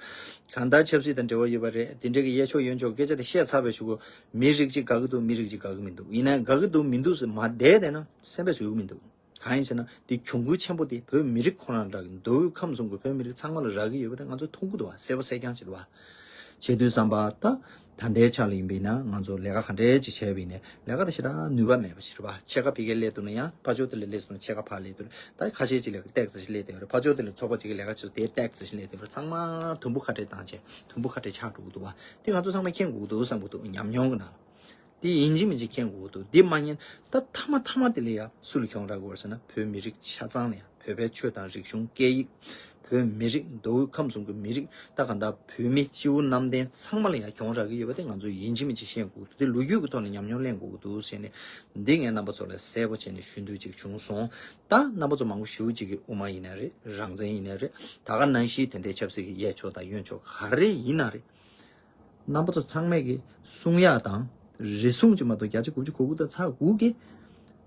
གང་ལྟར་ཆབ་སྲིད་དང་འབྲེལ་བ་ཡོད་པ་རེད། དེ་འདྲ་གི་གཡས་ཕྱོགས་གཡོན་ཕྱོགས་སྐད་ཆ་དེ་བཤད་ཚར་བའི་གཞུག་གུ་མི་རིགས་གཅིག་དགའ་གི་འདུག་མི་རིགས་གཅིག་དགའ་གི་མི་འདུག་ཡིན་ན་དགའ་གི་འདུག་མི་འདུག་ཟེར་མ་བསྡད་བསྡད་ན་སེམས་པས་བཟོད་གི་མི་འདུག་གང་ཡིན་ཟེར་ན་དེ་གྱོང་གུད་ཆེན་པོ་དེ་བོད་མི་རིགས་ཁོ་རང་རག་གི། མདོ་དབུས་ཁམས་གསུམ་གྱི་བོད་མི་རིགས་ཚང་མ་ལ་རག་གི་ཡོད་པ་དེ་ང་ཚོས་མཐོང་གི་འདུག་བ། གསལ་པོ་གསལ་རྐྱང་ཅིག་རེད་བ། བྱེད་དུས་ཙམ་པ་ད་ད་ལྟའི་ཆ་ལ་ཡིན་པས་ན། ང་ཚོ་ལས་ཀ་ག་འདྲས་ཅིག་བྱས་པ་ཡིན་ནའི་ལས་ཀ་དེ་ཞེ་དྲག་ནུས་པ་མེད་པ་ཞིག་རེད་བ། ཕྱེད་ཀ་ཕ་གིར་སླེབས་འདུག་ན་ཡང་ཕར་ཕྱོགས་དེ་ལ་སླེབས་འདུག་ན་ཕྱེད་ཀ་ཕར་སླེབས་འདུག་ད་ཁ་ཤས་ཅིག་ལ་ཏོག་ཙམ་ཞིག་སླེབས་བསྡད་ཡོད་རེད། ཕར་ཕྱོགས་དེ་ལ་ཚོགས་པ་ཅིག་གི་ལས་ཀ་བྱེད་དུས་དེ་ཏོག་ཙམ་ཞིག་སླེབས་བསྡད་ཡོད་རེད། ཚང་མ་དུམ་བུ་ཁ་བྲལ་བཏང་བྱས་དུམ་བུ་ཁ་བྲལ་ཆགས་འགྲོ་གི་འདུག་བ། དེ་ང་ཚོ་ཚང་མས་མཁྱེན་དགོས་ཀྱི་འདུག་བསམ་གྱི་འདུག་ཉམས་མྱོང་གི་ནང་ལ། དེ་ཡིན་གཅིག་མིན་གཅིག་མཁྱེན་དགོས་ཀྱི་འདུག་འདི་མ་ཉན། ད་མཐའ་མ་མཐའ་མ་དེ་ལ་ཡ་སུ་ལ་གྱོང་རག་གི་ཡོད་རེད་ཟེར་ན། བོད་མི་རིགས་ཆ་ཚང་ལ་ཡ། བོད་པའི་ཆོས་དང་རིག་གཞུང་སྐད་ཡིག་བོད་མི་རིགས། མདོ་དབུས་ཁམས་གསུམ་གྱི་མི་རིགས། ད་ག་འདྲ་བོད་མི་སྤྱི་བོ་གནམ་བསྟན་ཚང་མ་ལ་ཡ་གྱོང་རག་གི་ཡོད་པ་དེ་ང་ཚོས་ཡིན་གཅིག་མིན་གཅིག་ཤེས་དགོས་ཀྱི་འདུག་དེ་ལོ་རྒྱུས་ཀྱི་ཐོག་ནས་ཉམས་མྱོང་ལེན་དགོས་ཀྱི་འདུག་ཟེར་ནས། འདི་ངས་རྣམ་པ་ཚོ་ལ་གསལ་པོ་བྱས་ནས་ཞུ་འདོད་ཅིག་བྱུང་སོང་། ད་རྣམ་པ་ཚོ་མང་པོ་ཞེ་པོ་ཅིག་གིས་དབུ་མ་ཡིན་ན་རེད། རང་བཙན་ཡིན་ན་རེད། ད་ག་ནང་བཞིན་དེ་འདྲའི་ཆབ་སྲིད་ཀྱི་གཡས་ཕྱོགས་དང་གཡོན་ཕྱོགས་ག་རེ་ཡིན་ན་རེད། རྣམ་པ་ཚོ་ཚང་མས་ཀྱི་གསུང་ཡག་དང་། རེ་ཟུང་ཅིག་མ་གཏོགས། བརྒྱ་ཆ་དགུ་བཅུ་གོ་དགུ་དང་ཚེག་དགུ་གིས་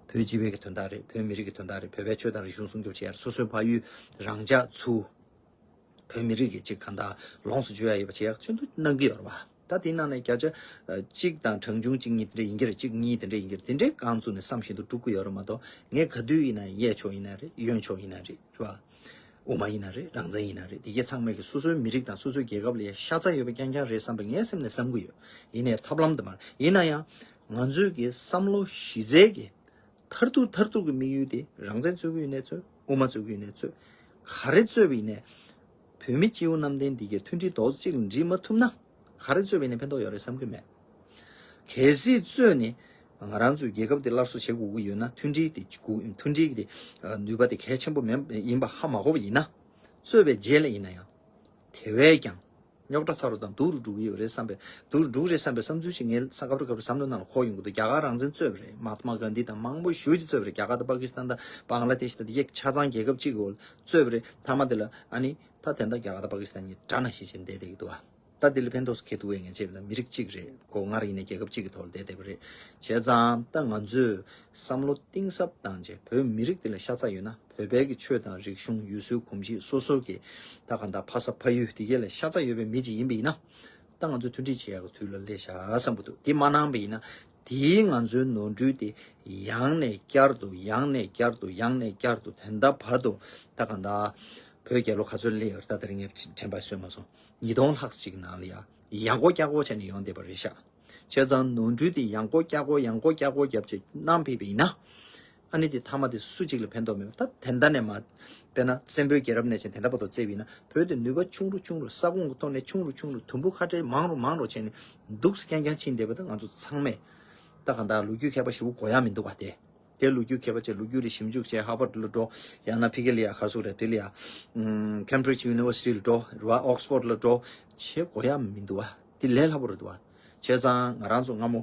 བོད་སྤྱི་པའི་གི་དོན་དག་རེད། བོད་མི་རིགས་ཀྱི་དོན་དག་རེད། བོད་པའི་ཆོས་དང་རིག་གཞུང་སྲུང་སྐྱོབ་བྱེད་ཡ། སོ་སོའི་ཕ་ཡུལ་རང་ཅག་ཚུར་བོད་མི་རིགས་ཀྱི་ཅིག་གང་ལྟར་ལོངས་སུ་སྤྱོད་ཡ་ཡོད་པ་བྱེད་ཡག་ཆེད་དུ་གནང་གི་ཡོད་རེད་བ། ད་དེའི་ནང་ནས་བརྒྱ་ཆ་གཅིག་དང་གྲངས་ཆུང་གཅིག་གཉིས་དེ་འདྲ་ཡིན་གྱི་རེད། གཅིག་གཉིས་དེ་འདྲ་ཡིན་གྱི་རེད། དེ་འདྲའི་རྐང་བཙུགས་ནས་བསམ་བཞིན་དུ་འགྲུབ་ཀྱི་ཡོད་རེད་མ་གཏོགས། ངས་ག་དུས་ཡིན་ན་གཡས་ཕྱོགས་ཡིན་ན་རེད། གཡོན་ཕྱོགས་ཡིན་ན་རེད། རེད་བ། དབུ་མ་ཡིན་ན་རེད། རང་བཙན་ཡིན་ན་རེད། དེ་གས་ཚང་མས་ཀྱི་སོ་སོའི་མི་རིགས་དང་སོ་སོའི་རྒྱལ་ཁབ་ལ་ཡ་ཤ་ཚ་ཡོད་པ་རྐྱང་རྐྱང་རེད་བསམ་པ་ངའི་སེམས་ནས་བསམ་གྱི་ཡོད། ཡིན་ནའི་ཐབས་ལམ་དེ་མ་རེད། ཡིན་ན་ཡང་ང་ཚོས་ཀྱི་བསམ་བློ་གཞི་རྩའི་གི་མཐར་ཐུག་མཐར་ཐུག་གི་དམིགས་ཡུལ་དེ་རང་བཙན་རྩོད་ཀྱི་ཡོད་ནའི་རྩོད། དབུ་མ་རྩོད་ཀྱི་ཡོད་ནའི་རྩོད། ག་རེ་རྩོད་པ་ཡིན་ནའི་བོད་མི་སྤྱི་བོ་གནམ་བསྟན་འདི་གའི་མཐུན་སྒྲིལ་རྡོག་རྩ་གཅིག་ལ་འགྲིག་མ་ཐུབ་ན། ག་རེ་རྩོད་པ་ཡིན་ནའི་ཕན་ཐོགས་ཡོད་རེད་བསམ་གྱི་མེད། གལ་སྲིད་རྩོད་ནས་ང་རང་ཚོའི་རྒྱལ་ཁབ་དེ་སླར་གསོ་བྱེད་དགོས་ཀྱི་ཡོད་ན། མཐུན་སྒྲིལ་དེ་དགོས། མཐུན་སྒྲིལ་གྱི་དེ་ནུས་པ་དེ་གལ་ཆེན་པོ་མེད་ཡིན་པ་ཧ་མ་གོ་བ་ཡིན་ན། རྩོད་པའི་རྗེས་ལ་ཡིན་ན་ཡང་དེ་བས་ཀྱང་རྙོག་དྲ་ཚ་རུ་དང་སྡུག་རུ་འགྲོ་གི་ཡོད་རེད་བསམ་པའི། སྡུག་རུ་འགྲོ་གི་རེད་བསམ་པའི་བསམ་ཚུལ་ཞིག་ངའི་སྐབས་རེ་སྐབས་རེ་བསམ་བློ་ནང་ལ་འཁོར་ཡོང་གི་འདུག་རྒྱ་གར་རང་བཙན་རྩོད་པ་རེད། མ་ཧཱ་ཏྨ་གྷན་དྷི་དང་མང་པོ་ཞེ་པོ་ཅིག་རྩོད་པ་རེད། རྒྱ་གར་དང་པ་ཀི་སི་ཐན་དང་བང་ལ་དེ་ཤི་དང་དེ་གས་ཆ་ཚང་རྒྱལ་ཁབ་གཅིག་གི་འོག་ལ་རྩོད་པ་རེད། མཐའ་མ་དེ་ལ་ཨ་ནི་ད་དེ་འདྲ་རྒྱ་གར་དང་པ་ཀི་སི་ཐན་གཉིས་དགྲ་ནང་བཞིན་བྱས་བསྡད་བསྡད་ཀྱི་འདུག་བ། ད་དེ་ལ་ཕན་ཐོགས་སུ་ཁེལ་འདུག་བས། ངས་བྱས་པ་ན་མི་རིགས་གཅིག་རེད། ཁོ་སྔར་ཡིན་ནའི་རྒྱལ་ཁབ་གཅིག་གི་ཐོག་ལ་བསྡད་བསྡད་པ་རེད། བྱས་ཙང་ད་ང་ཚོས་བསམ་བློ་གཏིང་ཟབ་བཏང་བྱས་བོད་མི་རིགས་དེ་ལ་ཤ་ཚ་ཡོད་ན། བོད་པའི་གི་ཆོས་དང་རིག་གཞུང་། ཡུལ་སྲོལ་གོམས་གཤིས། སོ་སོ་གི་ད་གང་ལྟར་ཕ་ས་ཕ་ཡུལ་དེ་གས་ལ་ཤ་ཚ་ཡོད་པའི་མི་ཅིག་ཡིན་པ་ཡིན་ན། ད་ང་ཚོས་མཐུན་སྒྲིལ་བྱེད་ཡག་གི་དུས་ལ་སླེབས་ཤག་བསམ་གྱི་འདུག་དེ་མ་གནང་པ་ཡིན་ན། དེའི་ང་ཚོའི་ནོར་འཁྲུལ་དེ་ཡང་ནས་བསྐྱར་དུ་ཡང་ནས་བསྐྱར་དུ་ཡང་ནས་བསྐྱར་དུ་དེ་འདྲ་བར་དུ། ད་གང་ལྟར་བོད་རྒྱལ་ལོ་ག་ཚོད་སླེབས་ཡོད་རེད། ད་དེ་རིང་ངས་དྲན་པ་གསོས་མ་སོང་། ཉིས་སྟོང་ལྷག་ཅིག་ནང་ལ་ཡ་ཡང་སྐོར་བསྐྱར་སྐོར་བྱས་ནས་ཡོང་བསྡད་པ་རེད་ཤག་བྱས་ཙང་ནོར་འཁྲུལ་དེ་ཡང་སྐོར་བསྐྱར་སྐོར་ཡང་སྐོར་བསྐྱར་སྐོར་བརྒྱབ་བྱས་གནང་ཕེབས་པ་ཡིན་ན། ཨ་ནི་དེ་མཐའ་མ་དེ་སུ་གཅིག་ལ་ཕན་ཐོགས་མེད་པ། ད་དེ་འདྲ་ནས་མ། དཔེར་ན་བཙན་པོའི་རྒྱལ་རབས་ནས་བྱས་དེ་འདྲ་བར་དུ་བརྩིས་པ་ཡིན་ན། བོད་དེ་ནུས་པ་ཆུང་རུ་ཆུང་རུ། ས་ཁོངས་ཀྱི་ཐོག་ནས་ཆུང་རུ་ཆུང་རུ། དུམ་བུ་ཁ་བྲལ་མང་རུ་མང་རུ་བྱས་ནས་སྡུག་སེ་རྐྱང་རྐྱང་ཕྱིན་བསྡད་པ། ད་ང་ཚོ་ཚང་མས་ད་གང་ལྟར་ལོ་རྒྱུས་མཁས་པ་ཞེ་པོ་གོ་ཡ་མི་འདུག་བ། དེ། དེ་ལོ་རྒྱུས་མཁས་པ་བྱས། ལོ་རྒྱུས་ལ་ཞིབ་འཇུག་བྱས། ཧར་ཝརཌ་ལ་འགྲོ། ཡང་ན་ཕ་གི་ལ་ཡ། ག་རེ་ཟེར་དགོས་རེད། དེ་ལ་ཡ། ཨམ། Cambridge University ལ་འགྲོ་རེད་བ། Oxford ལ་འགྲོ་བྱས་གོ་ཡ་མི་འདུག་བ། དེ་ལས་སླ་པོ་རེད་འདུག་བ། བྱས་ཙང་ང་རང་ཚོ་སྔ་མོ་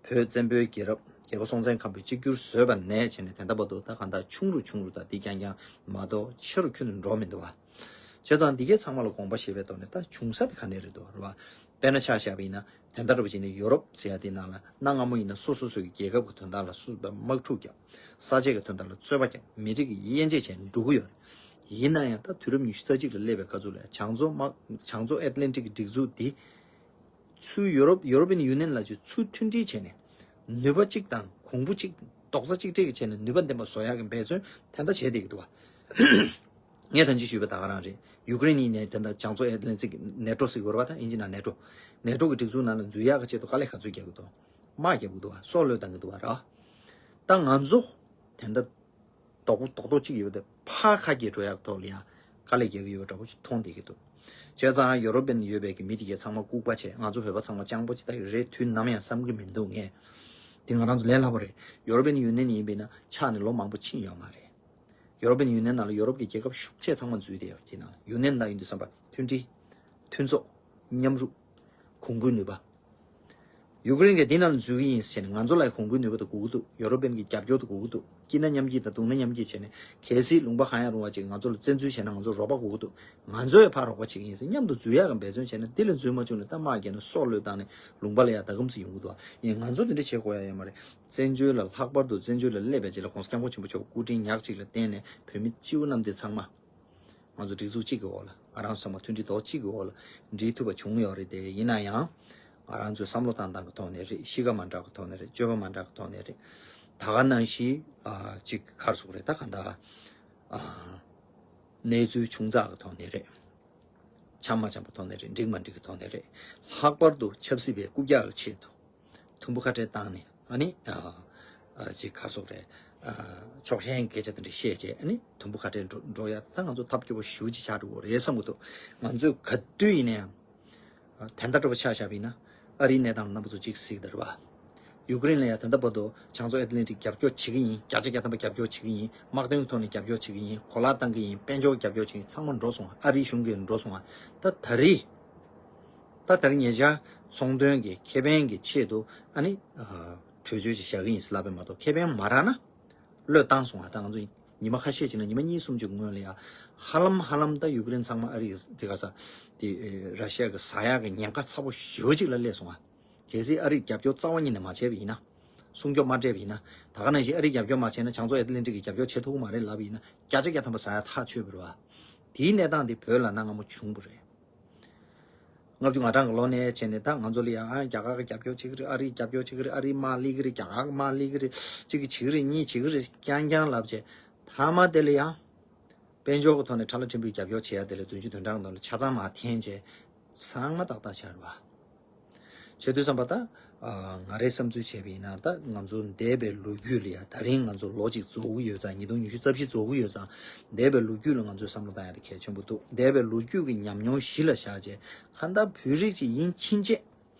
བོད་བཙན་པོའི་རྒྱལ་རབས། རྒྱལ་པོ་སྲོང་བཙན་སྒམ་པོས་གཅིག་གྱུར་བཟོས་པ་ནས་བྱས་ནས་དེ་འདྲ་བར་དུ་ད་གང་ལྟར་ཆུང་རུ་ཆུང་རུ། ད་འདི་རྐྱང་རྐྱང་མ་གཏོགས་ཆེ་རུ་ཁྱོན་ནས་འགྲོ་མི་འདུག་བ། བྱས་ཙང་འདི་གའི་ཚང་མ་ལ་དགོངས་པ་བཞེས་པའི་ཐོག་ནས་ད་བྱུང་ས་དེ་ག་ནས་རེད་འདུག་རེད་བ། དཔེར་ན་ཆ་བཞག་པ་ཡིན་ན། དེ་འདྲ་འདྲ་པོ་བྱས་ནས་ཡོ་རོབ་ཟེར་ཡ་དེ་ནང་ལ་གནའ་སྔ་མོ་ཡིན་ན་སོ་སོ་སོ་གི་རྒྱལ་ཁབ་ཀྱི་དོན་དག་ལ་སོ་སོ་དམག་འཁྲུག་བརྒྱབ། ས་ཆའི་གི་དོན་དག་ལ་རྩོད་པ་བརྒྱབ། མི་རིགས་ཀྱི་དབྱེ་འབྱེད་བྱས་ནས་འགྲོ་གི་ཡོད་རེད། ཡིན་ན་ཡང་ད་དུས་རབས་ཉི་ཤུ་རྩ་གཅིག་ལ་སླེབས་པའི་སྐབས་སུ་ལ་བྱང་མཚོ་དམག་བྱང་མཚོ་ཨེཊ་ལན་ཊིག་གི་སྒྲིག་འཛུགས་འདི། ཚུར་ཡོ་རོབ་ཡོ་རོ་པི་ཡན་ཡུ་ནི་ཡན་ལ་ཅིག་ཚུར་མཐུན་སྒྲིལ་བྱས་ནས། ནུས་པ་གཅིག་དང་གོང་བུ་གཅིག་རྡོག་རྩ་གཅིག་སྒྲིལ་གྱིས་བྱས་ནས་ནུས་པ་ལྡན་པ་བཟོ་ཡག་གི་འབད་བརྩོན་དེ་འདྲ་བྱས་བསྡད་ཀྱི་འདུག་བ། ངས་ད་ཅི་ཞུས་པ་ད་ག་རང་རེད། ཡུ་ཀེ་རེན་ཡིན་ནའི་དེ་འདྲ་བྱང་མཚོ་ཨེཊ་ལན་ཊིག་གི་ནེ་ཊོ་ཟེར་གྱི་ཡོད་རེད་བ། ད་ཨིན་ཇི་ནང་ནེ་ཊོ། ནེ་ཊོ་གི་སྒྲིག་འཛུགས་ནང་ལ་འཛུལ་ཡག་གི་ཆེད་དུ་དཀའ་ལས་ག་ཚོད་རྒྱག་གི་འདུག་དམག་རྒྱག་གི་འདུག་བ། སྲོག་བློས་བཏང་གི་འདུག་བ་ར། ད་ང་ཚོ་དེ་འདྲ་རྡོག་པོ་རྡོག་རྡོག་གཅིག་ཡོད་པ་དེ་ཕར་ཁ་གྱེས་འགྲོ་ཡག་ཐོག་ལ་ཡང་དཀའ་ལས་རྒྱག་གི་ཡོད་པ་འདྲ་པོ་ཞིག་མཐོང་བསྡད་ཀྱི་འདུག་བྱས་ཙང་ཡོ་རོ་པན་ཡོད་པའི་གི་མི་དེ་གས་ཚང་མ་ལྐུགས་པ་བྱས། ང་ཚོ་བོད་པ་ཚང་མ་སྤྱང་པོ་ཅིག་ད་རེད། དུས་ནམ་ཡང་བསམ་གྱི་མི་འདུག་ངས། དེ་ང་རང་ཚོ་ལས་སླ་པོ་རེད། ཡོ་རོ་པན་ཡུ་ནི་ཡན་ཡིན་པས་ན་ཆགས་ནས་ལོ་མང་པོ་ཕྱིན་ཡོད་མ་རེད། ཡོ་རོ་པན་ཡུ་ནི་ཡན་ནང་ལ་ཡོ་རོབ་ཀྱི་རྒྱལ་ཁབ་ཤུགས་ཆེ་ཚང་མ་འཛུལ་བསྡད་ཡོད། དེ་ནང་ཡུ་ནི་ཡན་ལ་ཡིན་དུས་ཙམ་པ་མཐུན་སྒྲིལ། མཐུན་ཚོགས། མཉམ་རུབ། གོང་བུའི་ནུས་པ། ཡུ་ཀེ་རེན་གྱིས་འདི་ནང་འཛུལ་གྱི་ཡིན་ཟེར་ནས་ང་ཚོ་ལ་གོང་བུའི་ནུས་པ་དེ་དགོས་ཀྱི་འདུག་ཡོ་རོ་པན་གྱི་རྒྱབ་སྐྱོར་དེ་དགོས་ཀྱི་འདུག་སྐྱིད་ན་མཉམ་སྐྱིད་དང་སྡུག་ན་མཉམ་སྐྱིད་བྱས་ནས། གལ་སྲིད་ལུང་པ་གང་ཡང་རུང་བ་ཅིག་ང་ཚོ་ལ་བཙན་འཛུལ་བྱས་ན་ང་ཚོ་རོགས་པ་དགོས་ཀྱི་འདུག་ང་ཚོ་ཡང་ཕར་རོགས་པ་བྱེད་ཀྱི་ཡིན་ཟེར། མཉམ་དུ་འཛུལ་ཡག་གི་འབད་བརྩོན་བྱས་ན། འདི་ལ་འཛུལ་མ་བཅུག་ན་ད་དམག་རྒྱག་ནས་སྲོག་བློས་བཏང་ནས་ལུང་པ་ལ་ཡང་ཟླ་གམ་ཙམ་ཡོང་གི་འདུག་ཡིན། ང་ཚོ་འདི་འདྲ་བྱེད་དགོས་ཡ་ཡོད་མ་རེད། བཙན་བྱོལ་ལ། ལྷག་པར་དུ་བཙན་བྱོལ་ལ་སླེབས་པའི་རྗེས་ལ་༸གོང་ས་༸སྐྱབས་མགོན་ཆེན་པོ་མཆོག་སྐུ་དྲིན་ཉག་གཅིག་ལ་བརྟེན་ནས་བོད་མི་སྤྱི་བོ་གནམ་བསྟན་ཚང་མ། ང་ཚོ་སྒྲིག་འཛུགས་གཅིག་གི་འོག་ལ། ང་རང་ཚོ་ཚང་མ་མཐུན་སྒྲིལ་རྡོག་གཅིག་གི་འོག་ལ་འགྲིལ་ཐུབ་པ་བྱུང་ཡོད་རེད་དེ། ཡིན་ན་ཡང་ང་རང་ཚོའི་བསམ་བློ་བཏང་སྟངས་ཀྱི་ཐོག་ནས་རེད། གཤིས་ཀ་མ་འདྲ་བའི་ཐོག་ནས་རེད། སྤྱོད་པ་མ་འདྲ་བའི་ཐོག་ནས་རེད། ད་ག་ནང་བཞིན་ཨ་ཅིག་ག་རེ་ཟེར་དགོས་རེད། ད་ག་འདྲ་ཨ་གནས་ཚུལ་ཆུང་ཙག་གི་ཐོག་ནས་རེད། འཆམ་མ་འཆམ་པའི་ཐོག་ནས་རེད། འགྲིག་མ་འགྲིག་གི་ཐོག་ནས་རེད། ལྷག་པར་དུ་ཆབ་སྲིད་པའི་རྐུབ་བཀྱག་གི་ཆེད་དུ། དུམ་བུ་ཁ་བྲལ་བཏང་ནས། ཨ་ནི་ཨ་ཨ་ཅིག་ག་རེ་ཟེར་དགོས་རེད། ཨ་ཕྱོགས་ཞེན་སྐད་ཆ་དེ་འདྲ་བཤད་བྱས། ཨ་ནི་དུམ་བུ་ཁ་བྲལ་འགྲོ་འགྲོ་ཡ། ད་ང་ཚོ་ཐབས་སྐྱོ་པོ་ཞེ་པོ་ཅིག་ཆགས་འགྲོ་གི་རེད་བསམ་གྱི་འདུག་ང་ཚོས་ག་དུས་ཡིན་ན་ཡང་། ཨ་དེ་འདྲ་འདྲ་པོ་ཆ་བཞག་པ་ཡིན་ན། ཨ་རིའི་གནས་སྟངས་རྣམ་པ་ཚོ་གཅིག་གཟིགས་དང་རེད་བ། ཡུ་ཀེ་རེན་ལ་ཡང་དེ་འདྲ་བར་དུ་བྱང་མཚོ་ཨེཊ་ལན་ཊིག་རྒྱབ་སྐྱོར་བྱེད་ཀྱི་ཡིན། བརྒྱ་ཆ་བརྒྱ་ཐམ་པ་རྒྱབ་སྐྱོར་བྱེད་ཀྱི་ཡིན། དམག་དོན་གྱི་ཐོག་ནས་རྒྱབ་སྐྱོར་བྱེད་ཀྱི་ཡིན། གོ་ལག་བཏང་གི་ཡིན། དཔལ་འབྱོར་རྒྱབ་སྐྱོར་བྱེད་ཀྱི་ཡིན། ཚང་མ་འགྲོ་སོང་བ། ཨ་རིའི་གཞུང་གིས་འགྲོ་སོང་བ། ད་ད་རེས། ད་ད་རེས་ཉེ་ཆར་ཚོང་དོན་གྱི་ཁེ་ཕན་གྱི་ཆེད་དུ་ཨ་ནི་ཨ་གྲོས་ཆོད་ཅིག་བཞག་གི་ཡིན་ཟེར་ལབ་པ་མ་གཏོགས། ཁེ་ཕན་མ་རག་ན་བློས་བཏང་སོང་བ། ད་ང་ཚོ་ཉི་མ་ཁ་ཤས་ཅིག་ནང་། ཉི་མ་གཉིས་གསུམ་ཅིག་སྔོན་ལ་ཡ་ཧ་ལམ་ཧ་ལམ་ད་ཡུ་ཀེ་རེན་ཚང་མ་ཨ་རི་གི་དེ་ག་ས་དེ་ཨེ་ར་ཤི་ཡ་གི་ཟ་ཡག་གི་ཉེན་ཁ་ཚ་པོ་ཞེ་པོ་ཅིག་ལ་སླེབས་སོང་བ། གལ་སྲིད་ཨ་རིས་རྒྱབ་སྐྱོར་རྩ་བ་ཉིད་ནས་མ་བྱས་པ་ཡིན་ན། སྲུང་སྐྱོབ་མ་སྤྲད་པ་ཡིན་ན། ད་ག་ནང་བཞིན་ཨ་རིས་རྒྱབ་སྐྱོར་མ་བྱས་ན་བྱང་མཚོ་ཨེཊ་ལན་ཊིག་གིས་རྒྱབ་སྐྱོར་བྱེད་ཐུབ་ཀྱི་མ་རེད་ལབ་པ་ཡིན་ན། བརྒྱ་ཆ་བརྒྱ་ཐམ་པ་ཟ་ཡ་ཐག་ཆོད་པ་རེད་བ། དེའི་གནས་སྟངས་དེ་བོད་ལ་གནའ་སྔ་མོ་བྱུང་བ་རེད། ལྔ་བཅུ་ང་གྲངས་ཀྱི་ལོ་ནས་བྱས་ནས་ད་ང་ཚོ་ལ་ཡང་ཨ་རྒྱ་གར་གྱི་རྒྱབ་སྐྱོར་བྱེད་ཀྱི་རེད། ཨ་རིའི་རྒྱབ་སྐྱོར་བྱེད་ཀྱི་རེད། ཨ་རིའི་དམག་སླེབས་ཀྱི་རེད། རྒྱ་གར་གྱི་དམག་སླེབས་ཀྱི་རེད། གཅིག་གིས་བྱེད་ཀྱི་རེད། གཉིས་བྱེད་ཀྱི་རེད། རྐྱང་རྐྱང་ལབ་བྱས། མཐའ་མ་དེ་ལ་ཡང་དཔལ་འབྱོར་གྱི་ཐོག་ནས་ཁྲ་ལ་ཕྲན་བུའི་རྒྱབ་སྐྱོར་བྱེད་ཡ་དེ་ལ་བདུན་ཅུ་དོན་གྲངས་ནང་ལ་ཆ་ཚང་མར་འཐེན་བྱས། ཚང་མ་ཏག་ཏག་ཆགས་རེད་བ། བྱེད་དུས་ཙམ་པ་ད། ཨ། ང་རའི་བསམ་ཚུལ་བྱས་པ་ཡིན་ན་ད་ང་ཚོ་འདས་པའི་ལོ་རྒྱུས་ལ་ཡ་ད་རིང་ང་ཚོ་ལོ་གཅིག་རྫོགས་ཀྱི་ཡོད་ཙང་། ཉིས་སྟོང་ཉི་ཤུ་རྩ་བཞི་རྫོགས་ཀྱི་ཡོད་ཙང་། འདས་པའི་ལོ་རྒྱུས་ལ་ང་ཚོས་བསམ་བློ་བཏང་ཡ་དེ་གལ་ཆེན་པོ་འདུག་འདས་པའི་ལོ་རྒྱུས་ཀྱི་ཉམས་མྱོང་གཞི་ལ་བཞག་བྱས། གང་ལྟར་བོད་རིགས་ཅིག་ཡིན་ཕྱིན་ཆད།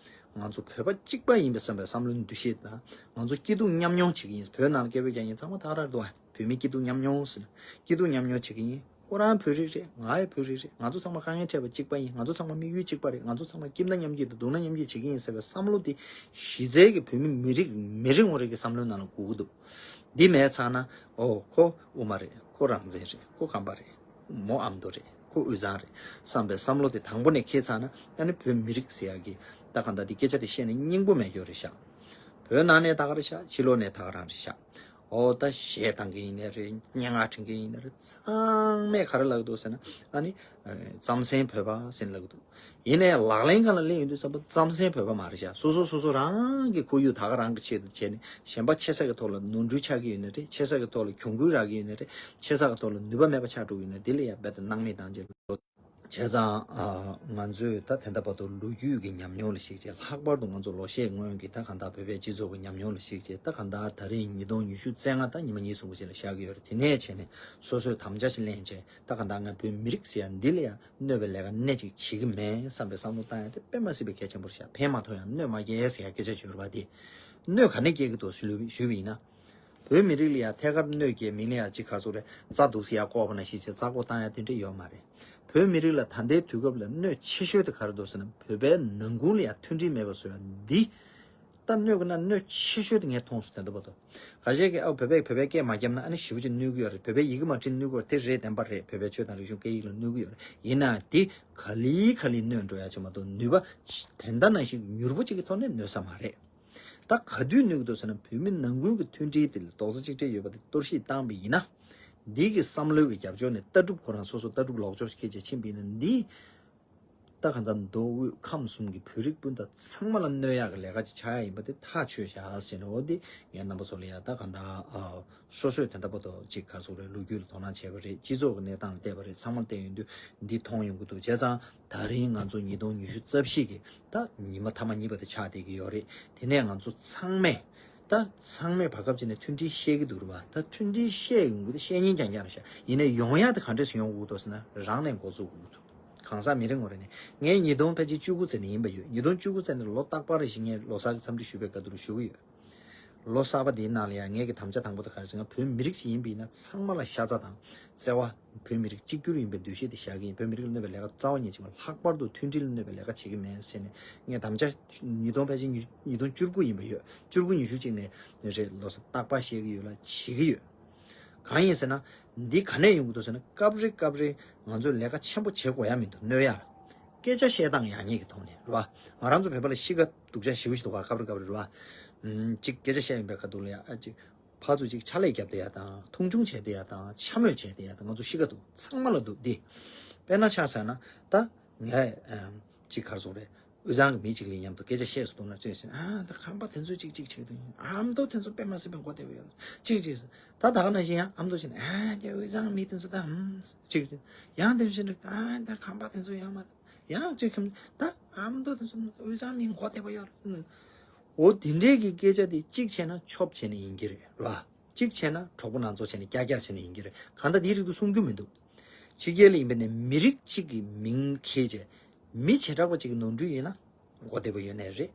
ང་ཚོ་བོད་པ་གཅིག་པ་ཡིན་པའི་བསམ་པའི་བསམ་བློའི་འདུ་ཤེས་དང་། ང་ཚོ་སྐྱིད་སྡུག་མཉམ་མྱོང་བྱེད་ཀྱི་ཡིན། བོད་ནང་ལ་སྐད་འབོད་རྒྱག་མཁན་ཚང་མ་ད་ག་རང་རེད་འདུག་བ། བོད་མི་སྐྱིད་སྡུག་མཉམ་མྱོང་ཟེར་ན། སྐྱིད་སྡུག་མཉམ་མྱོང་བྱེད་ཀྱི་ཡིན། ཁོ་རང་བོད་རིགས་རེད། ང་ཡང་བོད་རིགས་རེད། ང་ཚོ་ཚང་མ་དཀའ་ངལ་འཕྲད་པ་གཅིག་པ་ཡིན། ང་ཚོ་ཚང་མ་དམིགས་ཡུལ་གཅིག་པ་རེད། ང་ཚོ་ཚང་མ་སྐྱིད་ན་མཉམ་སྐྱིད་དང་སྡུག་ན་མཉམ་སྐྱིད་བྱེད་ཀྱི་ཡིན་ཟེར་བའི་བསམ་བློ་དེ་གཞི་རྩའི་གི་བོད་མི་མི་རིགས་མི་རེ་ངོ་རེ་གི་བསམ་བློའི་ནང་ལ་དགོས་ཀྱི་འདུག་འདི་མེད་ཚར་ན། ཨོ་ཁོ་དབུ་མ་རེད། ཁོ་རང་བཙན་རེད། ཁོ་ཁམས་པ་རེད། མོ་ཨ་མདོ་རེད། ཁོ་དབུས་གཙང་རེད་བསམ་པའི་བསམ་བློ་དེ་དང་པོ་ནས་འཁྱེར་ཚར་ན། ཨ་ནི་བོད་མི་རིགས་ཟེར་ཡག་གི་ད་གང་ལྟར་དེ་སྐད་ཆ་དེ་བཤད་ན་སྙིང་པོ་མེད་རྒྱུ་རེད་ཤག་བོད་ནང་ནས་ད་ག་རེད་ཤག་ཕྱི་ལོགས་ནས་ད་ག་རང་རེད་ཤག་ཨོ་ད་གཞས་བཏང་གི་ཡིན་ནའི་རེད། སྙན་ངག་འབྲི་གི་ཡིན་ནའི་རེད། ཚང་མས་ག་རེ་ལབ་ཀྱི་འདུག་ཟེར་ན། ཨ་ནི་རྩམ་ཟན་བོད་པ་ཟེར་ལབ་ཀྱི་འདུག་ཡིན་ནའི་ལག་ལེན་སྒང་ལ་སླེབས་ཡོང་དུས་ཙམ་པ་རྩམ་ཟན་བོད་པ་མ་རེད་ཤག་སོ་སོ་སོ་སོ་རང་གི་ཁོར་ཡུག་ད་ག་རང་གི་ཆེད་དུ་བྱས་ནས། གཞན་པ་ཆེ་ས་གི་ཐོག་ལ་ནོར་འཁྲུལ་ཆགས་ཀྱི་ཡོད་ནའི་རེད། ཆེ་ས་གི་ཐོག་ལ་གྱོང་གུན་རག་གི་ཡོད་ནའི་རེད། ཆེ་ས་གི་ཐོག་ལ་ནུས་པ་མེད་པ་ཆགས་འགྲོ་གི་ཡོད་ནའི་དེ་ལ་ཡ་རྦད་དེ་སྣང་མེད་བཏང་བྱས། བྱས་ཙང་། ཨ། ང་ཚོས་ད་དེ་འདྲ་བར་དུ་ལོ་རྒྱུས་ཀྱི་ཉམས་མྱོང་ལ་གཞིགས་བྱས། ལྷག་པར་དུ་ང་ཚོ་ལོ་ཤས་སྔོན་གྱི་ད་གང་ལྟར་བོད་པའི་སྤྱི་ཚོགས་ཀྱི་ཉམས་མྱོང་ལ་གཞིགས་བྱས། ད་གང་ལྟར་ད་རེས་ཉིས་སྟོང་ཉི་ཤུ་རྩ་ལྔ་ད་ཉི་མ་གཉིས་གསུམ་པ་ཞིག་ལ་བཞག་གི་ཡོད་རེད། དེ་ནས་བྱས་ནས་སོ་སོས་དམ་བཅའ་ཞིག་ལེན་བྱས། ད་གང་ལྟར་ང་བོད་མི་རིགས་ཟེར་ཡ་འདི་ལ་ཡ་གནོད་པའི་ལས་ཀ་སྣེ་གཅིག་བྱེད་ཀྱི་མེད་བསམ་པའི་བསམ་བློ་བཏང་ཡ་དེ་དཔེ་མ་སྲིད་པའི་གལ་ཆེན་པོ་རེད་ཤག་ཕན་མ་ཐོགས་ཡང་གནོད་མ་སྐྱེལ་ཟེར་ཡ་སྐད་ཆ་བརྗོད་པ་དེ། གནོད་ག་ནས་སྐྱེལ་གྱི་འདུག་ཞུས་པ་ཡིན་ན། བོད་མི་རིགས་ལ་ཡང་ཐད་ཀར་གནོད་སྐྱེལ། མིང་ལ་ཡང་ཅིག་ག་རེ་ཟེར་དགོས་རེད། རྩྭ་འདུག་སེ་ཡར་བཀོག་པ་ནང་བཞིན་བྱས་རྩྭ་བཀོག་བཏང་ཡ་དེ་འདྲ་ཡོད་མ་རེད། བོད་མི་རིགས་ལ་ད་ལྟའི་དུས་སྐབས་ལ་གནོད་ཆེ་ཤོས་དེ་ག་རེ་འདུག་ཟེར་ན། བོད་པའི་ནང་ཁུལ་ལ་ཡང་མཐུན་སྒྲིལ་མེད་པ་བཟོ་ཡ་འདི། ད་གནོད་ཀྱི་ན་གནོད་ཆེ་ཤོས་དེ་ངས་མཐོང་སོང་། དེ་འདྲ་བར་དུ་ཁ་ཤས་ཀྱིས་ཨ་བོད་པས་བོད་པའི་སྐད་མ་བརྒྱབ་ན་ཨ་ནི་ཞེ་པོ་ཅིག་གནོད་ཀྱི་ཡོད་རེད། བོད་པས་ཡི་གེ་མ་བྲིས་ན་གནོད་ཀྱི་ཡོད་རེད། དེ་བདེན་པ་རེད། བོད་པའི་ཆོས་དང་རིག་གཞུང་སྐད་ཡིག་ལ་གནོད་ཀྱི་ཡོད་རེད། ཡིན་ནའང་དེ་ག་ལེ་ག་ལེ་གནོད་འགྲོ་ཡ་ཅིག་མ་གཏོགས། ནུས་པ་དེ་འདྲ་ནང་བཞིན་མྱུར་པོ་ཅིག་གི་ཐོག་ནས་གནོད་ས་མ་རེད། ད་ག་དུས་གནོད་ཀྱི་འདུག་ཟེར་ན། བོད་མི་ནང་ཁུལ་གྱི་མཐུན་སྒྲིལ་དེ་ལ་རྡོག་རྩ་གཅིག་སྒྲིལ་ཡོད་པ་དེ་གཏོར་བཤིག་བཏང་བ་ཡིན་ན། འདི་གི་བསམ་བློའི་གི་རྒྱབ་ཕྱོགས་ནས་ལྟ་གྲུབ་ཁོ་རང་སོ་སོ་ལྟ་གྲུབ་ལོག་ཕྱོགས་སྐྱེད་བྱས་ཕྱིན་པ་ཡིན་ན། འདི་ད་ག་ད་མདོ་དབུས་ཁམས་གསུམ་གྱི་བོད་རིགས་སྤུན་ཟླ་ཚང་མ་ལ་གནོད་ཡག་གི་ལས་ཀ་ཅིག་ཆགས་ཡ་ཡིན་པ་དེ་ཐག་ཆོད་བཞག་ཟེར་ནས། འོ་འདི་ངས་རྣམ་པ་ཚོ་ལ་ཡ་ད་ག་ད། ཨ། སོ་སོས་དེ་འདྲ་བར་དུ་ཅིག་ག་རེ་ཟེར་དགོས་རེད། ལོ་རྒྱུས་ལ་དོ་སྣང་བྱས་པ་རེད། སྤྱི་ཚོགས་ཀྱི་གནས་སྟངས་ལ་བལྟས་པ་རེད། ཚང་མ་བལྟས་ཡོང་དུས་འདི་མཐོང་ཡོང་གི་འདུག་བྱས་ཙང་ད་རིང་ང་ཚོ་ཉིས་སྟོང་ཉི་ཤུ་རྩ་བཞི་གི་ད་ཉི་མ་ཐ་མ་གཉིས་པ་དེ་ཆགས་བསྡད་ཀྱི་ཡོད་རེད། དེ་ནས་ང་ཚོ་ཚང་མས་ད་ཚང་མས་བར་སྐབས་ཅིག་ནས་མཐུན་སྒྲིལ་བཤད་ཀྱི་འདུག་རེད་བ། ད་མཐུན་སྒྲིལ་བཤད་ཡོང་གི་འདུག་བཤད་ཉན་རྐྱང་རྐྱང་རེད་ཤག་ཡིན་ནའི་ཡོང་ཡག་དེ་ག་འདྲས་སེ་ཡོང་དགོས་འདུག་ཟེར་ན། རང་ནས་འགོ་བཙུགས་དགོས་ཀྱི་འདུག་གང་ཟག་མི་རེ་ངོ་རེ་ནས། ངས་ཉིས་སྟོང་ཕལ་ཆེར་བཅུ་དགུ་ཙམ་ནས་ཡིན་པ་ཡོད། ཉིས་སྟོང་བཅུ་དགུ་ཙམ་ནས་ལོ་རྟག་པར་རེ་བཞིན་ངས་ལོ་གསར་གྱི་འཚམས་འདྲི་ཞུ་བའི་སྐབས་དུ་ཞུ་གི་ཡོད། ལོ་གསར་པ་འདིའི་ནང་ལ་ཡང་ངེད་ཀྱི་དམ་བཅའ་དང་པོ་དེ་ག་རེ་ཟེར་ན། བོད་མི་རིགས་ཤིག་ཡིན་པ་ཡིན་ན་ཚང་མ་ལ་ཤ་ཚ་དང་བརྩེ་བ། བོད་མི་རིགས་གཅིག་གྱུར་ཡིན་པའི་འདུ་ཤེས་དེ་བཞག་གི་ཡིན། བོད་མི་རིགས་ལ་གནོད་པའི་ལས་ཀ་རྩ་བ་ཉིད་ཅིག་མ། ལྷག་པར་དུ་མཐུན་སྒྲིལ་ལ་གནོད་པའི་ལས་ཀ་བྱེད་ཀྱི་མེད་ཟེར་ནས། ངས་དམ་བཅའ་ཉིས་སྟོང་ཕལ་ཆེར་ཉིས་ཉིས་སྟོང་བཅུ་དགུ་ཡིན་པ་ཡོད། བཅུ་དགུ་ཉི་ཤུ་གཅིག་ནས་རེད། ལོ་གསར་རྟག་པར་བཤད་ཀྱི་ཡོད་ལ་བྱེད་ཀྱི་ཡོད། གང་ཡིན་ཟེར་ན། འདི་ག་ནས་ཡོང་གི་འདུག་ཟེར་ན། སྐབས་རེ་སྐབས་རེ་ང་ཚོས་ལས་ཀ་ཆེན་པོ་བྱེད་དགོས་ཡ་མི་འདུག་གནོད་ཡ། སྐད་ཆ་བཤད་སྟངས་ཡག་ཉེས་ཀྱི་ཐོག་ནས་རེད་བ། ང་རང་ཚོ་བོད་པ་ལ་གཤིས་ཀ་སྡུག་ཅག་ཞེ་པོ་ཞིག་འདུག་ག་སྐབས་རེ་སྐབས་རེ་རེད་བ། ཨམ། ཅིག་སྐད་ཆ་བཤད་ཡོང་པའི་ཁ་ཐུག་ལ་ཡ། ཨ། ཅིག་ཕར་ཚུར་ཅིག་ཕྱག་ལས་རྒྱབ་བསྡད་ཡ་དང་། མཐོང་ཆུང་བྱས་བསྡད་ཡ་དང་། འཕྱ་སྨོད་བྱས་བསྡད་ཡ་དང་། ང་ཚོ་གཤིས་ཀ་འདུག་ཚང་མ་ལ་འདུག་འདི། དཔེར་ན་ཆ་བཞག་ན་ད་ངས། ཨམ། ཅིག་ག་རེ་ཟེར་དགོས་རེད། དབུས་གཙང་གི་མི་གཅིག་ལ་མཉམ་དུ་སྐད་ཆ་བཤད་སུ་འདུག་ན། ཅིག་བྱས། ཨ། ད་ཁམས་པ་དེ་ཚོས་ཅིག་ཅིག་བྱེད་ཀྱི་འདུག་ཨ་མདོ་དེ་ཚོ་དཔེ་མ་སྲིད་པའི་མགོ་བདེ་པོ་ཡོད། ཅིག་ཅིག་ད་ད་ག་ནང་བཞིན་ཡང་ཨ་མདོ་བྱས་ན། ཨ། དེ་དབུས་གཙང་མི་དེ་ཚོ་ད། ཨམ། ཅིག་ཅིག་ཡང་དེ་བཞིན་དུ། ཨ། ད་ཁམས་པ་དེ་ཚོ་ཡང་མ། ཡང་ཅིག་ཁམས། ད་ཨ་མདོ་དེ་ཚོ་དབུས་གཙང་མི་མགོ་བདེ་པོ་ཡོད། འོ་དེ་འདྲའི་གི་སྐད་ཆ་དེ་གཅིག་བྱས་ན་ཆོབ་བྱས་ནས་ཡིན་གྱི་རེད། རེད་བ། གཅིག་བྱས་ན་གྲོགས་པོ་ནང་ཚོགས་བྱས་ནས་ཀྱག་ཀྱག་བྱས་ནས་ཡིན་གྱི་རེད། གང་ལྟར་དེའི་རིགས་དེ་གསུང་རྒྱུ་མི་འདུག་ཕྱི་རྒྱལ་ལ་ཡིན་པ་ནས་མི་རིགས་གཅིག་གི་མིང་འཁྱེར་བྱས། མི་བྱེ་བྲག་པ་གཅིག་གི་ནོར་འཁྲུལ་ཡིན་ན། མགོ་བདེ་པོ་ཡོད་ནའི་རེད།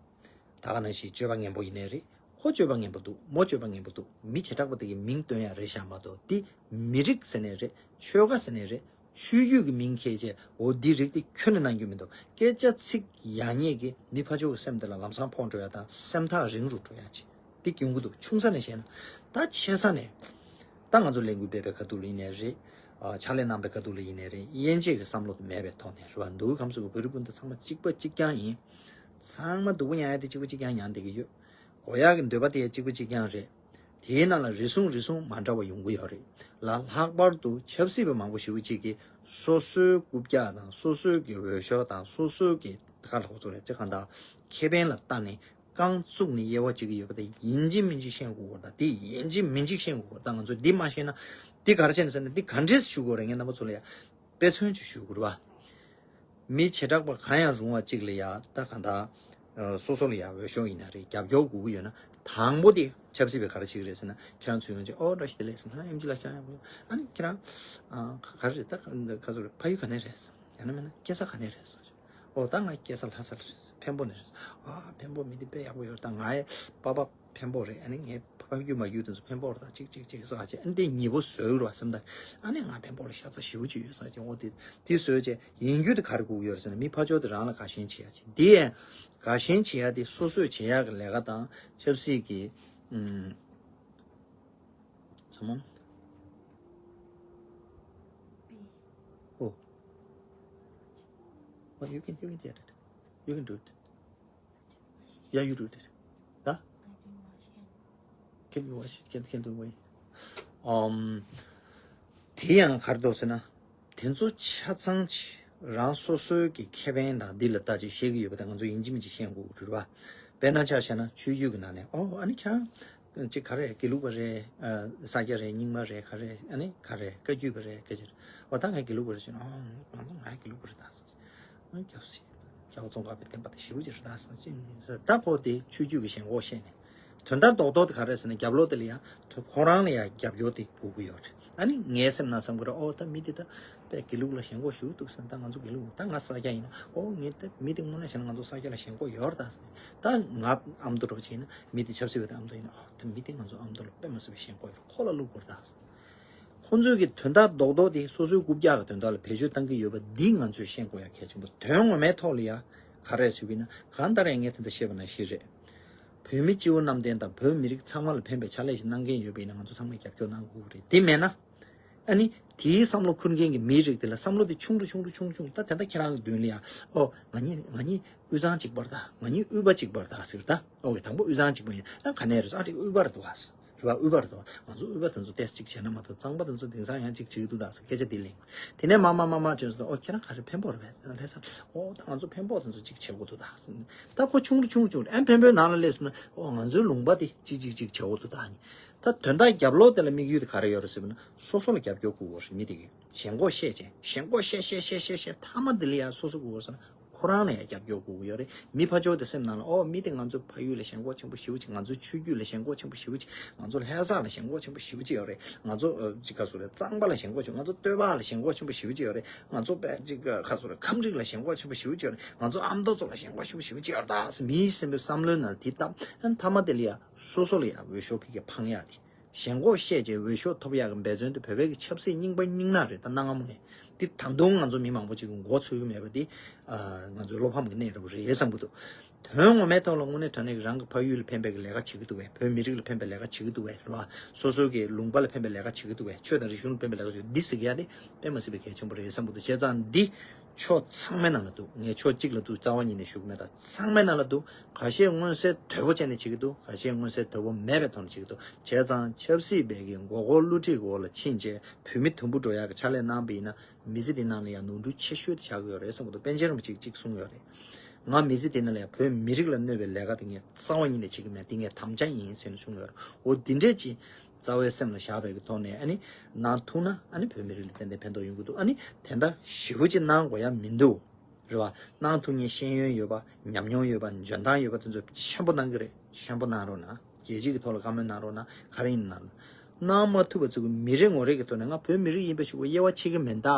ད་ག་ནང་བཞིན་སྤྱོད་པ་ངན་པོ་ཡིན་ནའི་རེད། ཁོ་སྤྱོད་པ་ངན་པོ་འདུག་མོ་སྤྱོད་པ་ངན་པོ་འདུག་མི་བྱེ་བྲག་པ་དེ་གི་མིང་བཏོན་ཡ་རེད་ཤག་མ་གཏོགས། དེ་མི་རིགས་ཟེར་ནའི་རེད། ཆོལ་ཁ་ཟེར་ནའི་རེད། ཆོས་བརྒྱུད་ཀྱི་མིང་འཁྱེར་བྱས། འོ་འདི་རིགས་དེ་ཁྱོན་ནས་གནང་རྒྱུ་མི་འདུག་སྐད་ཆ་ཚིག་ཡག་ཉེས་ཀྱིས་མི་ཕར་ཕྱོགས་ཀྱི་སེམས་དེ་ལ་ལམ་སང་ཕོག་འགྲོ་ཡ་དང་། སེམས་ཐག་རིང་རུ་འགྲོ་ཡ་ཅིག་དེ་ཡོང་གི་འདུག་ཆུང་ས་ནས་བཤད་ན། ད་ཆེ་ས་ནས། ད་ང་ཚོ་ལས་འགུལ་སྤེལ་བའི་ཁ་ཐུག་ལ་ཡིན་ནའི་རེད། ཨ། ཕྱག་ལས་གནང་བའི་ཁ་ཐུག་ལ་ཡིན་ནའི་རེད། དབྱེ་འབྱེད་ཀྱི་བསམ་བློ་དེ་མེད་པའི་ཐོག་ནས་རེད་བ། མདོ་དབུས་ཁམས་གསུམ་གྱི་བོད་རིགས་སྤུན་ཟླ་ཚང་མ་གཅིག་པ་གཅིག་རྐྱང་ཡིན། ཚང་མ་སྡུག་པོ་མྱངས་ཡ་དེ་གཅིག་པ་གཅིག་རྐྱང་མྱངས་བསྡད་ཀྱི་ཡོད། དགོས་ཡག་གི་འདོད་པ་དེ་ཡང་གཅིག་པ་གཅིག་རྐྱང་རེད། དེའི་ནང་ལ་རེ་ཟུང་རེ་ཟུང་མ་འདྲ་བ་ཡོང་གི་ཡོད་རེད་ལ། ལྷག་པར་དུ་ཆབ་སྲིད་པ་མང་པོ་ཞེ་པོ་ཅིག་གིས་སོ་སོའི་རྐུབ་བཀྱག་དང་། སོ་སོའི་གི་འོས་ཤོག་དང་། སོ་སོའི་གི་ ད་ག་ལ་ཁོ་ཚོ་རེད་ཅེས་གང་ལྟར་ཁེ་ཕན་ལ་ལྟ་ནས་རྐང་བཙུགས་ནས་དབྱེ་བ་འབྱེད་ཀྱི་ཡོད་པ་དེ་ཡིན་གཅིག་མིན་གཅིག་ཤེས་དགོས་པ་དང་དེ་ཡིན་གཅིག་མིན་གཅིག་ཤེས་དགོས་པ་དང་། ང་ཚོ་འདི་མ་ཤེས་ན་འདི་ག་རེ་བྱས་ནས་ཟེར་ན་འདི་ག་འདྲས་ཞུ་དགོས་རེད། ངས་རྣམ་པ་ཚོ་ལ་ཡ་དཔེ་མཚོན་ཅིག་ཞུ་དགོས་རེད་བ། མི་བྱེ་བྲག་པ་གང་ཡང་རུང་བ་གཅིག་ལ་ཡ་ད་གང་ལྟར་སོ་སོ་ལ་ཡ་འོས་ཤོག་ཡིན་ན་རེད། རྒྱབ་སྐྱོར་དགོས་ཀྱི་ཡོད་ན་དང་པོ་དེ་ཆབ་སྲིད་པས་ག་རེ་བྱེད་ཀྱི་རེད་ཟེར་ན། ཁྱེད་རང་ཚོ་ཡོང་རྗེས་ཨོ་བཀྲ་ཤིས་བདེ་ལེགས་ཟེར་ན། ཨེམ་ཆི་ལགས་ཁྱེད་རང་ཡོང་། ཨ་ནི་ཁྱེད་རང་ག་རེ་རེད། ད་ག་ཚོད་རེད། ཕ་ཡུལ་ག་ནས་རེད་ཟེར། ཡང་ན་མིན་ན་སྐྱེས་ས་ག་ནས་རེད་ཟེར། ཨོ་ད་ང་སྐྱེས་ས་ལྷ་ས་ལ་རེད་ཟེར། འཕན་པོ་ནས་རེད་ཟེར། ཨ་འཕན་པོ་མི་དེ་དཔེ་ཡག་པོ་ཡོད་རེད། ད་ང་ཡི་པ་ཕ་འཕན་པོ་རེད། ཨ་ནི་ངའི་ཕ་རྒྱུད་མ་རྒྱུད་དེ་ཚོ་འཕན་པོ་རེད། ད་ཅིག་ཅིག་ཅིག་ཟེར་བྱས་ཨ་ནི་དེ་ཉེ་པོ་བཟོས་རེད་བ་སེམས་ད། ཨ་ནི་ང་འཕན་པོ་ལ་ཤ་ཚ་ཞེ་པོ་ཅིག་ཡོད་ཟེར་བྱས། ཨོ་དེ་དེ་བཟོས་བྱས་ཡིན་རྒྱུ་དེ་ག་རེ་དགོས་ཀྱི་ཡོད་རེད་ཟེར་ན། མི་ཕར་ཕྱོགས་དེ་རང་ལ་དགའ་ཞེན་བྱེད་ཡ་ཅིག་དེ་ཡང་དགའ་ཞེན་བྱེད་ཡ་དེ་སོ་སོས་བྱེད་ཡ་གི་ལས་ཀ་དང་ཆབ་སྲིད་ཀྱི་ཨུམ། Someone? Oh. Oh, you can, you can get it. You can do it. Yeah, you do it. Huh? Can you wash it? Can, can do it. Um, དེ་ཡང་ག་རེ་འདུག་ཟེར་ན། དེ་ཚོ་ཆ་ཚང་ཅིག་རང་སོ་སོའི་གི་ཁེ་ཕན་དང་འདི་ལ་ལྟ་ཅིག་བཤད་ཀྱི་ཡོད་པ་དང་། ང་ཚོ་ཡིན་གཅིག་མིན་གཅིག་ཤེས་དགོས་རེད་བ། དཔེར་ན་ཆ་བཞག་ན་ཆོས་བརྒྱུད་ཀྱི་ནང་ནས་ཨོ་ཨ་ནི་ཁྱེད་རང་ཅིག་ག་རེ་དགེ་ལུགས་པ་རེད། ཨ་ས་སྐྱ་རེད། རྙིང་མ་རེད། ག་རེ་ཨ་ནི་ག་རེ་བཀའ་བརྒྱུད་པ་རེད། སྐད་ཆ་རེད། ཨོ་ད་ང་དགེ་ལུགས་པ་རེད་ཟེར་ན། ཨོ་ང་ཚོ་ང་དགེ་ལུགས་པ་རེད་ད་ཟེར། ཨ་ནི་སྐྱ་སེར་སྐྱ་བོ་ཙོང་ཁ་པའི་བསྟན་པ་དེ་ཞེ་པོ་ཅིག་རེད་ད་ཟེར་ཅིག་ཟེར། ད་ཁོ་དེ་ཆོས་བརྒྱུད་ཀྱི་ཞེན་ཁོག་བཤད་ནས། དོན་དག་རྡོག་རྡོག་དེ་ག་རེ་ཟེར་ན། རྒྱབ་ལོགས་དེ་ལ་ཡང་ཁོ་རང་ལ་ཡང་རྒྱབ་སྐྱོར་དེ་དགོས་ཀྱི་ཡོད་རེད། ཨ་ནི་ངའི་སེམས་ནང་བསམ་གྱི་རེད། ཨོ་ད་མི་དེ་ད་དཔེ་དགེ་ལུགས་ལ་ཞེན་ཁོག་ཞེ་པོ་འདུག་ཟེར། ད་ང་ཚོ་དགེ་ལུགས་ད་ང་ས་སྐྱ་ཡིན་ན། ཨོ་ངས་ད་མི་དེ་དངོས་གནས་བྱས་ན་ང་ཚོ་ས་སྐྱ་ལ་ཞེན་ཁོག་ཡོད་རེད་ད་ཟེར། ད་ང་ཨ་མདོ་རོགས་བྱས་ན་མི་དེ་ཆབ་སྲིད་པ་དེ་ཨ་མདོ་ཡིན་ན། ཨོ་ད་མི་དེ་ང་ཚོ་ཨ་མདོ་ལ་དཔེ་མ་སྲིད་པའི་ཞེན་ཁོག་ཡོད་རེད། ཁོ་ལ་བླུག་དགོས་རེད་ད་ཟེར། ཁོང་ཚོས་ཀྱི་དོན་དག་རྡོག་རྡོག་དེ་སོ་སོའི་རྐུབ་བཀྱག་གི་དོན་དག་ལ་བེད་སྤྱོད་བཏང་གི་ཡོད་པ་འདི་ང་ཚོས་ཤེས་དགོས་ཡ་གལ་ཆེན་པོ། དོན་ངོ་མའི་ཐོག་ལ་ཡ་ག་རེ་ཞུ་གི་ན། གང་ལྟར་ཡང་ངས་དེ་འདྲ་བཤད་པ་ནང་བཞིན་རེད། བོད་མི་སྤྱི་བོ་གནམ་བསྟན་དང་བོད་མི་རིགས་ཚང་མ་ལ་ཕན་པའི་ཕྱག་ལས་ཤིག་གནང་མཁན་ཡོད་པ་ཡིན་ན་ང་ཚོ་ཚང་མས་རྒྱབ་སྐྱོར་གནང་དགོས་ཀྱི་རེད། དེ་མེད་ན་ཨ་ནི་དེའི་བསམ་བློ་འཁུར་མཁན་གྱི་མིའི་རིགས་དེ་ལ་བསམ་བློ་དེ་ཆུང་རུ་ཆུང་རུ་ཆུང་ཆུང་། ད་དེ་འདྲ་ཁྱེད་རང་གི་མདུན་ལ་ཡ་ཨོ་ང་གཉིས་ང་གཉིས་དབུས་གཙང་གཅིག་པ་རེད་ད། ང་གཉིས་དབུས་པ་གཅིག་པ་རེད་ད་ཟེར་ད། ཨོ་ཀེ་དང་པོ་དབུས་གཙང་གཅིག་པ་ཡིན་ན་ག་ནས་རེད་ཟེར། ཨ་དེ་དབུས་པ་རེད་འདུག་ཨ་ཟེར། རེད་བ། དབུས་པ་རེད་དོ། ང་ཚོ་དབུས་པ་དེ་ཚོ་ཏོག་ཙམ་ཅིག་བྱས་ན་མ་གཏོགས་གཙང་པ་དེ་ཚོ་དེང་སང་ཡང་ཅིག་བྱེད་ཀྱི་འདུག་ད་ཟེར་སྐད་ཆ་འདི་གླེང་། དེ་ནས་མར་མར་མར་མར་དྲན་སོང་། ཨོ་ཁྱེད་རང་ག་རེ་འཕན་པོ་རེད་པས་ལྷ་ས། ཨོ་ད་ང་ཚོ་འཕན་པོ་དེ་ཚོ་ཅིག་བྱེད་དགོས་འདུག་ད་ཟེར། ད་ཁོ་ཆུང་རུ་ཆུང་རུ་ཆུང་རུ་ཨ་འཕན་པོའི་ནང་ལ་སླེབས་སོང་ན། ཨོ་ང་ཚོའི་ལུང་པ་དེ་ཅིག་ཅིག་ཅིག་བྱེད་དགོས་འདུག་ད་ནི། ད་དོན་དག་རྒྱབ་ལོགས་དེ་ལ་དམིགས་ཡུལ་དེ་ག་རེ་ཡོད་རེད་ཟེར་བ་ན། སོ་སོ་ལ་རྒྱབ་སྐྱོར་དགོས་པ་རེད། མི་དེ་གི་ཞེན་ཁོག་བཤད་བྱས། ཞེན་ཁོག་བཤད་བཤད་བཤད་བཤད་བཤད་མཐའ་མ་དེ་ལ་ཡང་སོ་སོ་དགོས་པ་རེད་ཟེར་ན། ཁོ་རང་ལ་ཡང་རྒྱབ་སྐྱོར་དགོས་ཀྱི་ཡོད་རེད། མི་ཕར་ཕྱོགས་དེ་སེམས་ནང་ལ་ཨོ་མི་དེ་ང་ཚོའི་ཕ་ཡུལ་ལ་ཞེན་ཁོག་ཆེན་པོ་ཞེ་པོ་ཅིག་ང་ཚོའི་ཆོས་བརྒྱུད་ལ་ཞེན་ཁོག་ཆེན་པོ་ཞེ་པོ་ཅིག་ང་ཚོ་ལྷ་ས་ལ་ཞེན་ཁོག་ཆེན་པོ་ཞེ་པོ་ཅིག་ཡོད་རེད། ང་ཚོ་ཨ་ཅིག་ག་ཟེར་རེད། གཙང་པ་ལ་ཞེན་ཁོག་ཆེན། ང་ཚོ་སྟོད་པ་ལ་ཞེན་ཁོག་ཆེན་པོ་ཞེ་པོ་ཅིག་ཡོད་རེད། ང་ཚོ་པ་ཅིག་ག་ཟེར་རེད། ཁམས་རིགས་ལ་ཞེན་ཁོག་ཆེན་པོ་ཞེ་པོ་ཅིག་ཡོད་རེད། ང་ཚོ་ཨ་མདོ་ཚོ་ལ་ཞེན་ཁོག་ཆེན་པོ་ཞེ་པོ་ཅིག་ཡོད་རེད་ད་ཟེར། མིའི་སེམས་པའི་བསམ་བློའི་ནང་ལ་དེ་བཏབ། ཨ་མཐའ་མ་དེ་ལ་ཡང་སོ་སོ་ལ་ཡང་འོས་ཤོག་ཕ་གིར་འཕང་ཡག་དེ། ཞེན་ཁོག་བཤད་བྱས་འོས་ཤོག་ཐོབ་ཡག་གི་འབད་བརྩོན་དེ་བོད་པའི་གི་ཆབ་སྲིད་རྙིང་པ་རྙིང་ནག་རེད། ད་གནའ་སྔ་མོ་ནས་འདི་ད་དུང་ང་ཚོ་མི་མང་པོ་ཅིག་གི་མགོ་ཚོད་ཀྱི་མེད་པ་འདི། ཨ་ང་ཚོའི་བློ་ཕམ་གྱི་གནས་རེད་བ་རེད་བསམ་གྱི་འདུག་དོན་ངོ་མའི་ཐོག་ལ་དངོས་གནས་དྲང་གནས་ཀྱི་རང་གི་ཕ་ཡུལ་ལ་ཕན་པའི་གི་ལས་ཀ་བྱེད་ཀྱི་འདུག་བས། བོད་མི་རིགས་ལ་ཕན་པའི་ལས་ཀ་བྱེད་ཀྱི་འདུག་བས། རེད་བ། སོ་སོ་གི་ལུང་པ་ལ་ཕན་པའི་ལས་ཀ་བྱེད་ཀྱི་འདུག་བས། ཆོས་དང་རིག་གཞུང་ལ་ཕན་པའི་ལས་ཀ་བྱེད། འདི་ཟེར་གྱི་ཡ་དེ་དཔེ་མ་སྲིད་པའི་གལ་ཆེན་པོ་རེད་བསམ་གྱི་འདུག་བྱས་ཙང་འདི་ཕྱོགས་ཚང་མའི་ནང་ལ་འདུག་ངས་ཕྱོགས་གཅིག་ལ་འདུག་རྩ་བ་ཉིད་ནས་ཞུ་གི་མེད། ད་ཚང་མའི་ནང་ལ་འདུག་ཁ་ཤས་མངོན་གསལ་དོད་པོ་བྱས་ནས་བྱེད་ཀྱི་འདུག་ཁ་ཤས་མངོན་གསལ་དོད་པོ་མེད་པའི་ཐོག་ནས་བྱེད་ཀྱི་འདུག་བྱས་ཙང་ཆབ་སྲིད་པའི་གི་མགོ་སྐོར་བསླུ་བྲིད་ཀྱི་འོག་ལ་ཕྱིན་བྱས་བོད་མི་དུམ་བུ་འགྲོ་ཡག་གི་ཕྱག་ལས་གནང་བ་ཡིན་ན། མི་ཚེ་འདི་ནང་ལ་ཡང་ནོར་འཁྲུལ་ཆེ་ཤོས་དེ་ཆགས་ཀྱི་ཡོད་རེད་བསམ་གྱི་འདུག་པཎ་ཆེན་རིན་པོ་ཆེས་གཅིག་གསུངས་ཡོད་རེད། ང་མི་ཚེ་འདི་ནང་ལ་ཡང་བོད་མི་རིགས་ལ་གནོད་པའི་ལས་ཀ་དེ་ངས་རྩ་བ་ཉིད་ནས་བྱེད་ཀྱི་མེད། འདི་ངའི་དམ་བཅའ་ཡིན་ཟེར་ནས་གསུངས་ཡོད་རེད། འོ་འདི་འདྲས་ཅིག་རྩ་བའི་སེམས་ལ་བཞག་པའི་གི་ཐོག་ནས་ཨ་ནི་གནང་ཐུབ་ན་ཨ་ནི་བོད་མི་རིགས་ལ་ཏན་ཏན་ཕན་ཐོགས་ཡོང་གི་འདུག་ཨ་ནི་དེ་འདྲ་ཞེ་པོ་ཅིག་གནང་དགོས་ཡ་མི་འདུག་རེད་བ། གནང་ཐུབ་མཁན་ཤེས་ཡོན་ཡོད་པ། ཉམས་མྱོང་ཡོད་པ། འཇོན་ཐང་ཡོད་པ་དེ་ཚོ་ཆེན་པོ་གནང་གི་རེད། ཆེན་པོ་གནང་རོགས་གནང་། རྒྱལ་སྤྱི་གི་ཐོག་ལ་བཀའ་མོལ་གནང་རོགས་གནང་། ག་རེ་ཡིན་གནང་རོགས་གནང་། མ་ཐུབ་པ་ཚོ་གི་མི་རེ་ངོ་རེ་གི་ཐོག་ནས་ང་བོད་མི་རིགས་ཡིན་པའི་ཕྱོགས་ཀྱི་དབྱེ་བ་ཕྱེ་གི་མིན་ད།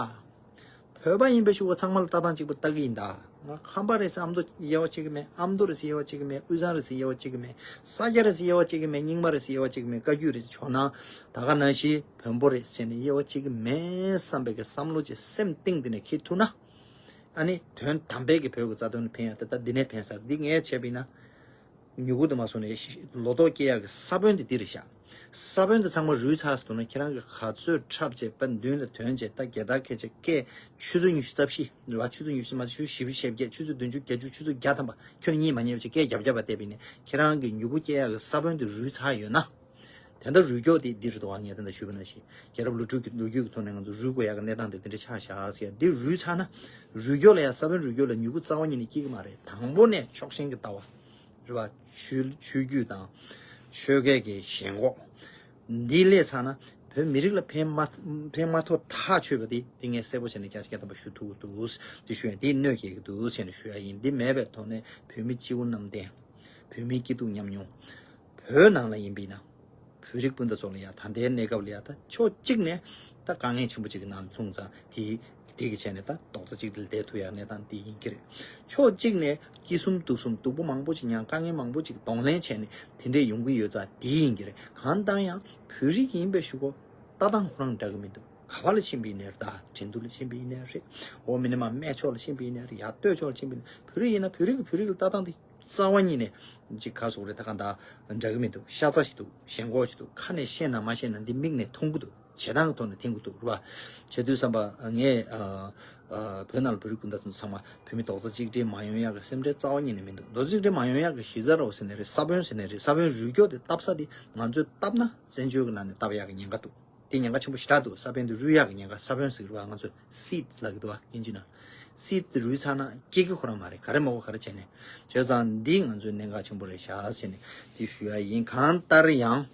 བོད་པ་ཡིན་པའི་ཕྱོགས་ཀྱི་ཚང་མ་ལ་ལྟ་སྟངས་གཅིག་པ་ལྟ་གི་ཡིན་ད། ང་ཁམས་པ་རེད་ཟེར་ཨ་མདོ་དབྱེ་བ་ཕྱེ་གི་མེད། ཨ་མདོ་རེད་ཟེར་དབྱེ་བ་ཕྱེ་གི་མེད། དབུས་གཙང་རེད་ཟེར་དབྱེ་བ་ཕྱེ་གི་མེད། ས་སྐྱ་རེད་ཟེར་དབྱེ་བ་ཕྱེ་གི་མེད། རྙིང་མ་རེད་ཟེར་དབྱེ་བ་ཕྱེ་གི་མེད། བཀའ་བརྒྱུད་རེད་ཟེར་ཇོ་ནང་། ད་ག་ནང་བཞིན་བོན་པོ་རེད་ཟེར་ནས་དབྱེ་བ་ཕྱེ་གི་མེད་བསམ་པའི་གི་བསམ་བློ་ཅིག་སེམས་གཏིང་འདི་ནས་འཁྱེར་ཐུབ་ན། ཨ་ནི་དོན་དམ་པའི་གི་བོད་ཀྱི་རྩ་དོན་ལ་ཕན་ཡ་དེ་ད་འདི་ནས་ཕན་ས་རེད། འདི་ངས་བྱས་པ་ཡིན་ན། མྱུ་གུ་དུ་མ་སོང་ནས་ལོ་ཏོག་སྐྱེ་ཡག་གི་ས་བོན་དེ་འདི་རེད་ཤག་ས་བོན་དེ་ཚང་མ་རུལ་ཚར་སོང་ན་ཁྱེད་རང་གི་ག་ཚོད་འཁྲབ་བྱས་པ་མདུན་ལ་དོན་བྱས། ད་རྒྱལ་དར་འཁྱེར་བྱས་སྐད་ཆུ་ཚོད་ཉི་ཤུ་རྩ་བཞི་རེད་བ། ཆུ་ཚོད་ཉི་ཤུ་མ་ཆུ་བཞི་བཅུ་ཞེ་བརྒྱད། ཆུ་ཚོད་བདུན་ཅུ་བརྒྱད་ཅུ། ཆུ་ཚོད་བརྒྱ་ཐམ་པ་ཁྱོད་གཉིད་མ་ཉལ་བྱས་སྐད་རྒྱབ་རྒྱབ་པ་བལྟས་པ་ཡིན་ན་ཁྱེད་རང་གི་མྱུ་གུ་སྐྱེ་ཡག་གི་ས་བོན་དེ་རུལ་ཚར་ཡོད་ན། དེ་འདྲ་རུལ་སྐྱོག་དེ་འདི་རེད་དོ། ངས་དེ་འདྲ་ཞུས་པ་ནང་བཞིན་རྒྱལ་རབས་ལོ་རྒྱུས་ཀྱི་ལོ་རྒྱུས་ཀྱི་ཐོག་ནས་ང་ཚོ་རུལ་དགོས་ཡག་གི་གནས་སྟངས་དེ་དེ་འདྲ་ཆགས་བཞག་ཟེར་ཡ་འདི་རུལ་ཚར་ན། རུལ་སྐྱོག་ལ་ཡ་ས་བོན་རུལ་སྐྱོག་ལ་མྱུ་གུ་རྩ་བ་ཉིད་ནས་སྐྱེ་གི་མ་རེད། དང་པོ་ནས་ཕྱོགས་ཞེན་གྱི་ལྟ་བ་རེད་བ། ཆོས་ཆོས་བརྒྱུད་དང་ཆོལ་ཁའི་གི་ཞེན་ཁོག་འདི་སླེབས་ཚར་ན། བོད་མི་རིགས་ལ་ཕན་མ་ཕན་མ་ཐོགས་ཐག་ཆོད་པ་དེ་དེ་ངས་གསལ་པོ་བྱས་ནས་བརྒྱ་ཆ་བརྒྱ་ཐམ་པ་ཞུ་ཐུབ་ཀྱི་འདུག་དེ་ཞུ་ཡ་དེ་གནོད་སྐྱེལ་གྱི་འདུག་བྱས་ནས་ཞུ་ཡ་ཡིན། འདི་མེད་པའི་ཐོག་ནས་བོད་མི་སྤྱི་བོ་གནམ་བསྟན། བོད་མིའི་སྐྱིད་སྡུག་མཉམ་མྱོང་། བོད་ནང་ལ་ཡིན་པས་ན། བོད་རིགས་སྤུན་ཟླ་ཚོ་ལ་ཡ་ད་ལྟའི་གནས་སྐབས་ལ་ཡ་ད་ཕྱོགས་གཅིག་ནས་ད་དཀའ་ངལ་ཆེན་པོ་གཅིག་གི་ནང་ལ་ལྷུང་ཙང་དེ་དེ་གི་བྱས་ནས་ད་རྡོག་རྩ་གཅིག་སྒྲིལ་བསྡད་ཐུབ་ཡ་གནས་སྟངས་དེ་ཡིན་གྱི་རེད། ཕྱོགས་གཅིག་ནས་སྐྱིད་གསུམ་སྡུག་གསུམ་སྡུག་པོ་མང་པོ་ཅིག་མྱངས། དཀའ་ངལ་མང་པོ་ཅིག་གདོང་ལེན་བྱས་ནས་དེ་འདྲས་ཡོང་གི་ཡོད་ཙང་དེ་ཡིན་གྱི་རེད། གང་ལྟར་ཡང་བོད་རིགས་ཡིན་པའི་གཞུག་གུ་ལྟ་སྟངས་ཁོ་རང་འདྲ་གི་མི་འདུག་ག་པ་ལ་ཕྱིན་པ་ཡིན་ནའི་རེད། ད་ཁྲིན་ཏུའུ་ལ་ཕྱིན་པ་ཡིན་ནའི་རེད། འོ་མིན་ན་མ་སྨད་ཕྱོགས་ལ་ཕྱིན་པ་ཡིན་ནའི་རེད། ཡར་སྟོད་ཕྱོགས་ལ་ཕྱིན་པ་ཡིན་ནའི་བོད་རིགས་ཡིན་ན་བོད་རིགས་ཀྱི་བོད་རིགས་ལ་ལྟ་སྟངས་དེ་རྩ་བ་ཉིད་ནས་ཅིག་ག་རེ་ཟེར་དགོས་རེད། ད་གང་ལྟར་འདྲ་གི་མི་འདུག་ཤ་ཚ་ཞིག་འདུག་ཞེན་ཁོག་ཞིག་འདུག་ཁ་ནས་བཤད་ན་མ་བཤད་ན་འདི་མིག་ནས་མཐོང་གི་འདུག་བྱེད་སྟངས་ཀྱི་ཐོག་ནས་མཐོང་གི་འདུག་རེད་བ། བྱེད་དུས་ཙམ་པ་ངས་ཨ་ཨ་བོད་ནང་ལ་བོད་རིགས་སྤུན་ཟླ་ཚོ་ཚང་མ་བོད་མི་རྡོག་རྩ་གཅིག་སྒྲིལ་མ་ཡོང་ཡག་གི་སེམས་ཁྲལ་རྩ་བ་ཉིད་ནས་མི་འདུག་རྡོག་རྩ་གཅིག་སྒྲིལ་མ་ཡོང་ཡག་གི་གཞི་རྩ་རུ་ཟེར་ནའི་རེད། ས་བོན་ཟེར་ནའི་རེད། ས་བོན་རུལ་སྐྱོག་དེ་བཏབ་ས་དེ་ང་ཚོས་བཏབ་ན་བཙན་བྱོལ་གྱི་ནང་ནས་བཏབ་ཡག་གི་ཉེན་ཁ་འདུག་དེ་ཉེན་ཁ་ཆེན་པོ་ཞེ་དྲག་འདུག་ས་བོན་དེ་རུལ་ཡག་གི་ཉེན་ཁ། ས་བོན་ཟེར་བ་ང་ཚོ་སིཌ་ལབ་ཀྱི་འདུག་བ། དབྱིན་ཇི་ནང་སིཌ་དེ་རུལ་ཚར་ན་སྐྱེ་གི་ཁོ་རང་མ་རེད། ག་རེ་མ་གོ་ག་རེ་བྱས་ནས་བྱས་ཙང་འདི་ང་ཚོའི་གནད་འགག་ཆེན་པོ་རེད་ཤག་ཟེར་ནས་དེ་ཞུ་ཡ་ཡིན། གང་ལྟར་ཡང་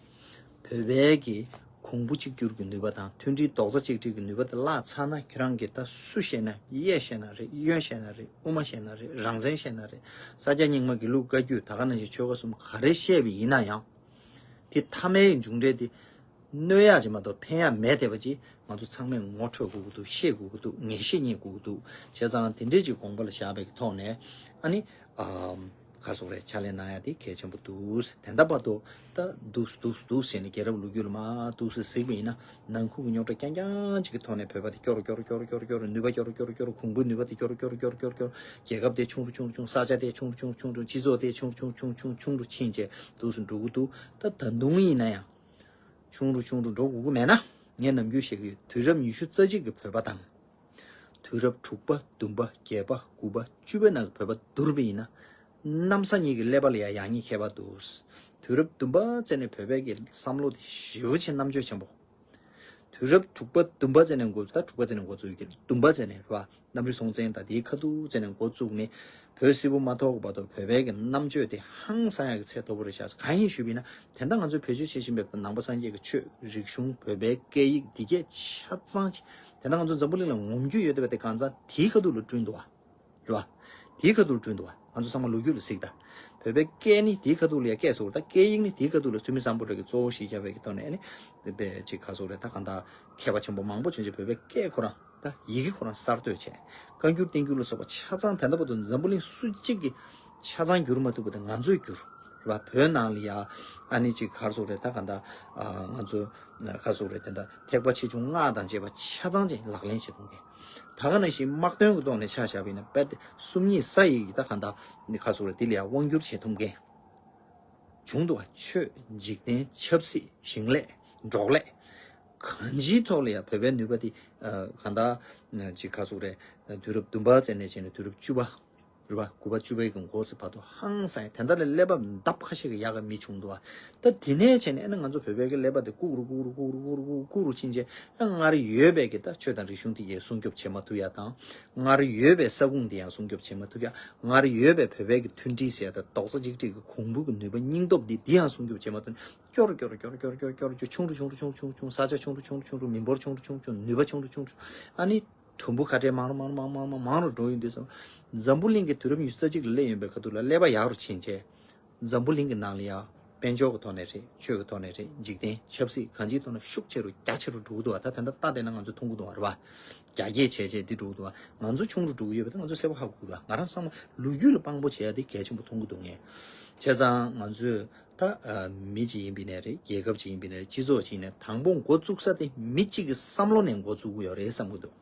བོད་པའི་གི་གོང་བུ་གཅིག་གྱུར་གྱི་ནུས་པ་དང་མཐུན་སྒྲིལ་རྡོག་རྩ་གཅིག་སྒྲིལ་གྱི་ནུས་པ་དེ་བརླག་ཚར་ན། ཁྱེད་རང་གིས་ད་སུ་བཤད་ན། གཡས་བཤད་ན་རེད། གཡོན་བཤད་ན་རེད། དབུ་མ་བཤད་ན་རེད། རང་བཙན་བཤད་ན་རེད། ས་སྐྱ་རྙིང་མ་དགེ་ལུགས་བཀའ་བརྒྱུད་ད་ག་ནང་བཞིན་ཆོལ་ཁ་གསུམ་ག་རེ་བཤད་པ་ཡིན་ན་ཡང་། དེ་མཐའ་མའི་མཇུག་འབྲས་དེ་གནོད་ཡག་ཅིག་མ་གཏོགས་ཕན་ཡག་མེད་བསྡད་པ་ཅིག་ང་ཚོ་ཚང་མས་ངོ་འཕྲོད་དགོས་ཀྱི་འདུག་ཤེས་དགོས་ཀྱི་འདུག་ངེས་ཤེས་རྙེད་དགོས་ཀྱི་འདུག་བྱས་ཙང་དེ་འདྲས་ཅིག་དགོངས་པ་ལ་བཞག་པའི་ཐོག་ནས་ཨ་ནི་ཨམ་ག་རེ་ཟེར་དགོས་རེད། ཕྱག་ལས་གནང་ཡ་དེ་གལ་ཆེན་པོ་འདུག་དེ་འདྲ་བར་དུ་ད་འདུག་འདུག་འདུག་ཟེར་ནས་རྒྱལ་རབས་ལོ་རྒྱུས་ལ་མར་འདུག་སེ་གཟིགས་པ་ཡིན་ན། ནང་ཁུལ་གྱི་རྙོག་དྲ་རྐྱང་རྐྱང་ཅིག་གི་ཐོག་ནས་བོད་པ་དེ་སྐྱོ་རུ་སྐྱོ་རུ་སྐྱོ་རུ་སྐྱོ་རུ། ནུས་པ་སྐྱོ་རུ་སྐྱོ་རུ་སྐྱོ་རུ། གོང་བུའི་ནུས་པ་དེ་སྐྱོ་རུ་སྐྱོ་རུ་སྐྱོ་རུ་སྐྱོ་རུ་སྐྱོ་རུ། རྒྱལ་ཁབ་དེ་ཆུང་རུ་ཆུང་རུ་ཆུང་རུ། ས་ཆ་དེ་ཆུང་རུ་ཆུང་རུ་ཆུང་རུ། སྤྱི་ཚོགས་དེ་ཆུང་རུ་ཆུང་རུ་ཆུང་རུ་ཆུང་རུ་ཆུང་རུ་ཕྱིན་བྱས་འདུག་སེ་འགྲོ་གི་འདུག་ད་ད་དུང་ཡིན་ན་ཡང་ཆུང་རུ་ཆུང་རུ་འགྲོ་དགོས་ཀྱི་མེད་ན། ངས་ནམ་རྒྱུན་བཤད་ཀྱི་ཡོད། དུས་རབས་ཉི་ཤུ་རྩ་གཅིག་གི་བོད་པ་དང་། དུས་རབས་དྲུག་པ། བདུན་པ། བརྒྱད་པ། དགུ་པ། བཅུ་པའི་ནང་གི་བོད་པ་བསྡུར་བ་ཡིན་ན། གནམ་ས་གཉིས་ཀྱི་ཀླད་པ་ལ་ཡང་ཡག་ཉེས་ཁྱད་པར་འདུག་དུས་རབས་བདུན་པ་ཙམ་ནས་བོད་པའི་གི་བསམ་བློ་དེ་ཞེ་པོ་ཅིག་རྣམ་དཔྱོད་ཆེན་པོ། དུས་རབས་དྲུག་པ་བདུན་པ་ཙམ་ནས་འགོ་ད་དྲུག་པ་ཙམ་ནས་འགོ་བཙུགས་ཀྱི་རེད། བདུན་པ་ཙམ་ནས་རེད་བ། གནམ་རི་སྲོང་བཙན་དང་དེའི་ཁ་ཐུག་ཙམ་ནས་འགོ་བཙུགས་ནས་བོད་སིལ་བུ་མ་ཐོགས་བར་དུ་བོད་པའི་གི་རྣམ་དཔྱོད་དེ་ཧང་སང་ཡག་གི་ཚད་མཐོ་པོ་རེད་ཤག་གང་ཡིན་ཞུས་པ་ཡིན་ན། དེ་འདྲ་ང་ཚོས་བེད་སྤྱོད་བྱེད་བཞིན་པའི་ནང་པ་སངས་རྒྱས་ཀྱི་ཆོས། རིག་གཞུང་། བོད་པའི་སྐད་ཡིག་འདི་གས་ཆ་ཚང་ཅིག་དེ་འདྲ་ང་ཚོ་འཛམ་བུ་གླིང་ལ་ངོམ་རྒྱུ་ཡོད་བསྡད་པ་དེ་གང་ཚང་དེའི་ཁ་ཐུག་ལ་བསྐྲུན་འདུག་བ། རེད་བ། དེའི་ཁ་ཐུག་ལ་བསྐྲུན་འདུག་བ། ང་ཚོ་ཚང་མ་ལོ་རྒྱུས་ལ་གཟིགས་དང་། བོད་པའི་སྐད་ནི་དེའི་ཁ་ཐུག་ལ་ཡ་སྐད་ཟེར་བ་ད་སྐད་ཡིག་ནི་དེའི་ཁ་ཐུག་ལ་ཐུ་མི་སམ་བྷོ་ཊ་གིས་གཙོ་བོ་གཞི་བཞག་པའི་གི་ཐོག་ནས་ཨ་ནི་དཔེ་ཅིག་ག་རེ་ཟེར་དགོས་རེད། ད་གང་ལྟར་མཁས་པ་ཆེན་པོ་མང་པོ་བྱུང་རྗེས་བོད་པའི་སྐད་ཁོ་རང་ད་ཡི་གེ་ཁོ་རང་གསར་གཏོད་བྱས། བཀའ་འགྱུར་བསྟན་འགྱུར་ལ་སོགས་པ་ཆ་ཚང་དེ་འདྲ་བར་དུ་འཛམ་བུ་གླིང་སུ་གཅིག་གིས་ཆ་ཚང་བསྒྱུར་མ་ཐུབ་པ་དེ་ང་ཚོས་བསྒྱུར། རེད་བ། བོད་ནང་ལ་ཡ་ཨ་ནི་ཅིག་ག་རེ་ཟེར་དགོས་རེད། ད་གང་ལྟར་ང་ཚོ་ག་རེ་ཟེར་དགོས་རེད། དེ་འདྲ་ཐེག་པ་ཆེ་ཆུང་སྔགས་དང་བཅས་པ་ཆ་ཚང་ཅིག་ལག་ལེན་བྱེད་ཐུབ་མཁན། ད་ག་ནང་བཞིན་དམག་དོན་གྱི་ཐོག་ནས་ཆ་བཞག་པ་ཡིན་ན་དཔེ་དེ་སུམ་གཉིས་ས་ཡི་ད་ག་འདྲ་ནི་ག་རེ་ཟེར་དགོས་རེད། དེ་ལ་ཡང་དབང་བསྒྱུར་བྱེད་ཐུབ་མཁན་བྱུང་འདུག་བ། ཆོས། འཇིག་རྟེན། ཆབ་སྲིད། ཞིང་ལས། འབྲོག་ལས། གང་ཅིའི་ཐོག་ལ་ཡང་བོད་པའི་ནུས་པ་དེ་ག་འདྲ་ཅིག་ག་རེ་ཟེར་དགོས་རེད། དུས་རབས་བདུན་པ་ཙམ་ནས་བྱས་ནས་དུས་རབས་བཅུ་པ། རེད་བ། དགུ་པ་བཅུ་པའི་གི་འགོ་ཚུགས་བར་དུ་ཧང་སང་ཡ་དེ་འདྲ་ལ་ཀླད་པ་ལྡབ་ཁ་ཤས་ཀྱི་ཡག་ག་མི་བྱུང་འདུག་བ། ད་དེ་ནས་བྱས་ནས་ཨ་ནི་ང་ཚོ་བོད་པའི་གི་ཀླད་པ་དེ་ལྐུགས་རུ་ལྐུགས་རུ་ལྐུགས་རུ་ལྐུགས་རུ་ལྐུགས་རུ་ཕྱིན་རྗེས། ཨ་སྔར་ཡོད་པའི་གི་ད་ཆོས་དང་རིག་གཞུང་དེ་གས་སྲུང་སྐྱོབ་བྱེད་མ་ཐུབ་ཡ་དང་། སྔར་ཡོད་པའི་ས་ཁུངས་དེ་ཡང་སྲུང་སྐྱོབ་བྱེད་མ་ཐུབ་ཡ། སྔར་ཡོད་པའི་བོད་པའི་གི་མཐུན་སྒྲིལ་ཟེར་ཡ་དང་རྡོག་རྩ་གཅིག་སྒྲིལ་གི་གོང་བུ་གི་ནུས་པ་སྙིང་སྟོབས་འདི་འདི་ཡང་སྲུང་སྐྱོབ་བྱེད་མ་ཐུབ་ནས། སྐྱོ་རུ་སྐྱོ་རུ་སྐྱོ་རུ་སྐྱོ་རུ་སྐྱོ་རུ་ཆུང་རུ་ཆུང་རུ་ཆུང་རུ་ཆུང་རུ་ཆུང་རུ། ས་ཆ་ཆུང་རུ་ཆུང་རུ་ཆུང་རུ། མི་འབོར་ཆུང་རུ་ཆུང་རུ་ཆུང་རུ། ནུས་པ་ཆུང་རུ་ཆུང་རུ། ཨ་ནི་དུམ་བུ་ཁ་བྲལ་མང་རུ་མང་རུ་མང་རུ་མང་རུ་མང་རུ་འགྲོ་ཡོང་དུས་ཙམ། འཛམ་བུ་གླིང་གི་དུས་རབས་ཉི་ཤུ་རྩ་གཅིག་ལ་སླེབས་ཡོང་པའི་ཁ་ཐུག་ལ་ཀླད་པ་ཡག་རུ་ཕྱིན་བྱས། འཛམ་བུ་གླིང་གི་ནང་ལ་ཡང་དཔལ་འབྱོར་གྱི་ཐོག་ནས་རེད། ཆོས་ཀྱི་ཐོག་ནས་རེད། འཇིག་རྟེན་ཆབ་སྲིད་གང་ཅིའི་ཐོག་ནས་ཤུགས་ཆེ་རུ་རྒྱ་ཆེ་རུ་འགྲོ་གི་འདུག་བ། ད་དེ་འདྲ་ལྟ་བསྡད་ན་ང་ཚོས་མཐོང་གི་འདུག་བ། རེད་བ། རྒྱ་སྐྱེད་བྱས་བྱས་འདི་འགྲོ་གི་འདུག་བ། ང་ཚོ་ཆུང་རུ་འགྲོ་གི་ཡོད་པ་དེ་ང་ཚོ་གསལ་པོ་ཧ་གོ་གི་འདུག་ང་རང་ཚང་མ་ལོ་རྒྱུས་ལ་དཔང་པོ་བྱེད་ཡ་དེ་གལ་ཆེན་པོ་མཐོང་གི་འདུག་ངས། བྱས་ཙང་ང་ཚོས་ད་ཨ་མི་གཅིག་ཡིན་པ་ཡིན་ནའི་རེད། རྒྱལ་ཁབ་གཅིག་ཡིན་པ་ཡིན་ནའི་རེད། སྤྱི་ཚོགས་གཅིག་ཡིན་ནའི་རེད། དང་པོ་འགོ་བཙུགས་ས་དེ་མི་གཅིག་གི་བསམ་བློ་ནས་འགོ་བཙུགས་ཀྱི་ཡོད་རེད་བསམ་གྱི་འདུག་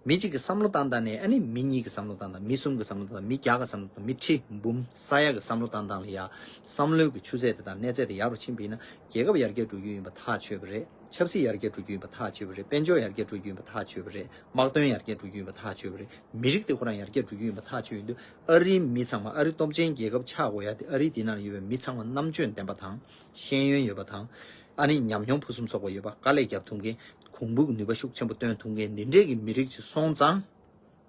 མི་གཅིག་གི་བསམ་བློ་བཏང་སྟངས་ནས་ཨ་ནི་མི་གཉིས་ཀྱི་བསམ་བློ་བཏང་སྟངས། མི་གསུམ་གྱི་བསམ་བློ་བཏང་སྟངས། མི་བརྒྱ་གི་བསམ་བློ་བཏང་། མི་ཁྲི་འབུམ་ས་ཡ་གི་བསམ་བློ་བཏང་སྟངས་ལ་ཡ། བསམ་བློའི་གི་ཆུ་ཚད་དེ་དང་གནས་ཚད་དེ་ཡག་རུ་ཕྱིན་པ་ཡིན་ན། རྒྱལ་ཁབ་ཡར་རྒྱས་འགྲོ་རྒྱུ་ཡིན་པ་ཐག་ཆོད་པ་རེད། ཆབ་སྲིད་ཡར་རྒྱས་འགྲོ་རྒྱུ་ཡིན་པ་ཐག་ཆོད་པ་རེད། དཔལ་འབྱོར་ཡར་རྒྱས་འགྲོ་རྒྱུ་ཡིན་པ་ཐག་ཆོད་པ་རེད། དམག་དོན་ཡར་རྒྱས་འགྲོ་རྒྱུ་ཡིན་པ་ཐག་ཆོད་པ་རེད། མི་རིགས་དེ་ཁོ་རང་ཡར་རྒྱས་འགྲོ་རྒྱུ་ཡིན་པ་ཐག་ཆོད་ཡོང་དུས། ཨ་རིའི་མི་ཚང་མ། ཨ་རི་སྟོབས་ཆེན་རྒྱལ་ཁབ་ཆགས་དགོས་ཡ་དེ་ཨ་རི་དེ་ནང་ལ་ཡོད་པའི་མི་ཚང་མ་རྣམ་དཔྱོད་ལྡན་པ་དང་། ཤེས་ཡོན་ཡོད་པ་དང་། ཨ་ནི་ཉམས་མྱོང་ཕུན་སུམ་ཚོགས་པ་ཡོད་པ། དཀའ་ལས་རྒྱབ་ཐུབ་མཁན། གོང་བུ་གི་ནུས་པ་ཤུགས་ཆེན་པོ་བཏོན་ཐུབ་མཁན་འདི་འདྲས་ཀྱི་མི་རིགས་ཅིག་སོང་ཙང་།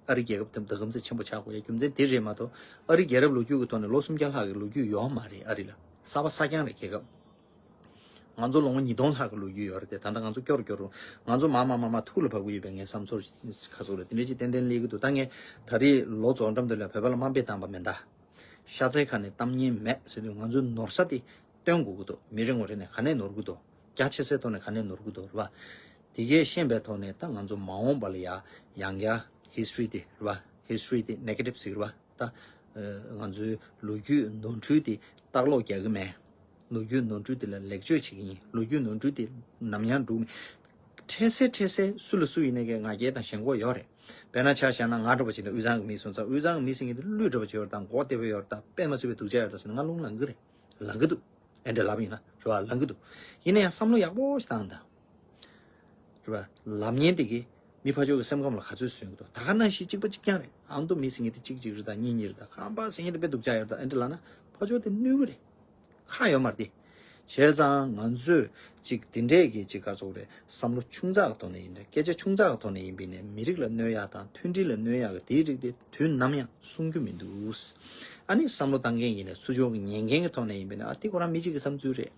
ཨ་རི་རྒྱལ་ཁབ་དེ་ད་གམ་ཚད་ཆེན་པོ་ཆགས་དགོས་ཡ་རྒྱུ་མཚན་དེ་རེད་མ་གཏོགས། ཨ་རི་རྒྱལ་རབས་ལོ་རྒྱུས་ཀྱི་ཐོག་ནས་ལོ་སུམ་བརྒྱ་ལྷག་གི་ལོ་རྒྱུས་ཡོད་མ་རེད། ཨ་རི་ལ་གསར་པ་གསར་རྐྱང་རེད་རྒྱལ་ཁབ། ང་ཚོ་ལོ་ངོ་ཉིས་སྟོང་ལྷག་གི་ལོ་རྒྱུས་ཡོད་རེད་དེ། ད་ལྟ་ང་ཚོ་སྐྱོ་རུ་སྐྱོ་རུ། ང་ཚོ་མ་མ་མ་མ་ཐུགས་ལ་བབས་ཀྱི་ཡོད་པའི་ངའི་བསམ་ཚོར་ཁ་ཚུགས་རེད། དེ་འདྲ་ཅིག་ཏན་ཏན་སླེབས་ཀྱི་འདུག་ད་ངས་ད་རེས་ལོ་རྫོགས་འགྲམ་དེ་ལ་བོད་པ་ལ་དམའ་འབེབས་བཏང་པ་མིན་ད། ཤ་ཚའི་ཁ་ནས་གཏམ་ངན་མེད་ཟེར་དུས། ང་ཚོའི་ནོར་ས་དེ་སྟོན་དགོས་ཀྱི་འདུག་མི་རེ་ངོ་རེ་ནས་ག་ནས་ནོར་གྱི་འདུག་རྒྱ་ཆེ་སའི་ཐོག་ནས་ག་ནས་ནོར་གྱི་འདུག་རེད་པ། དེ་གས་ཤེས་པའི་ཐོག་ནས་ད་ང་ཚོ་མ་འོངས་པ་ལ་ཡ་ཡང་བསྐྱར་ཧི་སི་ཊོ་རི་དེ་རེད་པ། ཧི་སི་ཊོ་རི་དེ་ནེ་གེ་ཊིབ་ཟིག་རེད་པ། ད་ང་ཚོའི་ལོ་རྒྱུས་ནོར་འཁྲུལ་དེ་ལྟག་ལོག་རྒྱག་གི་མེད། ལོ་རྒྱུས་ནོར་འཁྲུལ་དེ་ལ་ལེགས་བཅོས་བྱེད་ཀྱི་ཡིན། ལོ་རྒྱུས་ནོར་འཁྲུལ་དེ་ནམ་ཡང་འགྲུབ་མེད། འཕྲལ་སེལ་འཕྲལ་སེལ་སུ་ལ་སུ་ཡིན་ནའི་གི་ང་རྒྱལ་དང་ཞེན་ཁོག་ཡོད་རེད། དཔེར་ན་ཆ་བཞག་ན་ང་འདྲ་པོ་ཅིག་ལ་དབུས་གཙང་གི་མི་སོང་ཙང་། དབུས་གཙང་གི་མི་ཟེར་མཁན་དེ་ལུས་འདྲ་པོ་ཅིག་ཡོད་རེད་དང་། མགོ་བདེ་པོ་ཡོད་རེད་དང་། དཔེ་མ་སྲིད་པའི་སྡུག་ཅག་ཡོད་རེད་དང་ཟེར་ན་ང་རླུང་ལངས་གི་རེད། ལངས་གི་འདུག་ཨེ་འདྲ་ལབ་ཡིན་ན་རེད་པ། ལངས་གི་འདུག་ཡིན་ན་ཡང་བསམ་བློ་ཡག་པོ་ཞིག་བཏང་དང་། རེད་པ། ལབ་མཁན་དེ་གིས་མི་ཕར་ཕྱོགས་ཀྱི་སེམས་ཁམས་ལ་ག་ཚོད་བཟོས་ཀྱི་འདུག་ད་ག་ནང་བཞིན་གཅིག་པ་གཅིག་རྐྱང་རེད། ཨ་མདོ་མི་ཟེར་མཁན་དེ་གཅིག་གཅིག་རེད་དང་། གཉིས་གཉིས་རེད་དང་། ཁམས་པ་ཟེར་མཁན་དེ་དཔེ་སྡུག་ཅག་ཡོད་རེད་དང་། ཨེ་འདྲ་ལབ་ན་ཕར་ཕྱོགས་དེ་གནོད་གི་རེད། ཁག་ཡོད་མ་རེད་དེ། བྱས་ཙང་ང་ཚོས་ཅིག་དེ་འདྲས་ཀྱི་ཅིག་ག་རེ་ཟེར་དགོས་རེད། བསམ་བློ་ཆུང་ཙག་གི་ཐོག་ནས་ཡིན་ནའི། སྐད་ཆ་ཆུང་ཙག་གི་ཐོག་ནས་ཡིན་པ་ཡིན་ནའི་མི་རིགས་ལ་གནོད་ཡག་དང་མཐུན་སྒྲིལ་ལ་གནོད་ཡག་གི་དེའི་རིགས་དེ་དུས་ནམ་ཡང་གསུང་རྒྱུ་མི་འདུག་ཨ་ནི་བསམ་བློ་བཏང་མཁན་ཡིན་ནའི། ཚུར་ཕྱོགས་ཀྱི་ཉན་མཁན་གྱི་ཐོག་ནས་ཡིན་པ་ཡིན་ནའི། ཨ་དེ་ཁོ་རང་མི་གཅིག་གི་བསམ་ཚུལ་རེད།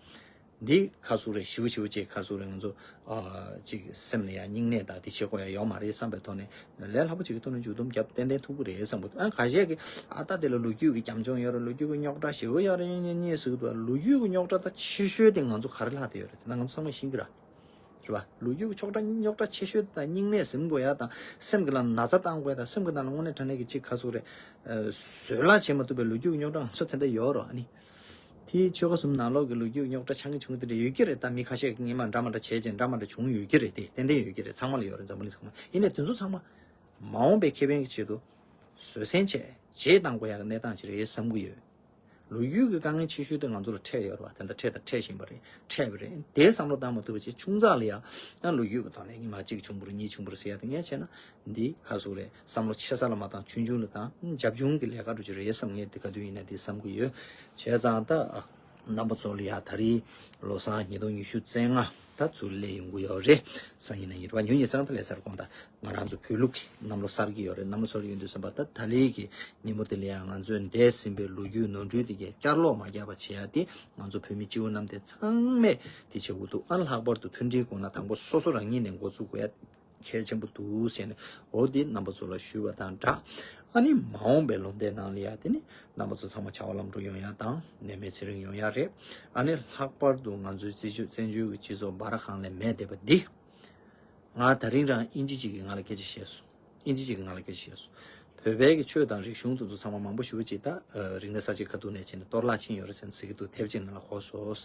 འདི་ག་རེ་ཟེར་དགོས་རེད། ཞེ་པོ་ཞེ་པོ་ཅིག་ག་རེ་ཟེར་དགོས་རེད། ང་ཚོ་ཨ་ཅིག་སེམས་ལ་ཡང་སྙིང་ནད་དང་དེ་བྱེད་དགོས་ཡ་ཡོད་མ་རེད་བསམ་པའི་ཐོག་ནས། ལས་སླ་པོ་ཅིག་གི་ཐོག་ནས་མཇུག་སྡོམ་རྒྱབ་ཏན་ཏན་ཐུབ་ཀྱི་རེད་བསམ་གྱི་འདུག་ཨ་ཁ་ཤས་ཀྱིས་ཨ་ད་དེ་ལ་ལོ་རྒྱུས་ཀྱི་རྒྱབ་ལྗོངས་ཡོད་རེད། ལོ་རྒྱུས་ཀྱི་རྙོག་དྲ་ཞེ་པོ་ཡོད་རེད། གཉིས་གཉིས་ཟེར་གྱི་འདུག་ལོ་རྒྱུས་ཀྱི་རྙོག་དྲ་ད་ཆེ་ཤོས་དེ་ང་ཚོ་ག་རེ་ལྷག་བསྡད་ཡོད་རེད། དེ་ད་ང་ཚོ་ཚང་མས་ཤེས་ཀྱི་རེད། རེད་པ། ལོ་རྒྱུས་ཀྱི་ཆོག་གྲ་རྙོག་དྲ་ཆེ་ཤོས་དེ་ད་སྙིང་ནད་ཟིན་དགོས་ཡ་དང་། སེམས་ཀྱི་ནང་ན་ཚ་བཏང་དགོས་ཡ་དང་། སེམས་ཀྱི་ནང་ལ་དངོས་གནས་དྲང་གནས་ཀྱི་ཅིག་ག་རེ་ཟེར་དགོས་རེད། ཨ་བཟོད་གླགས་བྱེད་མ་ཐུབ་པའི་ལོ་རྒྱུས་ཀྱི་རྙོག་དྲ་ང་ཚོ་དེ་འདྲ་ཡོད་རེད། ཨ་ནི། དེའི་ཆོལ་ཁ་གསུམ་ནང་ལོགས་ཀྱི་ལོ་རྒྱུས་རྙོག་དྲ་ཆགས་ཀྱི་བྱུང་གི་དེ་འདྲ་ཡོད་ཀྱི་རེད། ད་མི་ཁ་ཤས་ཀྱིས་སྔོན་མ་འདྲ་མ་འདྲ་བྱས་བྱས་འདྲ་མ་འདྲ་བྱུང་ཡོད་ཀྱི་རེད་དེ། ཏན་ཏན་ཡོད་ཀྱི་རེད། ཚང་མ་ལ་ཡོད་རེད། འཛམ་བུ་གླིང་ཚང་མ། ཡིན་ནའི་དེ་ཚོ་ཚང་མ་མ་འོངས་པའི་ཁེ་ཕན་གྱི་ཆེད་དུ་བཟོད་བསྲན་བྱས་རྗེས་བཏང་དགོས་ཡག་གི་གནས་སྟངས་ཅིག་རེད་བསམ་གྱི་ཡོད། ལོ་རྒྱུས་ཀྱི་དཀའ་ངལ་ཆེ་ཤོས་དེ་ང་ཚོ་ལ་འཕྲད་ཡོད་རེད་པ། དེ་འདྲ་འཕྲད་དང་འཕྲད་བཞིན་པ་རེད། འཕྲད་པ་རེད། དེ་བསམ་བློ་བཏང་མ་ཐུབ་པ་བྱས། ཆུང་ཙག་ལ་ཡང་ཡང་ལོ་རྒྱུས་ཀྱི་ཐོག་ནས་ཉི་མ་གཅིག་བྱུང་བ་རེད། གཉིས་བྱུང་བ་རེད་ཟེར་ཡ་དེ། ངས་བྱས་ན་འདི་ག་རེ་ཟེར་དགོས་རེད། བསམ་བློ་ཆེ་ས་ལ་མ་བཏང་། ཆུང་ཆུང་ལ་བཏང་། རྒྱབ་ལྗོངས་ཀྱི་ལས་ཀ་འདྲ་ཅིག་རེད་བསམ། ངས་འདི་ག་དུས་ཡིན་ན་འདི་བསམ་གྱི་ཡོད། བྱས་ཙང་ད་རྣམ་པ་ཚོ་ལ་ཡ་ད་རེས་ལོ་གསར་ཉིས་སྟོང་ཉི་ཤུ་རྩ་ལྔ་ད་ཚུར་སླེབས་ཡོང་གི་ཡོད་རེད། སང་ཉིན་གནངས་ཉིན་རེད་པ། ཉིན་གཉིས་སང་ད་ལས་སར་དགོངས་དག་ང་རང་ཚོ་བོད་ལུགས་ཀྱི་གནམ་ལོ་གསར་གྱི་ཡོད་རེད། གནམ་ལོ་གསར་ཡིན་དུས་ཙམ་པ་ད་ད་ལོའི་གི་ཉིན་མོ་དེ་ལ་ཡང་ང་ཚོའི་འདས་ཟིན་པའི་ལོ་རྒྱུས་ནོར་འཁྲུལ་དེ་གའི་བསྐྱར་ལོག་མ་རྒྱག་པ་བྱེད་ཡ་དེ། ང་ཚོ་བོད་མི་སྤྱི་བོ་གནམ་བསྟན་ཚང་མས་དེ་བྱེད་དགོས་འདུག་ཨ་ལྷག་པར་དུ་མཐུན་སྒྲིལ་དགོས་ན་དང་པོ་སོ་སོ་རང་ཉིད་ནས་འགོ་བཙུགས་དགོས་ཡ་གལ་ཆེན་པོ་འདུག་ཟེར་ནས། འོ་དེ་རྣམ་པ་ཚོ་ལ་ཞུས་པ་དང་སྦྲགས། ཨ་ནི་མ་འོངས་པའི་ལོ་ཟླའི་ནང་ལ་ཡ་དེ་ནི་རྣམ་པ་ཚོ་ཚང་མ་བྱ་བ་ལམ་འགྲོ་ཡོང་ཡ་དང་། ནད་མེད་ཚེ་རིང་ཡོང་ཡ་རེད། ཨ་ནི་ལྷག་པར་དུ་ང་ཚོའི་བཙན་བྱོལ་བཙན་བྱོལ་གྱི་སྤྱི་ཚོགས་སྦ་ར་ཁང་ལས་མེད་བསྡད་པ་འདི། ང་ད་རིང་རང་དབྱིན་ཇི་གཅིག་གིས་ང་ལ་སྐད་ཆ་བཤད་སོང་། དབྱིན་ཇི་གཅིག་གིས་ང་ལ་སྐད་ཆ་བཤད་སོང་། བོད་པའི་གི་ཆོས་དང་རིག་གཞུང་དེ་ཚོ་ཚང་མ་མང་པོ་ཞེ་པོ་ཅིག་ད་ཨ་རིག་གནས་གསར་བརྗེ་ཁ་ཐུག་ནས་བྱས་ནས་གཏོར་བརླག་ཕྱིན་ཡོད་རེད་ཟེར་ནས་ཟེར་གྱི་འདུག་དེབ་ཅིག་ནང་ལ་གོ་སོང་།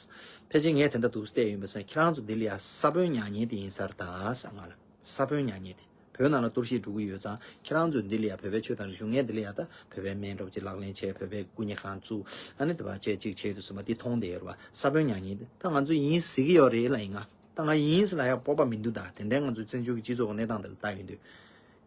ཕལ་ཆེར་ངས་དེ་འདྲ་འདུག་སེ་བལྟས་ཡོང་བ་ཡིན་ན། ཁྱེད་རང་ཚོ་འདི་ལ་ཡ་ས་བོན་ཉར་མཁན་དེ་ཡིན་ས་རེད་ད་ཟེར། ང་ལ་ས་བོན་ཉར་མཁན་དེ། བོད་ནང་ལ་གཏོར་བཤིག་འགྲོ་གི་ཡོད་ཙང་། ཁྱེད་རང་ཚོས་འདི་ལ་ཡ་བོད་པའི་ཆོས་དང་རིག་གཞུང་། ངས་འདི་ལ་ཡ་ད་བོད་པའི་སྨན་འདྲ་པོ་ཅིག་ལག་ལེན་བྱས། བོད་པའི་སྐུ་ཉིད་ཁང་བཙུགས། ཨ་ནི་དེ་བ་བྱས་ཅིག་བྱས་དུས་ཙམ་པ་འདི་མཐོང་བསྡད་ཡོད་རེད་པ། ས་བོན་ཉར་མཁན་འདི་ད་ང་ཚོ་ཡིན་ཟེར་གྱི་ཡོད་རེད་ལབ་ཡིན། ང་ད་ང་ཡིན་ཟེར་ལབ་ཡ་སྤོབས་པ་མི་འདུག་ད་དེ་འདྲའི་ང་ཚོའི་བཙན་བྱོལ་གྱི་སྤྱི་ཚོགས་ཀྱི་གནས་སྟངས་འདི་ལ་ལྟ་ཡོང་དུས།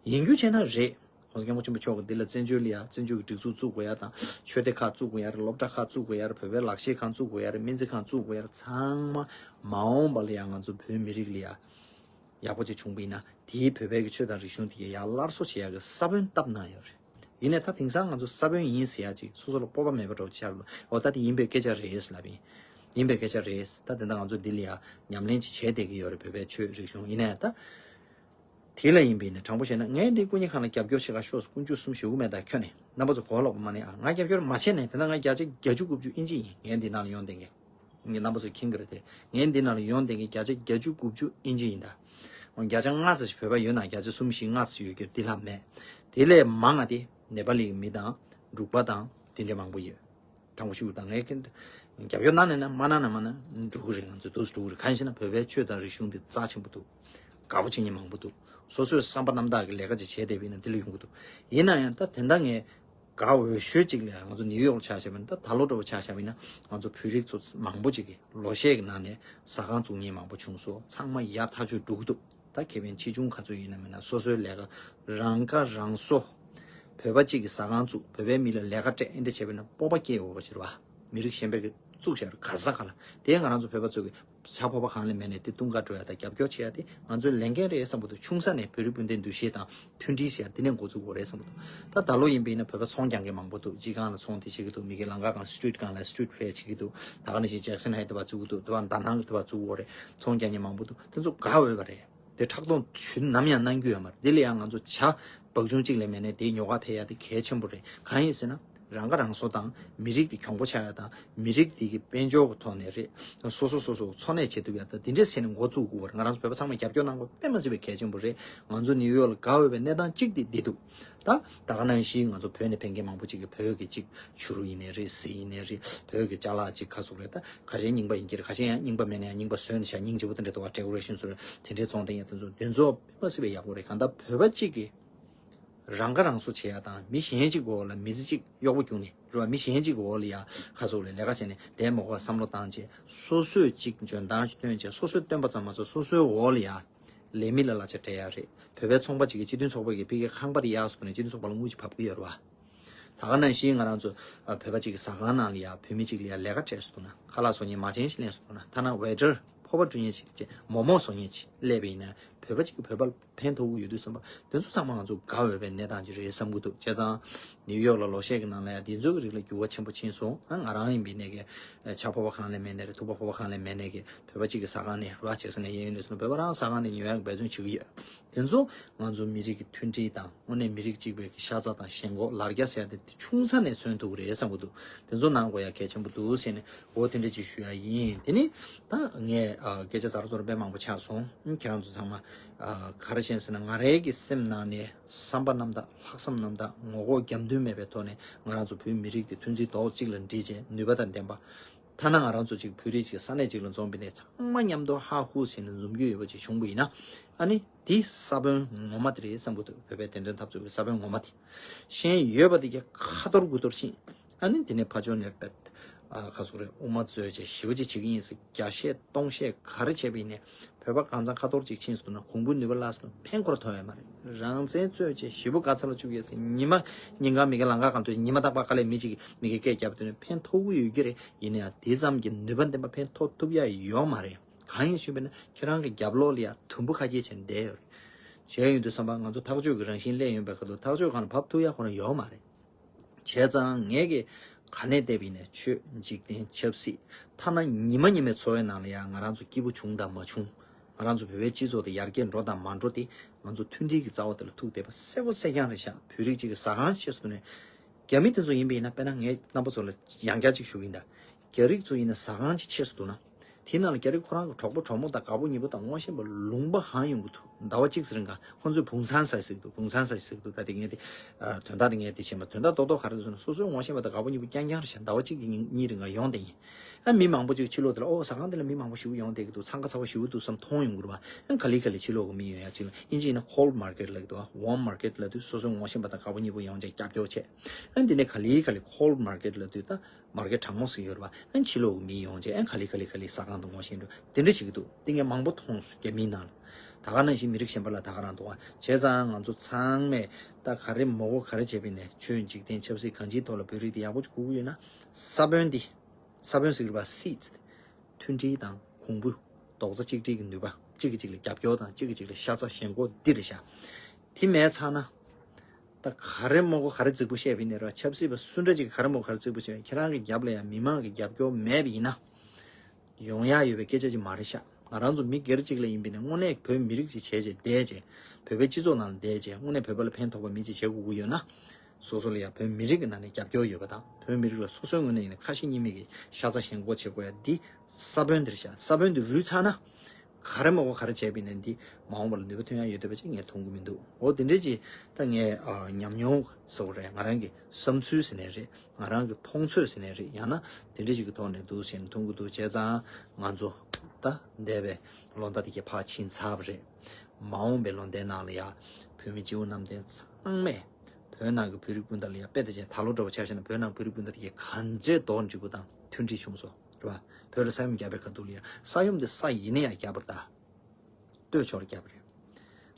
ཡིན་རྒྱུ་བྱས་ན་རེད། ༸གོང་ས་སྐྱབས་མགོན་ཆེན་པོ་མཆོག་གིས་འདི་ལ་བཙན་བྱོལ་ལ་ཡ་བཙན་བྱོལ་གྱི་སྒྲིག་འཛུགས་བཙུགས་དགོས་ཡ་དང་། ཆོས་སྡེ་ཁག་བཙུགས་དགོས་ཡ་རེད། སློབ་གྲྭ་ཁག་བཙུགས་དགོས་ཡ་རེད། བོད་པའི་ལག་ཤེས་ཁང་བཙུགས་དགོས་ཡ་རེད། སྨན་རྩིས་ཁང་བཙུགས་དགོས་ཡ་རེད། ཚང་མ་མ་འོངས་པ་ལ་ཡ་ང་ཚོ་བོད་མི་རིགས་ལ་ཡ་ཡག་པོ་ཅིག་བྱུང་བ་ཡིན་ན། དེའི་བོད་པའི་གི་ཆོས་དང་རིག་གཞུང་དེ་གའི་ཡ་སླར་གསོ་བྱེད་ཡ་གི་ས་བོན་བཏབ་གནང་ཡོད་རེད། ཡིན་ནའི་ད་དེང་སང་ང་ཚོ་ས་བོན་ཡིན་ཟེར་ཡ་ཅིག་སོ་སོ་ལ་སྤོབས་པ་མེད་པ་འདྲ་པོ་ཆགས་འདུག་འོ་ད་དེ་ཡིན་པའི་སྐད་ཆ་རེད་ལབ་ཡིན། ཡིན་པའི་སྐད་ཆ་རེད། ད་དེ་འདྲ་ང་ཚོ་འདི་ལ་ཡ་ཉམས་ལེན་ཅིག་བྱས་བསྡད་ཀྱི་ཡོད་རེད། བོད་པའི་ཆོས་རིག་གཞུང་ཡིན་ནའི་ད། དེ་ལ་ཡིན་པས་ནི་དྲང་པོ་བཤད་ན། ངས་འདི་སྐུ་ཉིད་ཁང་ལ་རྒྱབ་སྐྱོར་བྱེད་ག་ཤོག་ཟེར་ཀུན་སྤྱོད་གསུམ་ཞུ་གི་མེད། ད་ཁྱོད་ནས་རྣམ་པ་ཚོ་གོ་ལོག་པ་མ་ནས་ཨ། ང་རྒྱབ་སྐྱོར་མ་བྱས་ནས། དེ་ན་ང་བརྒྱ་ཆ་བརྒྱད་ཅུ་དགུ་བཅུ་དབྱིན་ཇི་ཡིན། ངས་འདི་ནང་ལ་ཡོང་བསྡད་མཁན། ངས་རྣམ་པ་ཚོས་མཁྱེན་གྱི་རེད་དེ། ངས་འདི་ནང་ལ་ཡོང་བསྡད་མཁན་བརྒྱ་ཆ་བརྒྱད་ཅུ་དགུ་བཅུ་དབྱིན་ཇི་ཡིན་ད། འོ་བརྒྱ་ཆ་ལྔ་ཙམ་ཞིག་བོད་པ་ཡོད་ན། བརྒྱ་ཆ་གསུམ་བཞི་ལྔ་ཙམ་ཡོད་ཀྱི་རེད། དེ་ལྷག་མེད། དེ་ལས་མང་ང་དེ་ནེ་པ་ལི་གི་མི་དང་འབྲུག་པ་དང་དེ་འདྲ་མང་པོ་ཡོད། དྲང་པོ་ཞུ་དང་། ངས་ཁྱེད་རྒྱབ་སྐྱོར་གནང་ནས་ན། མ་གནང་ན་མ་གནང་། འགྲོ་གི་རེད། ང་ཚོ་འདུག་སེ་འགྲོ་གི་རེད། གང་ཡིན་ཟེར་ན་བོད་པའི་ཆོས་དང་རིག་གཞུང་འདི་རྩ་ཆེན་པོ་འདུག་དགའ་པོ་བྱེད་མཁན་མང་པོ་འདུག་སོ་སོའི་བསམ་པ་རྣམ་དག་གི་ལས་ཀ་ཅིག་བྱས་བསྡད་པ་ཡིན་ན་འདི་ལ་ཡོང་གི་འདུག་ཡིན་ན་ཡང་ད་དེ་འདྲ་ངས་དགའ་འོས་ཤོས་ཅིག་ལ། ང་ཚོ་ནིའུ་ཡོག་ལ་ཆ་བཞག་པ་ཡིན་ན། ད་ད་ལོ་འདྲ་པོ་ཆ་བཞག་པ་ཡིན་ན། ང་ཚོ་བོད་རིགས་ཚོ་མང་པོ་ཅིག་གིས་ལོ་ཤས་ཀྱི་ནང་ནས་ཟ་ཁང་བཙུགས་མཁན་མང་པོ་བྱུང་སོང་། ཚང་མ་ཡག་ཐག་ཆོད་འགྲོ་གི་འདུག་ད་ཁེ་ཕན་ཆེ་ཆུང་ག་ཚོད་ཡིན་ན་མིན་ན། སོ་སོའི་ལས་ཀ་རང་ཁ་རང་གསོ། བོད་པ་གཅིག་གིས་ཟ་ཁང་བཙུགས། བོད་པའི་མི་ལ་ལས་ཀ་སྤྲད། ཨེ་འདྲ་བྱས་པ་ཡིན་ན་སྤོབས་པ་སྐྱེ་འོས་པ་ཅིག་རེད་པ། མི་རིགས་གཞན་པ་གིས་ བཙུགས་བཞག་རེད། ག་ས་ག་ལ། དེ་ང་རང་ཚོ་བོད་པ་ཚོ་གི་ཕྱག་ཕོར་པ་གང་ལས་མེད་ནས་དེ་དུང་དཀར་འགྲོ་ཡ་དང་རྒྱབ་སྐྱོར་བྱེད་ཡ་དེ་ང་ཚོའི་ལས་འགན་རེད་བསམ་གི་འདུག་ཆུང་ས་ནས་བོད་རིགས་སྤུན་ཟླའི་འདུ་ཤེས་དང་མཐུན་སྒྲིལ་ཟེར་ཡ་དེ་ནས་འགོ་བཙུགས་དགོས་རེད་བསམ་གི་འདུག་ད་ད་ལོ་ཡིན་པ་ཡིན་ན་བོད་པ་ཚོང་རྒྱག་མཁན་མང་པོ་འདུག་སྤྱི་ཁང་ལ་ཚོང་དེ་བྱེད་ཀྱི་འདུག་མི་གི་ལམ་ཁ་སྒང་street་སྒང་ལ་street fair་བྱེད་ཀྱི་འདུག་ད་ག་ནང་བཞིན་ཇེག་སན་ཧའེ་ཊི་དེ་བ་བཙུགས་ཀྱི་འདུག་དེ་བ་ད་ནང་དེ་བ་བཙུགས་དགོས་རེད། ཚོང་རྒྱག་མཁན་མང་པོ་འདུག་དེ་ཚོ་དགའ་འོས་པ་རེད། དེ་ཕྲག་དོག་དུས་ནམ་ཡང་གནང་རྒྱུ་ཡོད་མ་རེད། དེ་ལ་ཡང་ང་ཚོ་བྱ་བག་ཆུང་གཅིག་ལས་མེད་ནས་དེའི་ཉོ་ག་ཕེབས་ཡ་དེ་གལ་ཆེན་པོ་རེད། གང་ཡིན་ཟེར་ན་རང་ཁ་རང་གསོ་དང་མི་རིགས་དེ་གྱོང་པོ་ཆགས་ཡ་དང་མི་རིགས་དེ་གི་དཔལ་འབྱོར་གྱི་ཐོག་ནས་རེད། སོ་སོ་སོ་སོ་འཚོ་གནས་བྱེད་ཐུབ་ཡ་དང་དེ་འདྲས་བྱས་ནས་འགོ་བཙུགས་དགོས་པ་རེད། ང་རང་ཚོ་བོད་པ་ཚང་མས་རྒྱབ་སྐྱོར་གནང་དགོས་དཔེ་མ་སྲིད་པའི་གལ་ཆེན་པོ་རེད། ང་ཚོ་ནིའུ་ཡོག་ལ་དགའ་འོས་པའི་གནས་སྟངས་གཅིག་དེ་འདི་འདུག་ད་ད་ག་ནང་བཞིན་ང་ཚོ་བོད་ནས་ཕེབས་མཁན་མང་པོ་ཅིག་གིས་བོད་ཀྱི་ཅིག་ཆུ་རུ་ཡིན་ནའི་རེད། གཟི་ཡིན་ནའི་རེད། བོད་ཀྱི་ཅ་ལག་ཅིག་ཁ་ཚུགས་རེད། ད་ཁ་ཤས་རྙིང་པ་ཡིན་གྱི་རེད། ཁ་ཤས་ཡང་རྙིང་པ་མེད་ན་ཡང་རྙིང་པ་བཟོས་ནས་བཞག་རྙིང་རྗེ་པོ་དེ་འདྲ་འདུག་བ། decoration་བཟོ་རེད། དེ་འདྲའི་བཙོང་སྟེ་ཡང་དེ་ཚོ་དེ་ཚོ་དཔེ་མ་སྲིད་པའི་ཡག་པོ་རེད། གང་ལྟར་བོད་པ་གཅིག་གིས་རང་ཁ་རང་གསོ་བྱེད་ཡ་དང་མི་གཞན་གཅིག་གི་འོག་ལ་མི་ཚེ་གཅིག་གཡོག་པོ་བརྒྱུགས་ནས་རེད་བ། མི་གཞན་གཅིག་གི་འོག་ལ་ཡ་ཁ་ཚུགས་ལ་ལས་ཀ་བྱས་ནས་བསྡད་མ་དགོས་པ་བསམ་བློ་བཏང་བྱས་སོ་སོས་གཅིག་འཇོན་ཐང་ཅིག་བཏོན་བྱས་སོ་སོས་བཏོན་པ་ཙམ་མ་ཚད་སོ་སོའི་འོག་ལ་ཡ་ལས་མི་ལ་གླ་ཆ་སྤྲད་ཡ་རེད། བོད་པའི་ཚོང་པ་ཅིག་གིས་སྤྱི་མཐུན་ཚོགས་པ་གིས་ཕ་གིའི་ཁང་པ་དེ་གཡར་སོང་ནས་སྤྱི་མཐུན་ཚོགས་པ་ལ་དངུལ་ཅིག་བབས་ཀྱི་ཡོད་རེད་བ། ད་ག་ནང་བཞིན་ང་རང་ཚོ་ཨ་བོད་པ་གཅིག་གི་ཟ་ཁང་ནང་ལ་ཡ་བོད་མི་གཅིག་ལ་ཡ་ལས་ཀ་སྤྲད་སོང་ན་ཁ་ལག་བཟོ་མཁན་མ་བྱན་ཞིག་ལེན་སོང་ན་ཐ་ན་waiter་ཕོར་པ་བཀྲུ་མཁན་ཞིག་བྱས་མོག་མོག་བཟོ་མཁན་ཞིག་སླེབས་པ་ཡིན་ན་བོད་པ་གཅིག་གིས་བོད་པ་ལ་ཕན་ཐོགས་ཀྱི་ཡོད་དུས་བསམ་པ་དེ་ཚོ་ཚང་མ་ང་ཚོ་དགའ་འོས་པའི་གནས་སྟངས་ཅིག་རེད་བསམ་གྱི་འདུག་བྱས་ཙང་ནིའུ་ཡོག་ལ་ལོ་ཤས་ཀྱི་ནང་ལ་ཡ་དེ་ཚོ་གི་རིགས་ལ་འགྱུར་བ་ཆེན་པོ་ཕྱིན་སོང་། ཨ་ང་རང་ཡིན་པའི་གནས་ཀྱི་ཕྱག་ཕོར་པ་གང་ལས་མེད་ནས་རེད། ཐུག་པ་ཕོར་པ་གང་ལས་མེད་ནས་ཀྱི་བོད་པ་གཅིག་གི་ཟ་ཁང་ནས་ར་ཅེག་སན་ལ་གཡས་གཡོན་ནས་སོང་བོད་པ་རང་ཟ་ཁང་ནས་ཉོ་ཡག་འབད་བརྩོན་བྱེད་ཀྱི་ཡོད། དེ་ཚོ་ང་ཚོ་མི་རིགས་ཀྱི་མཐུན་སྒྲིལ་དང་དངོས་གནས་མི་རིགས་གཅིག་པའི་གི་ཤ་ཚ་དང་ཞེན་ཁོག་ལར་རྒྱ་ཟེར་ཡ་དེ་ཆུང་ས་ནས་མཚོན་ཐུབ་ཀྱི་རེད་བསམ་གྱི་འདུག་དེ་ཚོ་གནང་དགོས་ཡ་གལ་ཆེན་པོ་འདུག་ཟེར་ནས་འོ་དེ་འདྲ་ཅིག་ཞུ་ཡ་ཡིན། དེ་ནི་ད་ངས་ཨ་སྐད་ཆ་ཛ་ར་ཛོ་ར་དཔེ་མང་པོ་ཆགས་སོང་། ཁྱེད་རང་ཚོ་ཚང་མ་ཨ་ག་རེ་བྱས་ཟེར་ན་ང་རའི་གི་སེམས་ནང་ནས་བསམ་པ་རྣམ་དག་ལྷག་བསམ་རྣམ་དག་ངོ་ལྐོག་རྒྱབ་མདུན་མེད་པའི་ཐོག་ནས་ང་རང་ཚོ་བོད་མི་རིགས་དེ་མཐུན་སྒྲིལ་རྡོག་གཅིག་ལ་སྒྲིལ་བྱས་ནུས་པ་དང་ལྡན་པ། ཐ་ན་ང་རང་ཚོ་གཅིག་བོད་རིགས་གཅིག་ས་གནས་གཅིག་ལ་འཛོམས་པ་ཡིན་ན་ཚང་མ་མཉམ་དུ་ཧ་ཧུ་ཟེར་ནས་འཛོམས་རྒྱུ་ཡོད་པ་ཅིག་བྱུང་བ་ཡིན་ན་ཨ་ནི་དེ་ས་བོན་ངོ་མ་དེ་རེད་བསམ་གྱི་འདུག་བོད་པའི་བདེན་དོན་འཐབ་རྩོད་ཀྱི་ས་བོན་ངོ་མ་དེ། གཞན་ཡོད་པ་དེ་ག་ཁ་འཐོར་དགུ་འཐོར་ཕྱིན། ཨ་ནི་དེ་ནས་ཕར་ཕྱོགས་ནས་པད་ཨ་ཁ་སོག་རེད་དབུ་མ་རྩོད་བྱས་ཞི་བ་ཅིག་བྱེད་ཀྱི་ཡིན་ཟེར་བརྒྱ་བཤད་སྟོང་བཤད་ག་རེ་བྱས་པ་ཡིན་ནའི་བོད་པ་གང་ཚང་ཁ་འཐོར་ཅིག་ཕྱིན་སོང་ན་གོང་བུ་ནུས་པ་བརླག་སོང་ན་ཕན་ཁོ་ར་ཐོགས་ཡོད་མ་རེད། རང་བཙན་རྩོད་བྱས་ཞི་བ་ག་ཚ་ལ་བཅུག་ཡོད་ཟེར་ཉི་མ་ཉིན་གང་མི་གི་ལང་ཀ་གང་དུ་ཉི་མ་རྟག་པར་དཀའ་ལས་མི་གཅིག་མི་གི་སྐད་རྒྱབ་དུས་ནས་ཕན་ཐོགས་ཀྱི་ཡོད་ཀྱི་རེད། ཡིན་ན་ཡང་དེ་ཙམ་གྱི་ནུས་པ་ལྡན་པ་ཕན་ཐོགས་ཐུབ་ཡ་ཡོད་མ་རེད། གང་ཡིན་ཞུས་པ་ན་ཁྱེད་རང་གི་རྒྱབ་ལོགས་ལ་ཡ་དུམ་བུ་ཁ་གྱེས་བྱས་བསྡད་ཡོད་རེད། བྱས་ཡོང་དུས་བསམ་པ་ང་ཚོ་ཐག་གཅོད་ཀྱི་རང་བཞིན་སླེབས་ཡོང་པའི་ཁ་ཐུག་ཐག་གཅོད་གང་ལ་བབས་ཐུབ་ཡ་ཁོ་རང་ཡོད་མ་རེད། བྱས་ཙང་ངས་ཀྱི་ག་ནས་བལྟས་པ་ཡིན་ནའི་ཆོས་འཇིག་རྟེན་ཆབ་སྲིད་ཐ་ན་ཉི་མ་ཉི་མའི་འཚོ་བའི་ནང་ལ་ཡང་ང་རང་ཚོ་སྐྱིད་པོ་བྱུང་དང་མ་བྱུང་། ང་རང་ཚོ་བོད་པའི་སྤྱི་ཚོགས་དེ་ཡར་རྒྱས་འགྲོ་དང་མ་འགྲོ་དེ་ང་ཚོ་མཐུན་སྒྲིལ་གྱི་རྩ་བ་དེ་ལ་ཐུག་བསྡད་པ་གསལ་པོ་གསལ་རྐྱང་རེད་ཤག་བོད་རིགས་གཅིག་གི་ཟ་ཁང་ཆེད་དུ་ནས་རྒྱ་མི་དེ་ཚོ་ཡིན་པ་ཡིན་ན་དཔེར་ན་ངས་རྣམ་པ་ཚོ་ལ་ཡང་བསྐྱར་ཅིག་ཞུ་གི་ཡིན་ད། རྒྱ་རིགས་ཚོ་ཡིན་ན་ཟ་ཁང་ཅིག་ཆེད་དུ་འདུག་ན། དེའི་ནང་ལ་རྒྱ་རིགས་ཁོ་རང་གི་གྲོགས་པོ་གྲོགས་མོ་དང་དགའ་པོ་ཉེ་པོ་དང་ངོ་ཤེས་པ་ལུང་པ་གང་ཡོང་གི་འདུག་ཟླ་བ་གཅིག་ཙམ་རིང་ག་ཁོང་ཚོས་བུང་ཚང་ཟ་ཟེར་གི་འདུག་བུང་ཚང་ཟ་ཟེར་གི་འདུག་ད་དེ་ངས་དེ་དོན་དག་དེ་ངས་དེ་བྱས་མ་དོན་དག་རྡོག་རྡོག་ག་རེ་འདུག་ཟེར་ན་སོ་སོའི་ངོ་ཤེས་པ་དང་དགའ་པོ་ཉེ་པོ་རྐྱང་རྐྱང་རེད་ཤག་ཟླ་བ་གཅིག་གི་ཉིན་གཉིས་རིང་ག་ཡོང་བསྡད་ཡིན། ཨ་མི་མང་པོ་ཅིག་ཕྱི་ལོགས་དེ་ལ་ཨོ་ཟ་ཁང་དེ་ལ་མི་མང་པོ་ཞེ་པོ་ཡོང་བསྡད་གི་འདུག་འཚང་ཁ་ཚ་བ་ཞེ་པོ་འདུག་བསམ་མཐོང་ཡོང་གི་རེད་བ། ཨ་ག་ལེ་ག་ལེ་ཕྱི་ལོགས་གི་མི་ཡོང་ཡ་ཅིག་ལ་ཨིན་ཇི་ཡིན་ན་cold market་ལབ་གི་འདུག་བ། warm market་ལབ་དུས་སོ་སོའི་ངོ་ཤེས་པ་དང་དགའ་པོ་ཉེ་པོ་ཡོང་བྱས་རྒྱབ་སྐྱོར་བྱས། ཨ་འདི་ནས་ག་ལེ་ག་ལེ་cold market་ལབ་དུས་ད། མར་ཀེ་གྲང་མོ་ཟིག་ཡོད་རེད་པ། ཨན་ཕྱི་ལོགས་ཀྱི་མི་ཡོང་རྗེས་ཨན་ག་ལེ་ག་ལེ་ག་ལེ་ཟ་ཁང་དུ་ངོ་ཤེས་འགྲོ་དེ་འདྲ་བྱེད་ཀྱི་འདུག་དེ་ངས་མང་པོ་མཐོང་སོང་རྒྱ་མིའི་ནང་ལ། ད་ག་ནང་བཞིན་མི་རིགས་གཞན་པ་ལ་ད་ག་རང་འདུག་བ། བྱས་ཙང་ང་ཚོ་ཚང་མས་ད་ག་རེ་མོ་གོ་ག་རེ་བྱས་པ་ཡིན་ནའི་ཆོས་འཇིག་རྟེན་ཆབ་སྲིད་གང་ཅིའི་ཐོག་ལ་བོད་རིགས་དེ་ཡག་པོ་ཅིག་དགོས་ཀྱི་ཡོད་ན། ས་བོན་འདི། ས་བོན་ཟེར་གྱི་རེད་པ། seeds། མཐུན་སྒྲིལ་དང་གོང་བུ། རྡོག་རྩ་གཅིག་སྒྲིལ་གྱི་ནུས་པ། གཅིག་གིས་གཅིག་ལ་རྒྱབ་སྐྱོར་དང་གཅིག་གིས་གཅིག་ལ་ཤ་ཚ་ཞེན་ཁོག་འདི་རེད་ཤག་དེ་མེད་ཚར་ན། ད་ག་རེ་མོ་གོ་ག་རེ་རྫིག་པོ་བཤད་པ་ཡིན་ན་ར་ཆབ་སྲིད་པ་སུ་འདྲ་ཅིག་ག་རེ་མོ་ག་རེ་རྫིག་པོ་བཤད་པ་ཁྱེད་རང་གི་རྒྱབ་ལ་ཡང་མི་མང་གི་རྒྱབ་སྐྱོར་མེད་པ་ཡིན་ན། ཡོང་ཡ་ཡོད་པའི་སྐད་ཆ་ཅིག་མ་རེད་ཤག་ང་རང་ཚོ་མི་སྒེར་ཅིག་ལ་ཡིན་པ་ཡིན་ན་དངོས་གནས་བོད་མི་རིགས་ཅིག་བྱས་བྱས་བསྡད་བྱས་བོད་པའི་སྤྱི་ཚོགས་ནང་ལ་བསྡད་བྱས་དངོས་གནས་བོད་པ་ལ་ཕན་ཐོགས་པ་མི་ཅིག་བྱེད་དགོས་ཀྱི་ཡོད་ན། སོ་སོ་ལ་ཡང་བོད་མི་རིགས་ཀྱི་ནང་ནས་རྒྱབ་སྐྱོར་ཡོད་པ་དང་བོད་མི་རིགས་ལ་སོ་སོའི་ངོས་ནས་ཡིན་ན་ཁ་ཞེ་གཉིས་མེད་ཀྱི་ཤ་ཚ་ཞེན་ཁོག་བྱེད་དགོས་ཡ་འདི་ས་བོན་འདིར་ཤག་ས་བོན་འདི་རུལ་ཚར་ན། ག་རེ་མ་གོ་ག་རེ་བྱས་པ་ཡིན་ནའི་འདི་མ་འོངས་པ་ལ་ནུས་པ་ཐོན་ཡ་ཡོད་བསྡད་པ་ཅིག་ངས་མཐོང་གི་མི་འདུག་འོ་དེ་འདྲས་ཅིག་ད་ངས་ཨ་ཉམས་མྱོང་ཟེར་བ་རེད། ང་རང་གི་བསམ་ཚུལ་ཟེར་ནའི་རེད། ང་རང་གི་མཐོང་ཚོད་ཟེར་ནའི་རེད། ཡང་ན་དེ་འདྲས་ཅིག་གི་ཐོག་ནས་འདུག་ཟེར་ནས་མཐོང་གི་འདུག་བྱས་ཙང་ང་ཚོ་ད་འདས་པའི་ལོ་ཟླ་དེ་གའི་ཕར་ཕྱིན་ཚར་བ་རེད། མ་འོངས་པའི་ལོ་ཟླའི་ནང་ལ་ཡ་བོད་མི་སྤྱི་བོ་གནམ་བསྟན་ཚང་མས་བོད་ནང་གི་བོད་རིགས་སྤུན་ཟླ་ལ་ཡ་དཔེ་དེ་བྱས་ད་ལོ་འདྲ་བོ་ཆ་བཞག་ན་བོད་ནང་བོད་རིགས་སྤུན་ཟླ་དེ་གའི་གང་འདྲས་རྡོག་འགྲིག་པོ་དང་མཐུན་སྒྲིལ་བྱུང་སོང་། རེད་བ། བོད་ལ་ས་ཡོམ་བརྒྱབ་པའི་ཁ་ཐུག་ལ་ཡ་ས་ཡོམ་དེ་ས་ཡིན་ན་ཡང་བརྒྱབ་པ་རེད་ད། སྟོད་ཕྱོགས་ལ་བརྒྱབ་པ་རེད།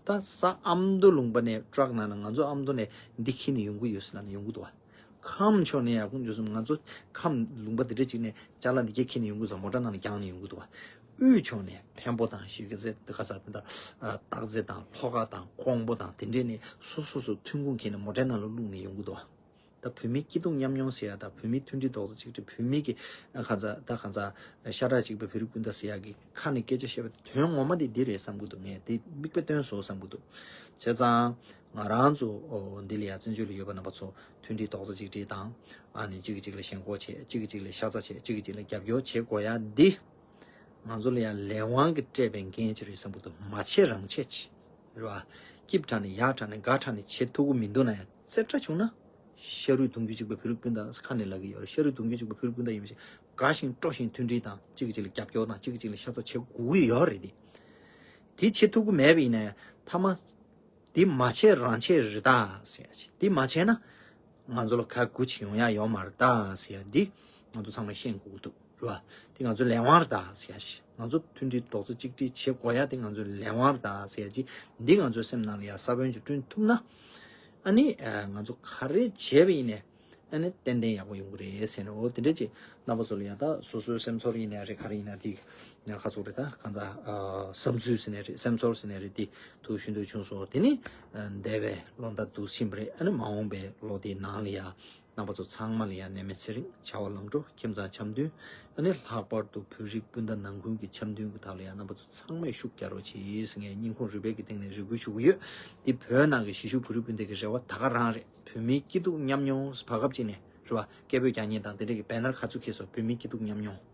ད་ས་ཨ་མདོ་ལུང་པ་ནས་ཊྲག་ནང་ན་ང་ཚོ་ཨ་མདོ་ནས་འདི་འཁྱེར་ནས་ཡོང་གི་ཡོད་ཟེར་ན་ཡོང་གི་འདུག་བ། ཁམས་ཕྱོགས་ནས་ཡག་པོ་འཇུ་སོང་། ང་ཚོ་ཁམས་ལུང་པ་འདི་འདྲ་ཅིག་ནས་ཅ་ལག་འདི་གས་ཁྱེར་ནས་ཡོང་གི་འདུག་ཟེར། མོ་ཊ་ནང་ནས་རྒྱག་ནས་ཡོང་གི་འདུག་བ། དབུས་ཕྱོགས་ནས་འཕན་པོ་དང་ཤིང་ཏོག་ཟེར་ད་ག་ས་དེ་འདྲ་སྟག་རྩེ་དང་ལྷོ་ཁ་དང་ཀོང་པོ་དང་དེ་འདྲས་ནས་སོ་སོ་སོ་ཐོན་ཁུངས་ཁྱེར་ནས་མོ་ཊའི་ནང་ལ་བླུགས་ནས་ཡོང་གི་འདུག་བ། ད་བོད་མིའི་སྐྱིད་སྡུག་མཉམ་མྱོང་ཟེར་ཡ་ད་བོད་མིའི་མཐུན་སྒྲིལ་རྡོག་རྩ་གཅིག་སྒྲིལ། བོད་མི་གི་ཁ་ཚ་ད་ཁ་ཚ་ཤ་ཁྲག་གཅིག་པའི་བོད་རིགས་སྤུན་ཟླ་ཟེར་ཡ་གི་ཁ་ནས་སྐད་ཆ་བཤད་པ་དེ་དོན་ངོ་མ་དེ་འདི་རེད་བསམ་གི་འདུག་ངས་དེ་མིག་དཔེ་སྟོན་བཟོ་བསམ་གི་འདུག་བྱས་ཙང་ང་རང་ཚོ་འདི་ལ་ཡ་བཙན་བྱོལ་ལ་ཡོད་པ་རྣམ་པ་ཚོ་མཐུན་སྒྲིལ་རྡོག་རྩ་གཅིག་སྒྲིལ་དང་། ཨ་ནི་གཅིག་གིས་གཅིག་ལ་ཞེན་ཁོག་བྱེད། གཅིག་གིས་གཅིག་ལ་ཤ་ཚ་བྱེད། གཅིག་གིས་གཅིག་ལ་རྒྱབ་སྐྱོར་བྱེད་དགོས་ཡ་འདི། ང་ཚོ་ལ་ཡང་ལས་དབང་གིས་སྤྲད་པའི་འགན་ཅིག་རེད་བསམ་གྱི་འདུག་མ་བྱེད་རང་བྱེད་ཅིག་རེད་བ། སྐྱིད་དྲགས་ནས་ཡག་དྲགས་ནས་དགའ་དྲགས་ནས་བྱེད་ཐུབ་ཀྱི་མི་འདུག་ན་ཡང་རྩེ་གྲ་བྱུང་ན། ཤ་རུས་གདུང་རྒྱུད་གཅིག་པའི་བོད་རིགས་སྤུན་ཟླ་ཁ་ནས་ལབ་ཀྱི་ཡོད་རེད། ཤ་རུས་གདུང་རྒྱུད་གཅིག་པའི་བོད་རིགས་སྤུན་ཟླ་ཡིན་པ་ཞིག་དགའ་ཞིང་སྤྲོ་ཞིང་མཐུན་སྒྲིལ་དང་གཅིག་གིས་གཅིག་ལ་རྒྱབ་སྐྱོར་དང་གཅིག་གིས་གཅིག་ལ་ཤ་ཚ་བྱེད་དགོས་ཀྱི་ཡོད་རེད་དེ། དེ་བྱེད་ཐུབ་ཀྱི་མེད་པ་ཡིན་ན་ཡང་མཐའ་མ། འདི་མ་བྱས་རང་བྱས་རེད་ད་ཟེར་ཡ་ཞིག་འདི་མ་བྱས་ན་ང་ཚོ་ལ་ཁ་དགུ་ཅིག་ཡོང་ཡ་ཡོད་མ་རེད་ད་ཟེར་ཡ་འདི་ང་ཚོ་ཚང་མས་ཤེས་དགོས་ཀྱི་འདུག་རེད་བ། འདི་ང་ཚོའི་ལས་དབང་རེད་ད་ཟེར་ཡ་ཞིག་ང་ཚོ་མཐུན་སྒྲིལ་རྡོག་རྩ་གཅིག་སྒྲིལ་བྱེད་དགོས་ཡ་འདི་ང་ཚོའི་ལས་དབང་རེད་ད་ཟེར་ཡ་ཅིག་འདི་ང་ཚོའི་སེམས་ནང་ལ་ཡ་ས་བོན་ཅིག་བསྐྲུན་ཐུབ་ན། ཨ་ནི་ང་ཚོ་ག་རེ་བྱས་པ་ཡིན་ནའི། ཨ་ནི་ཏན་ཏན་ཡག་པོ་ཡོང་གི་རེད་ཟེར་ནས། འོ་དེ་འདྲ་ཅིག་རྣམ་པ་ཚོ་ལ་ཡ་ད་སོ་སོའི་སེམས་ཚོར་ཡིན་ནའི་རེད། ག་རེ་ཡིན་ན་དེ་ཁ་ཚུགས་རེད། ད་གང་ཟག་བསམ་ཚུལ་ཟེར་ནའི་རེད། སེམས་ཚོར་ཟེར་ནའི་རེད། དེ་ཐུགས་ཞུ་འདོད་བྱུང་སོང་། དེ་ནི་འདས་པའི་ལོ་ཟླ་འདུག་ཕྱིན་པ་རེད། ཨ་ནི་མ་འོངས་པའི་ལོ་དེའི་ནང་ལ་ཡ་རྣམ་པ་ཚོ་ཚང་མ་ལ་ཡ་ནད་མེད་ཚེ་རིང་། བྱ་བ་ལམ་འགྲོ། ཁྱིམ་ཚང་འཆམ་མཐུན། ཨ་ནི་ལྷག་པར་དུ་བོད་རིགས་སྤུན་ཟླ་ནང་ཁུལ་གྱི་འཆམ་མཐུན་གྱི་ཐོག་ལ་ཡང་རྣམ་པ་ཚོ་ཚང་མས་ཤུགས་རྒྱག་རོགས་གྱིས་ཟེར་ངས་སྙིང་ཁོང་རུས་པའི་གི་སྟེང་ནས་རེ་སྐུལ་ཞུ་གི་ཡོད། འདི་བོད་ནང་གི་གཞིས་བཞུགས་བོད་རིགས་སྤུན་ཟླ་གི་རེ་བ་ད་ག་རང་རེད། བོད་མིའི་སྐྱིད་སྡུག་མཉམ་མྱོང་བར་སྐབས་ཅིག་ནས་རེད་བ། སྐད་འབོད་རྒྱག་མཁན་དང་དེ་འདྲ་གི་བེ་ནར་ག་ཚོད་འཁྱེར་སོང་། བོད་མིའི་སྐྱིད་སྡུག་མཉམ་མྱོང་།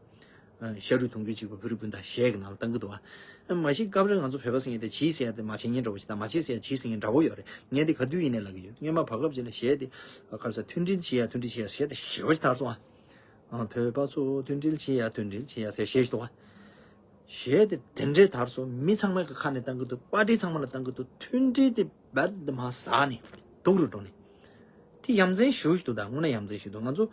ཤ་རུས་གདུང་རྒྱུད་གཅིག་པའི་བོད་རིགས་སྤུན་ཟླ་གཞས་ཀྱི་ནང་ལ་བཏང་གི་འདུག་བ། མ་གཞི་སྐབས་རེ་ང་ཚོ་བོད་པ་ཟེར་མཁན་དེ་བྱིས་ཟེར་ཡ་དེ་མ་བྱེད་མཁན་འདྲ་བོ་ཞིག་དང་། མ་བྱེད་ཟེར་ཡ་བྱིས་ཟེར་མཁན་འདྲ་བོ་ཡོད་རེད། ངས་དེ་ག་དུས་ཡིན་ནའི་ལབ་ཀྱི་ཡོད། སྔོན་མ་བར་སྐབས་ཅིག་ལ་གཞས་དེ་ག་རེ་ཟེར། མཐུན་སྒྲིལ་བྱེད་ཡ་མཐུན་སྒྲིལ་བྱེད་ཡ་ཟེར་ཡ་དེ་ཞེ་པོ་ཅིག་དར་སོང་ཨ། ཨ། བོད་པ་ཚོ་མཐུན་སྒྲིལ་བྱེད་ཡ་མཐུན་སྒྲིལ་བྱེད་ཡ་ཟེར་གཞས་ཞིག་འདུག་བ། གཞས་དེ་དེ་འདྲའི་དར་སོང་། མི་ཚང་མའི་གི་ཁ་ནས་བཏང་གི་འདུག་པར་ཊི་ཚང་མ་ལ་བཏང་གི་འདུག་མཐུན་སྒྲིལ་དེ་རྦད་དེ་མར་ཟག་ནས་སྡུག་རུ་འགྲོ་ནས། དེ་ཡ་མཚན་ཞེ་པོ་ཞིག་འདུག་ད་དངོས་གནས་ཡ་མཚན་ཞིག་འདུག་ང་ཚོ་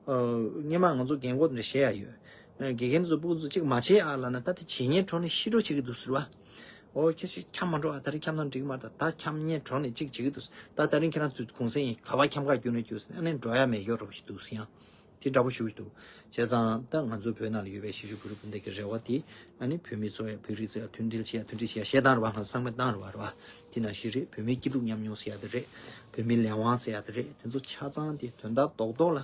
ཨ། སྔོན་མ་ང་ཚོ་རྒན་གོག་འདྲ་བཤད་ཡ་ཡོད། ཨ། དགེ་རྒན་ཚོ་སྤུ་གུ་ཚོ་གཅིག་མ་བྱེད་ཨ་ལབ་ན། ད་དེ་བྱེད་མཁན་གྲོངས་ནས་ཤི་འགྲོ་བྱེད་ཀྱི་འདུག་ཟེར་བ། ཨོ་ཁྱེད་ཚོས་འཁྱམ་མ་འགྲོ་ཨ། ད་རེས་འཁྱམ་ན་འགྲིག་གི་མ་རེད། ད་ད་འཁྱམ་མཁན་གྲོངས་ནས་གཅིག་བྱེད་ཀྱི་འདུག་ད་ད་རིང་ཁྱེད་རང་ཚོའི་གུང་སེང་ཡིན། ག་པར་འཁྱམ་ག་རྒྱུགས་ན་རྒྱུགས་ཟེར། ཨ་ནི་འགྲོ་ཡ་མེད་ཡོད་རོགས་ཞིག་འདུག་ཟེར་ཡང་། དེ་འདྲ་པོ་ཞེ་པོ་ཞིག་འདུག་བྱས་ཙང་ད་ང་ཚོ་བོད་ནང་ལ་ཡོད་པའི་གཞིས་བཞུགས་བོད་རིགས་སྤུན་ཟླ་གི་རེ་བ་དེ། ཨ་ནི་བོད་མི་ཚོ་ཡ་བོད་རིགས་ཚོ་ཡ་མཐུན་སྒྲིལ་བྱེད་ཡ་མཐུན་སྒྲིལ་བྱེད་ཡ་ཞེས་བཏང་རེད་བ། ང་ཚོ་ཚང་མས་བཏང་རེད་བ། རེད་བ། དེ་ནང་བཞིན་རེད། བོད་མིའི་སྐྱིད་སྡུག་མཉམ་མྱོང་ཟེར་ཡ་དེ་རེད། བོད་མིའི་ལས་དབང་ཟེར་ཡ་དེ་རེད། དེ་ཚོ་ཆ་ཚང་དེ་དོན་དག་རྡོག་རྡོག་ལ།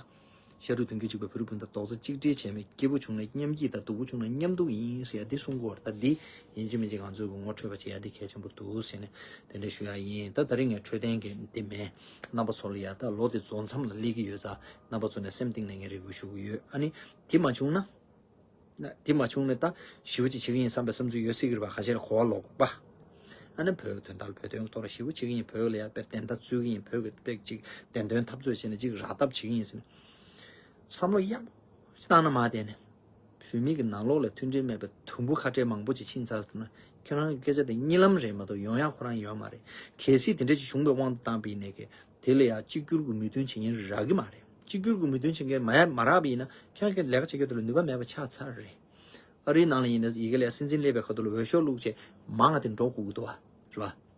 ཤ་རུས་གདུང་རྒྱུད་གཅིག་པའི་བོད་རིགས་སྤུན་ཟླ་རྡོག་རྩ་གཅིག་སྒྲིལ་བྱས་ནས། སྐྱིད་པོ་བྱུང་ན་མཉམ་སྐྱིད་དང་། སྡུག་པོ་བྱུང་ན་མཉམ་སྡུག་ཡིན་ཟེར་ཡ་འདི་གསུང་གི་ཡོད་རེད། ད་འདི་ཡིན་གཅིག་མིན་གཅིག་ང་ཚོས་ཀྱི་ངོ་འཕྲོད་པ་བྱེད་ཡ་འདི་གལ་ཆེན་པོ་འདུག་ཟེར་ནས་དེ་འདྲ་ཞུ་ཡ་ཡིན། ད་ད་རིང་ངས་འཕྲོད་བསྟེན་གྱི་འདི་མེད། རྣམ་པ་ཚོ་ལ་ཡ་ད་ལོ་འདི་རྫོགས་མཚམས་ལ་སླེབས་ཀྱི་ཡོད་ཙང་། རྣམ་པ་ཚོ་ནས་སེམས་གཏིང་ནས་ངས་རེ་སྐུལ་ཞུ་གི་ཡོད། ཨ་ནི་དེ་མ་བྱུང་ན། ན་དེ་མ་བྱུང་ནས་ད་ཞི་བ་ཅིག་བྱེད་ཀྱི་ཡིན་བསམ་པའི་བསམ་ཚུལ་ཡོད་སྲིད་ཀྱི་རེད་པ། ཁ་ཤས་ལ་གོ་བ་ལོག་པ། ཨ་ནི་བོད་དོན་དག་ལ་བོད་དོན་གྱི་ཐོག་ལ་ཞི་བ་བྱེད་ཀྱི་ཡིན། བོད་ལ་ཡ་དཔེ་བདེན་མཐའ་རྩོད་ཀྱི་ཡིན། བོད་ཀྱི་དཔེ་ཅིག་བདེན་དོན་འཐབ་རྩོད་བྱས་ནས་ཅིག་རག་ཐབས་བྱེད་ཀྱི་ཡིན་ཟེར་ནས། བསམ་བློ་ཡག་པོ་ཅིག་བཏང་ན་མ་བསྡད་ནས། བོད་མི་གི་ནང་ལོགས་ལ་མཐུན་སྒྲིལ་མེད་པའི་དུམ་བུ་ཁ་བྲལ་མང་པོ་ཅིག་ཕྱིན་ཚར་སོང་ན། ཁྱེད་རང་གི་སྐད་ཆ་དེ་གཉིད་ལམ་རེད་མ་གཏོགས་ཡོང་ཡག་ཁོ་རང་ཡོད་མ་རེད། གལ་སྲིད་དེ་འདྲ་ཅིག་བྱུང་བའི་དབང་དུ་བཏང་པ་ཡིན་ནའི་གི། དེ་ལ་ཡང་གཅིག་གྱུར་གྱི་མོས་མཐུན་བྱེད་མཁན་རག་གི་མ་རེད། གཅིག་གྱུར་གྱི་མོས་མཐུན་བྱེད་མཁན་མ་ཡ་མ་རག་པ་ཡིན་ན། ཁྱེད་རང་གི་ལས་ཀ་བྱེད་རྒྱུ་དེ་ལ་ནུས་པ་མེད་པ་ཆགས་ཚར་རེད། ཨ་རིའི་ནང་ལ་ཡིན་ན་ཡི་གེ་ལ་ཡ་སྲིད་འཛིན་སླེབས་པའི་ཁ་ཐུག་ལ་འོས་ཤོག་བླུགས་བྱས་མང་ང་དེ་འགྲོ་དགོས་ཀྱི་འདུག་བ། རེད་བ།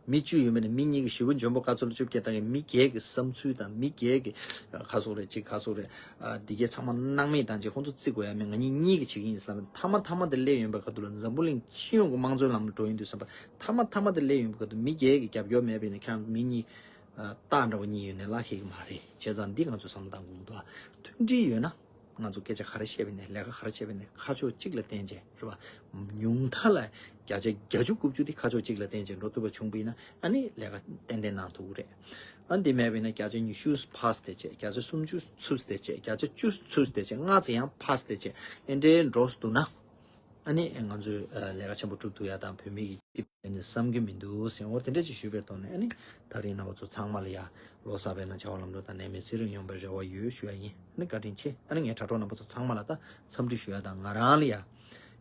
མི་བཅུ་ཡོད་མེད་ནས་མི་གཉིས་ཀྱིས་ཞེ་པོ་འཇོན་པོ་དཀའ་ཚོར་བཅོ་བརྒྱད་བཏང་གི། མི་བརྒྱད་ཀྱི་བསམ་ཚུལ་དང་མི་བརྒྱད་ཀྱི་ཁ་སོགས་རེད་ཅིག་ཁ་སོགས་རེད། ཨ། འདི་གས་ཚང་མ་སྣང་མེད་བཏང་བྱས་ཁོང་ཚོ་བརྩི་དགོས་ཡ་མེད། ང་གཉིས་གཉིས་ཀྱིས་བྱེད་ཀྱི་ཡིན་བསམ་པའི་མཐའ་མ་མཐའ་མ་དེ་སླེབས་ཡོང་པའི་ཁ་ཐུག་ལ་འཛམ་བུ་གླིང་སྤྱི་ཡོངས་ཀྱི་དམངས་གཙོའི་ལམ་ལ་འགྲོ་ཡིན་འདུག་བསམ་པ། མཐའ་མ་མཐའ་མ་དེ་སླེབས་ཡོང་པའི་ཁ་ཐུག་མི་བརྒྱད་ཀྱི་རྒྱབ་སྐྱོར་མེད་པ་ཡིན་ན་ཁྱེད་རང་མི་གཉིས། ཨ། སྟག་འདྲ་བོ་གཉིས་ཡོད་ནས་གླགས་ཤེས་ཀྱི་མ་རེད། བྱས་ཙང་འདི་ང་ཚོས་བསམ་བློ་བཏང་དགོས་ཀྱི་འདུག་མཐུན་སྒྲིལ་ཡོད་ན། ང་ཚོ་སྐད་ཆ་ག་རེ་བཤད་པ་ཡིན་ནའི། ལས་ཀ་ག་རེ་བྱས་པ་ཡིན་ནའི། ཁ་ཕྱོགས་གཅིག་ལ་བརྟེན་བྱས་རེད་བ། ཉུང་མཐའ་ལ་བརྒྱ་ཆ་བརྒྱད་ཅུ་དགུ་བཅུ་དེ་ཁ་ཕྱོགས་གཅིག་ལ་བརྟེན་བྱས་འགྲོ་ཐུབ་པ་བྱུང་པ་ཡིན་ན། ཨ་ནི་ལས་ཀ་ཏན་ཏན་གནང་ཐུབ་ཀྱི་རེད། ཨ། འདི་མེད་པ་ཡིན་ན་བརྒྱ་ཆ་ཉི་ཤུ་ཕ་སི་བསྡད་བྱས། བརྒྱ་ཆ་སུམ་ཅུ་ཚུར་བསྡད་བྱས། བརྒྱ་ཆ་བཅུ་ཚུར་བསྡད་བྱས། ལྔ་ཙམ་ཡང་ཕ་སི་བསྡད་བྱས། ཨེ་འདྲའི་འགྲོ་སུ་འདུག་ན། ཨ་ནི་ང་ཚོས་ལས་ཀ་ཆེན་པོ་སྒྲུབ་ཐུབ་ཡ་དང་བོད་མི་གི་སྐྱིད་སྡུག་ནི་བསམ་གྱི་མི་འདུག་ཟེར། འོ་དེ་འདྲ་ཅིག་ཞུས་པའི་ཐོག་ནས། ཨ་ནི་ད་རིང་རྣམ་པ་ཚོ་ཚང་མ་ལ་ཡ་ལོ་གསར་པའི་ནང་བྱ་བ་ལམ་འགྲོ་དང་ནད་མེད་ཚེ་རིང་ཡོང་བའི་རེ་བ་ཡོད་ཞུ་ཡ་ཡིན། ཨ་ནི་བཀའ་དྲིན་ཆེ། ཨ་ནི་ངས་དྲ་གྲོགས་རྣམ་པ་ཚོ་ཚང་མ་ལ་ད་འཚམས་འདྲི་ཞུ་ཡ་དང་། ང་རང་ལ་ཡ་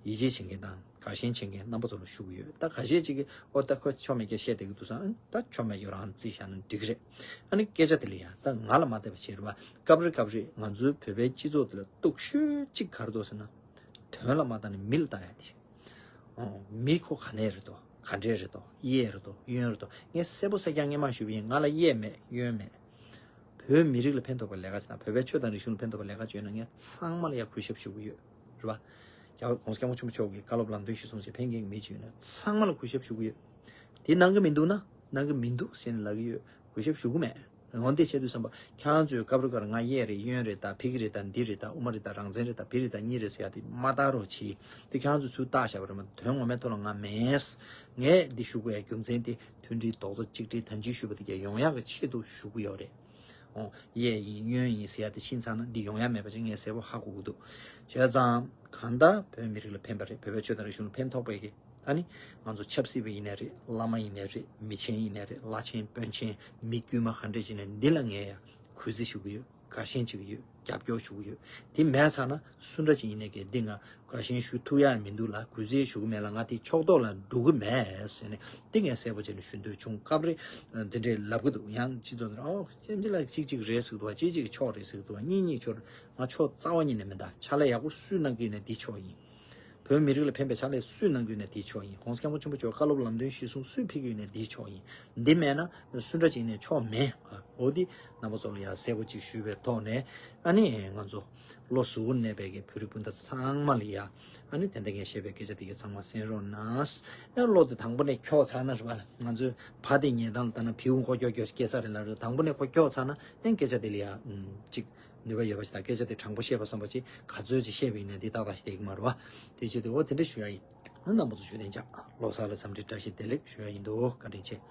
ཡིད་ཆེས་བྱེད་མཁན་དང་དགའ་ཞེན་བྱེད་མཁན་རྣམ་པ་ཚོ་ལ་ཞུ་གི་ཡོད། ད་ཁ་ཤས་ཅིག་གིས་ཨོ་ད་ཁོ་ཆོ་མེད་སྐད་བཤད་བསྡད་ཀྱི་འདུག་བསམ། ཨ་ནི་ད་ཆོ་མེད་ཡོད་རང་རྩིས་བཞག་ན་འགྲིག་གི་རེད། ཨ་ནི་སྐད་ཆ་དེ་ལ་ཡ་ད་ང་ལ་མ་བལྟས་པ་བྱས་རེད་བ། སྐབས་རེ་སྐབས་རེ་ང་ཚོའི་བོད་པའི་སྤྱི་ཚོགས་དེ་ལ་སྡུག་ཤོས་གཅིག་ག་རེ་འདུག་ཟེར་ན། དོན་ལ་མ་བལྟས་ནས་མི་ལ་བལྟ་ཡ་དེ། ཨོ། མི་ཁོ་ག་ནས་རེད་དོ། ག་འདྲས་རེད་དོ། གཡས་རེད་དོ། གཡོན་རེད་དོ། ངས་གསལ་པོ་གསལ་རྐྱང་སྔོན་མ་ཞུས་པ་ཡིན། ང་ལ་གཡས་མེད། གཡོན་མེད། བོད་མི་རིགས་ལ་ཕན་ཐོགས་པའི་ལས་ཀ་བྱེད་དང་། བོད་པའི་ཆོས་དང་རིག་གཞུང་ལ་ཕན་ཐོགས་པའི་ལས་ཀ་བྱེད་ན་ངས་ཚང་མ་ལ་ཡ་གུས་ཞབས་ཞུ་གི་ཡོད། རེད་བ། རྒྱལ་བ་༸གོང་ས་༸སྐྱབས་མགོན་ཆེན་པོ་མཆོག་གི་བཀའ་སློབ་ལམ་སྟོན་གཞིར་བཟུང་བྱས་ཕན་མཁན་གྱི་མི་ཅིག་ཡོད་ན་ཚང་མ་ལ་གུས་ཞབས་ཞུ་གི་ཡོད། དེ་གནང་གི་མི་འདུག་ན་གནང་གི་མི་འདུག་ཟེར་ནས་ལབ་ཀྱི་ཡོད། གུས་ཞབས་ཞུ་གི་མེད། འོན་ཏེ་བྱས་དུས་ཙམ་པ་ཁྱེད་རང་ཚོའི་སྐབས་རེ་སྐབས་རེ་ང་གཡས་རེད། གཡོན་རེད། ད་ཕ་གི་རེད། ད་འདི་རེད། ད་དབུ་མ་རེད། ད་རང་བཙན་རེད། ད་བི་རེད། ད་གཉིས་རེད་ཟེར་ཡ་དེ་མ་བལྟ་རོགས་གྱིས། དེ་ཁྱེད་རང་ཚོས་ཚུར་བལྟ་བཞག་པ་རེད་མ་གཏོགས་དོན་ངོ་མའི་ཐོག་ལ་ང་མེད། ངས་འདི་ཞུ་དགོས་ཡ་རྒྱུ་མཚན་དེ་མཐུན་སྒྲིལ་རྡོག་རྩ་གཅིག་སྒྲིལ་དམ་ཅིག་ཞུ་བ་དེ་གའི་ཡོང་ཡག་གི་ཆེད་དུ་ཞུ་གི་ཡོད་རེད། ཨོ་གཡས་ཡིན་གཡོན་ཡིན་ཟེར་ཡ་དེ་ཕྱིན་ཚར་ན་འདི་ཡོང་ཡ་མེད་པ་ཅིག་ངས་གསལ་པོ་ཧ་གོ་གི་འདུག་བྱས་ཙང་གང་ལྟར་བོད་མི་རིགས་ལ་ཕན་པ་རེད། བོད་པའི་ཆོས་དང་རིག་གཞུང་ལ་ཕན་ཐོགས་པའི་གི་ད་ནི་ང་ཚོ་ཆབ་སྲིད་པ་ཡིན་ནའི་རེད། བླ་མ་ཡིན་ནའི་རེད། མི་ཆེན་ཡིན་ནའི་རེད། བླ་ཆེན་དཔོན་ཆེན་མི་དཀྱུས་མ་ག་འདྲས་ཅིག་ནས་འདི་ལ་ངས་ཡ་གུས་བརྩི་ཞུ་གི་ཡོད། དགའ་ཞེན་བྱེད་ཀྱི་ཡོད། རྒྱབ་སྐྱོར་ཞུ་གི་ཡོད། དེ་མེད་ཚར་ན་སུ་འདྲ་ཅིག་ཡིན་ནའི་གི་འདི་ང་དགའ་ཞེན་ཞུ་ཐུབ་ཡ་མི་འདུག་ལ། གུས་བརྩི་ཞུ་གི་མེད་ལ། ང་དེ་ཕྱོགས་གཏོགས་ལ་འགྲོ་གི་མེད་ཟེར་ནས་དེ་ངས་གསལ་པོ་བྱས་ནས་ཞུ་འདོད་བྱུང་། སྐབས་རེ་འདི་འདྲས་ལབ་གི་འདུག་ཡང་སྤྱི་ཚོགས་འདི་ཨོ་ཁྱེད་འདི་ལ་གཅིག་གཅིག་རེད་ཟེར་གི་འདུག་བ། གཅིག་གཅིག་ཕྱོགས་རེད་ཟེར་གི་འདུག་བ། གཉིས་གཉིས་ཕྱོགས་རེད། ང་ཕྱོགས་རྩ་བ་ཉིད་ནས་མི་འདའ། ཕྱག་ལས་ཡག་པོ་སུས་གནང་གི་ཡོད་ན་དེའི་ཕྱོགས་ཡིན། བོད་མི་རིགས་ལ་ཕན་པའི་ཕྱག་ལས་སུས་གནང་གི་ཡོད་ན་དེའི་ཕྱོགས་ཡིན། ༸གོང་ས་༸སྐྱབས་མགོན་ཆེན་པོ་མཆོག་བཀའ་སློབ་ལམ་སྟོན་གཞིར་བཟུང་སུས་ཕེབས་ཀྱི་ཡོད་ན་དེའི་ཕྱོགས་ཡིན། འདི་མེད་ན་སུ་འདྲ་ཅིག་ནས་ཕྱོགས་མེད། འོ་འདི་རྣམ་པ་ཚོ་ལ་ཡང་གསལ་པོ་ཅིག་ཞུས་པའི་ཐོག་ནས་ཨ་ནི་ང་ཚོ་བློ་གཟུ་བོར་གནས་པའི་གི་བོད་རིགས་སྤུན་ཟླ་ཚང་མ་ལ་ཡ་ཨ་ནི་དེ་འདྲ་ངས་བཤད་པའི་སྐད་ཆ་དེ་གའི་ཚང་མ་གསན་རོགས་གནང་། ཨ་བློ་དེ་དང་པོ་ནས་འཁྱོག་ཚར་ན་རེད་བ། ང་ཚོའི་ཕ་དེ་ཉལ་ཐང་ལ་ལྟ་ན་བེའུ་མགོ་ཀྱོག་ཀྱོག་སྐྱེ་ས་རེད་ལ། རེད། དང་པོ་ནས་ཁོ་འཁྱོག་ཚར་ན་ཨ་སྐད་ཆ་དེ་ལ་ཡ་ཨམ་ཅིག་ནུས་པ་ཡོད་པ་ཞིག་དང་། སྐད་ཆ་དེ་དྲང་པོ་བཤད་པ་བསམ་པ་ཅིག་ག་ཚོད་ཅིག་བཤད་པ་ཡིན་ན་འདི་ཏག་ཏག་ཞིག་བསྡད་ཀྱི་མ་རེད་བ། དེ་བྱེད་དུས་འོ་དེ་འདྲ་ཞུ་ཡ་ཡིན། རྣམ་པ་ཚོ་ཞུ་དན་ཅག་ལོ་གསར་ལ་འཚམས་འདྲི་བཀྲ་ཤིས་བདེ་ལེགས་ཞུ་ཡ་ཡིན་འདུག་བཀའ་དྲིན་ཆེ།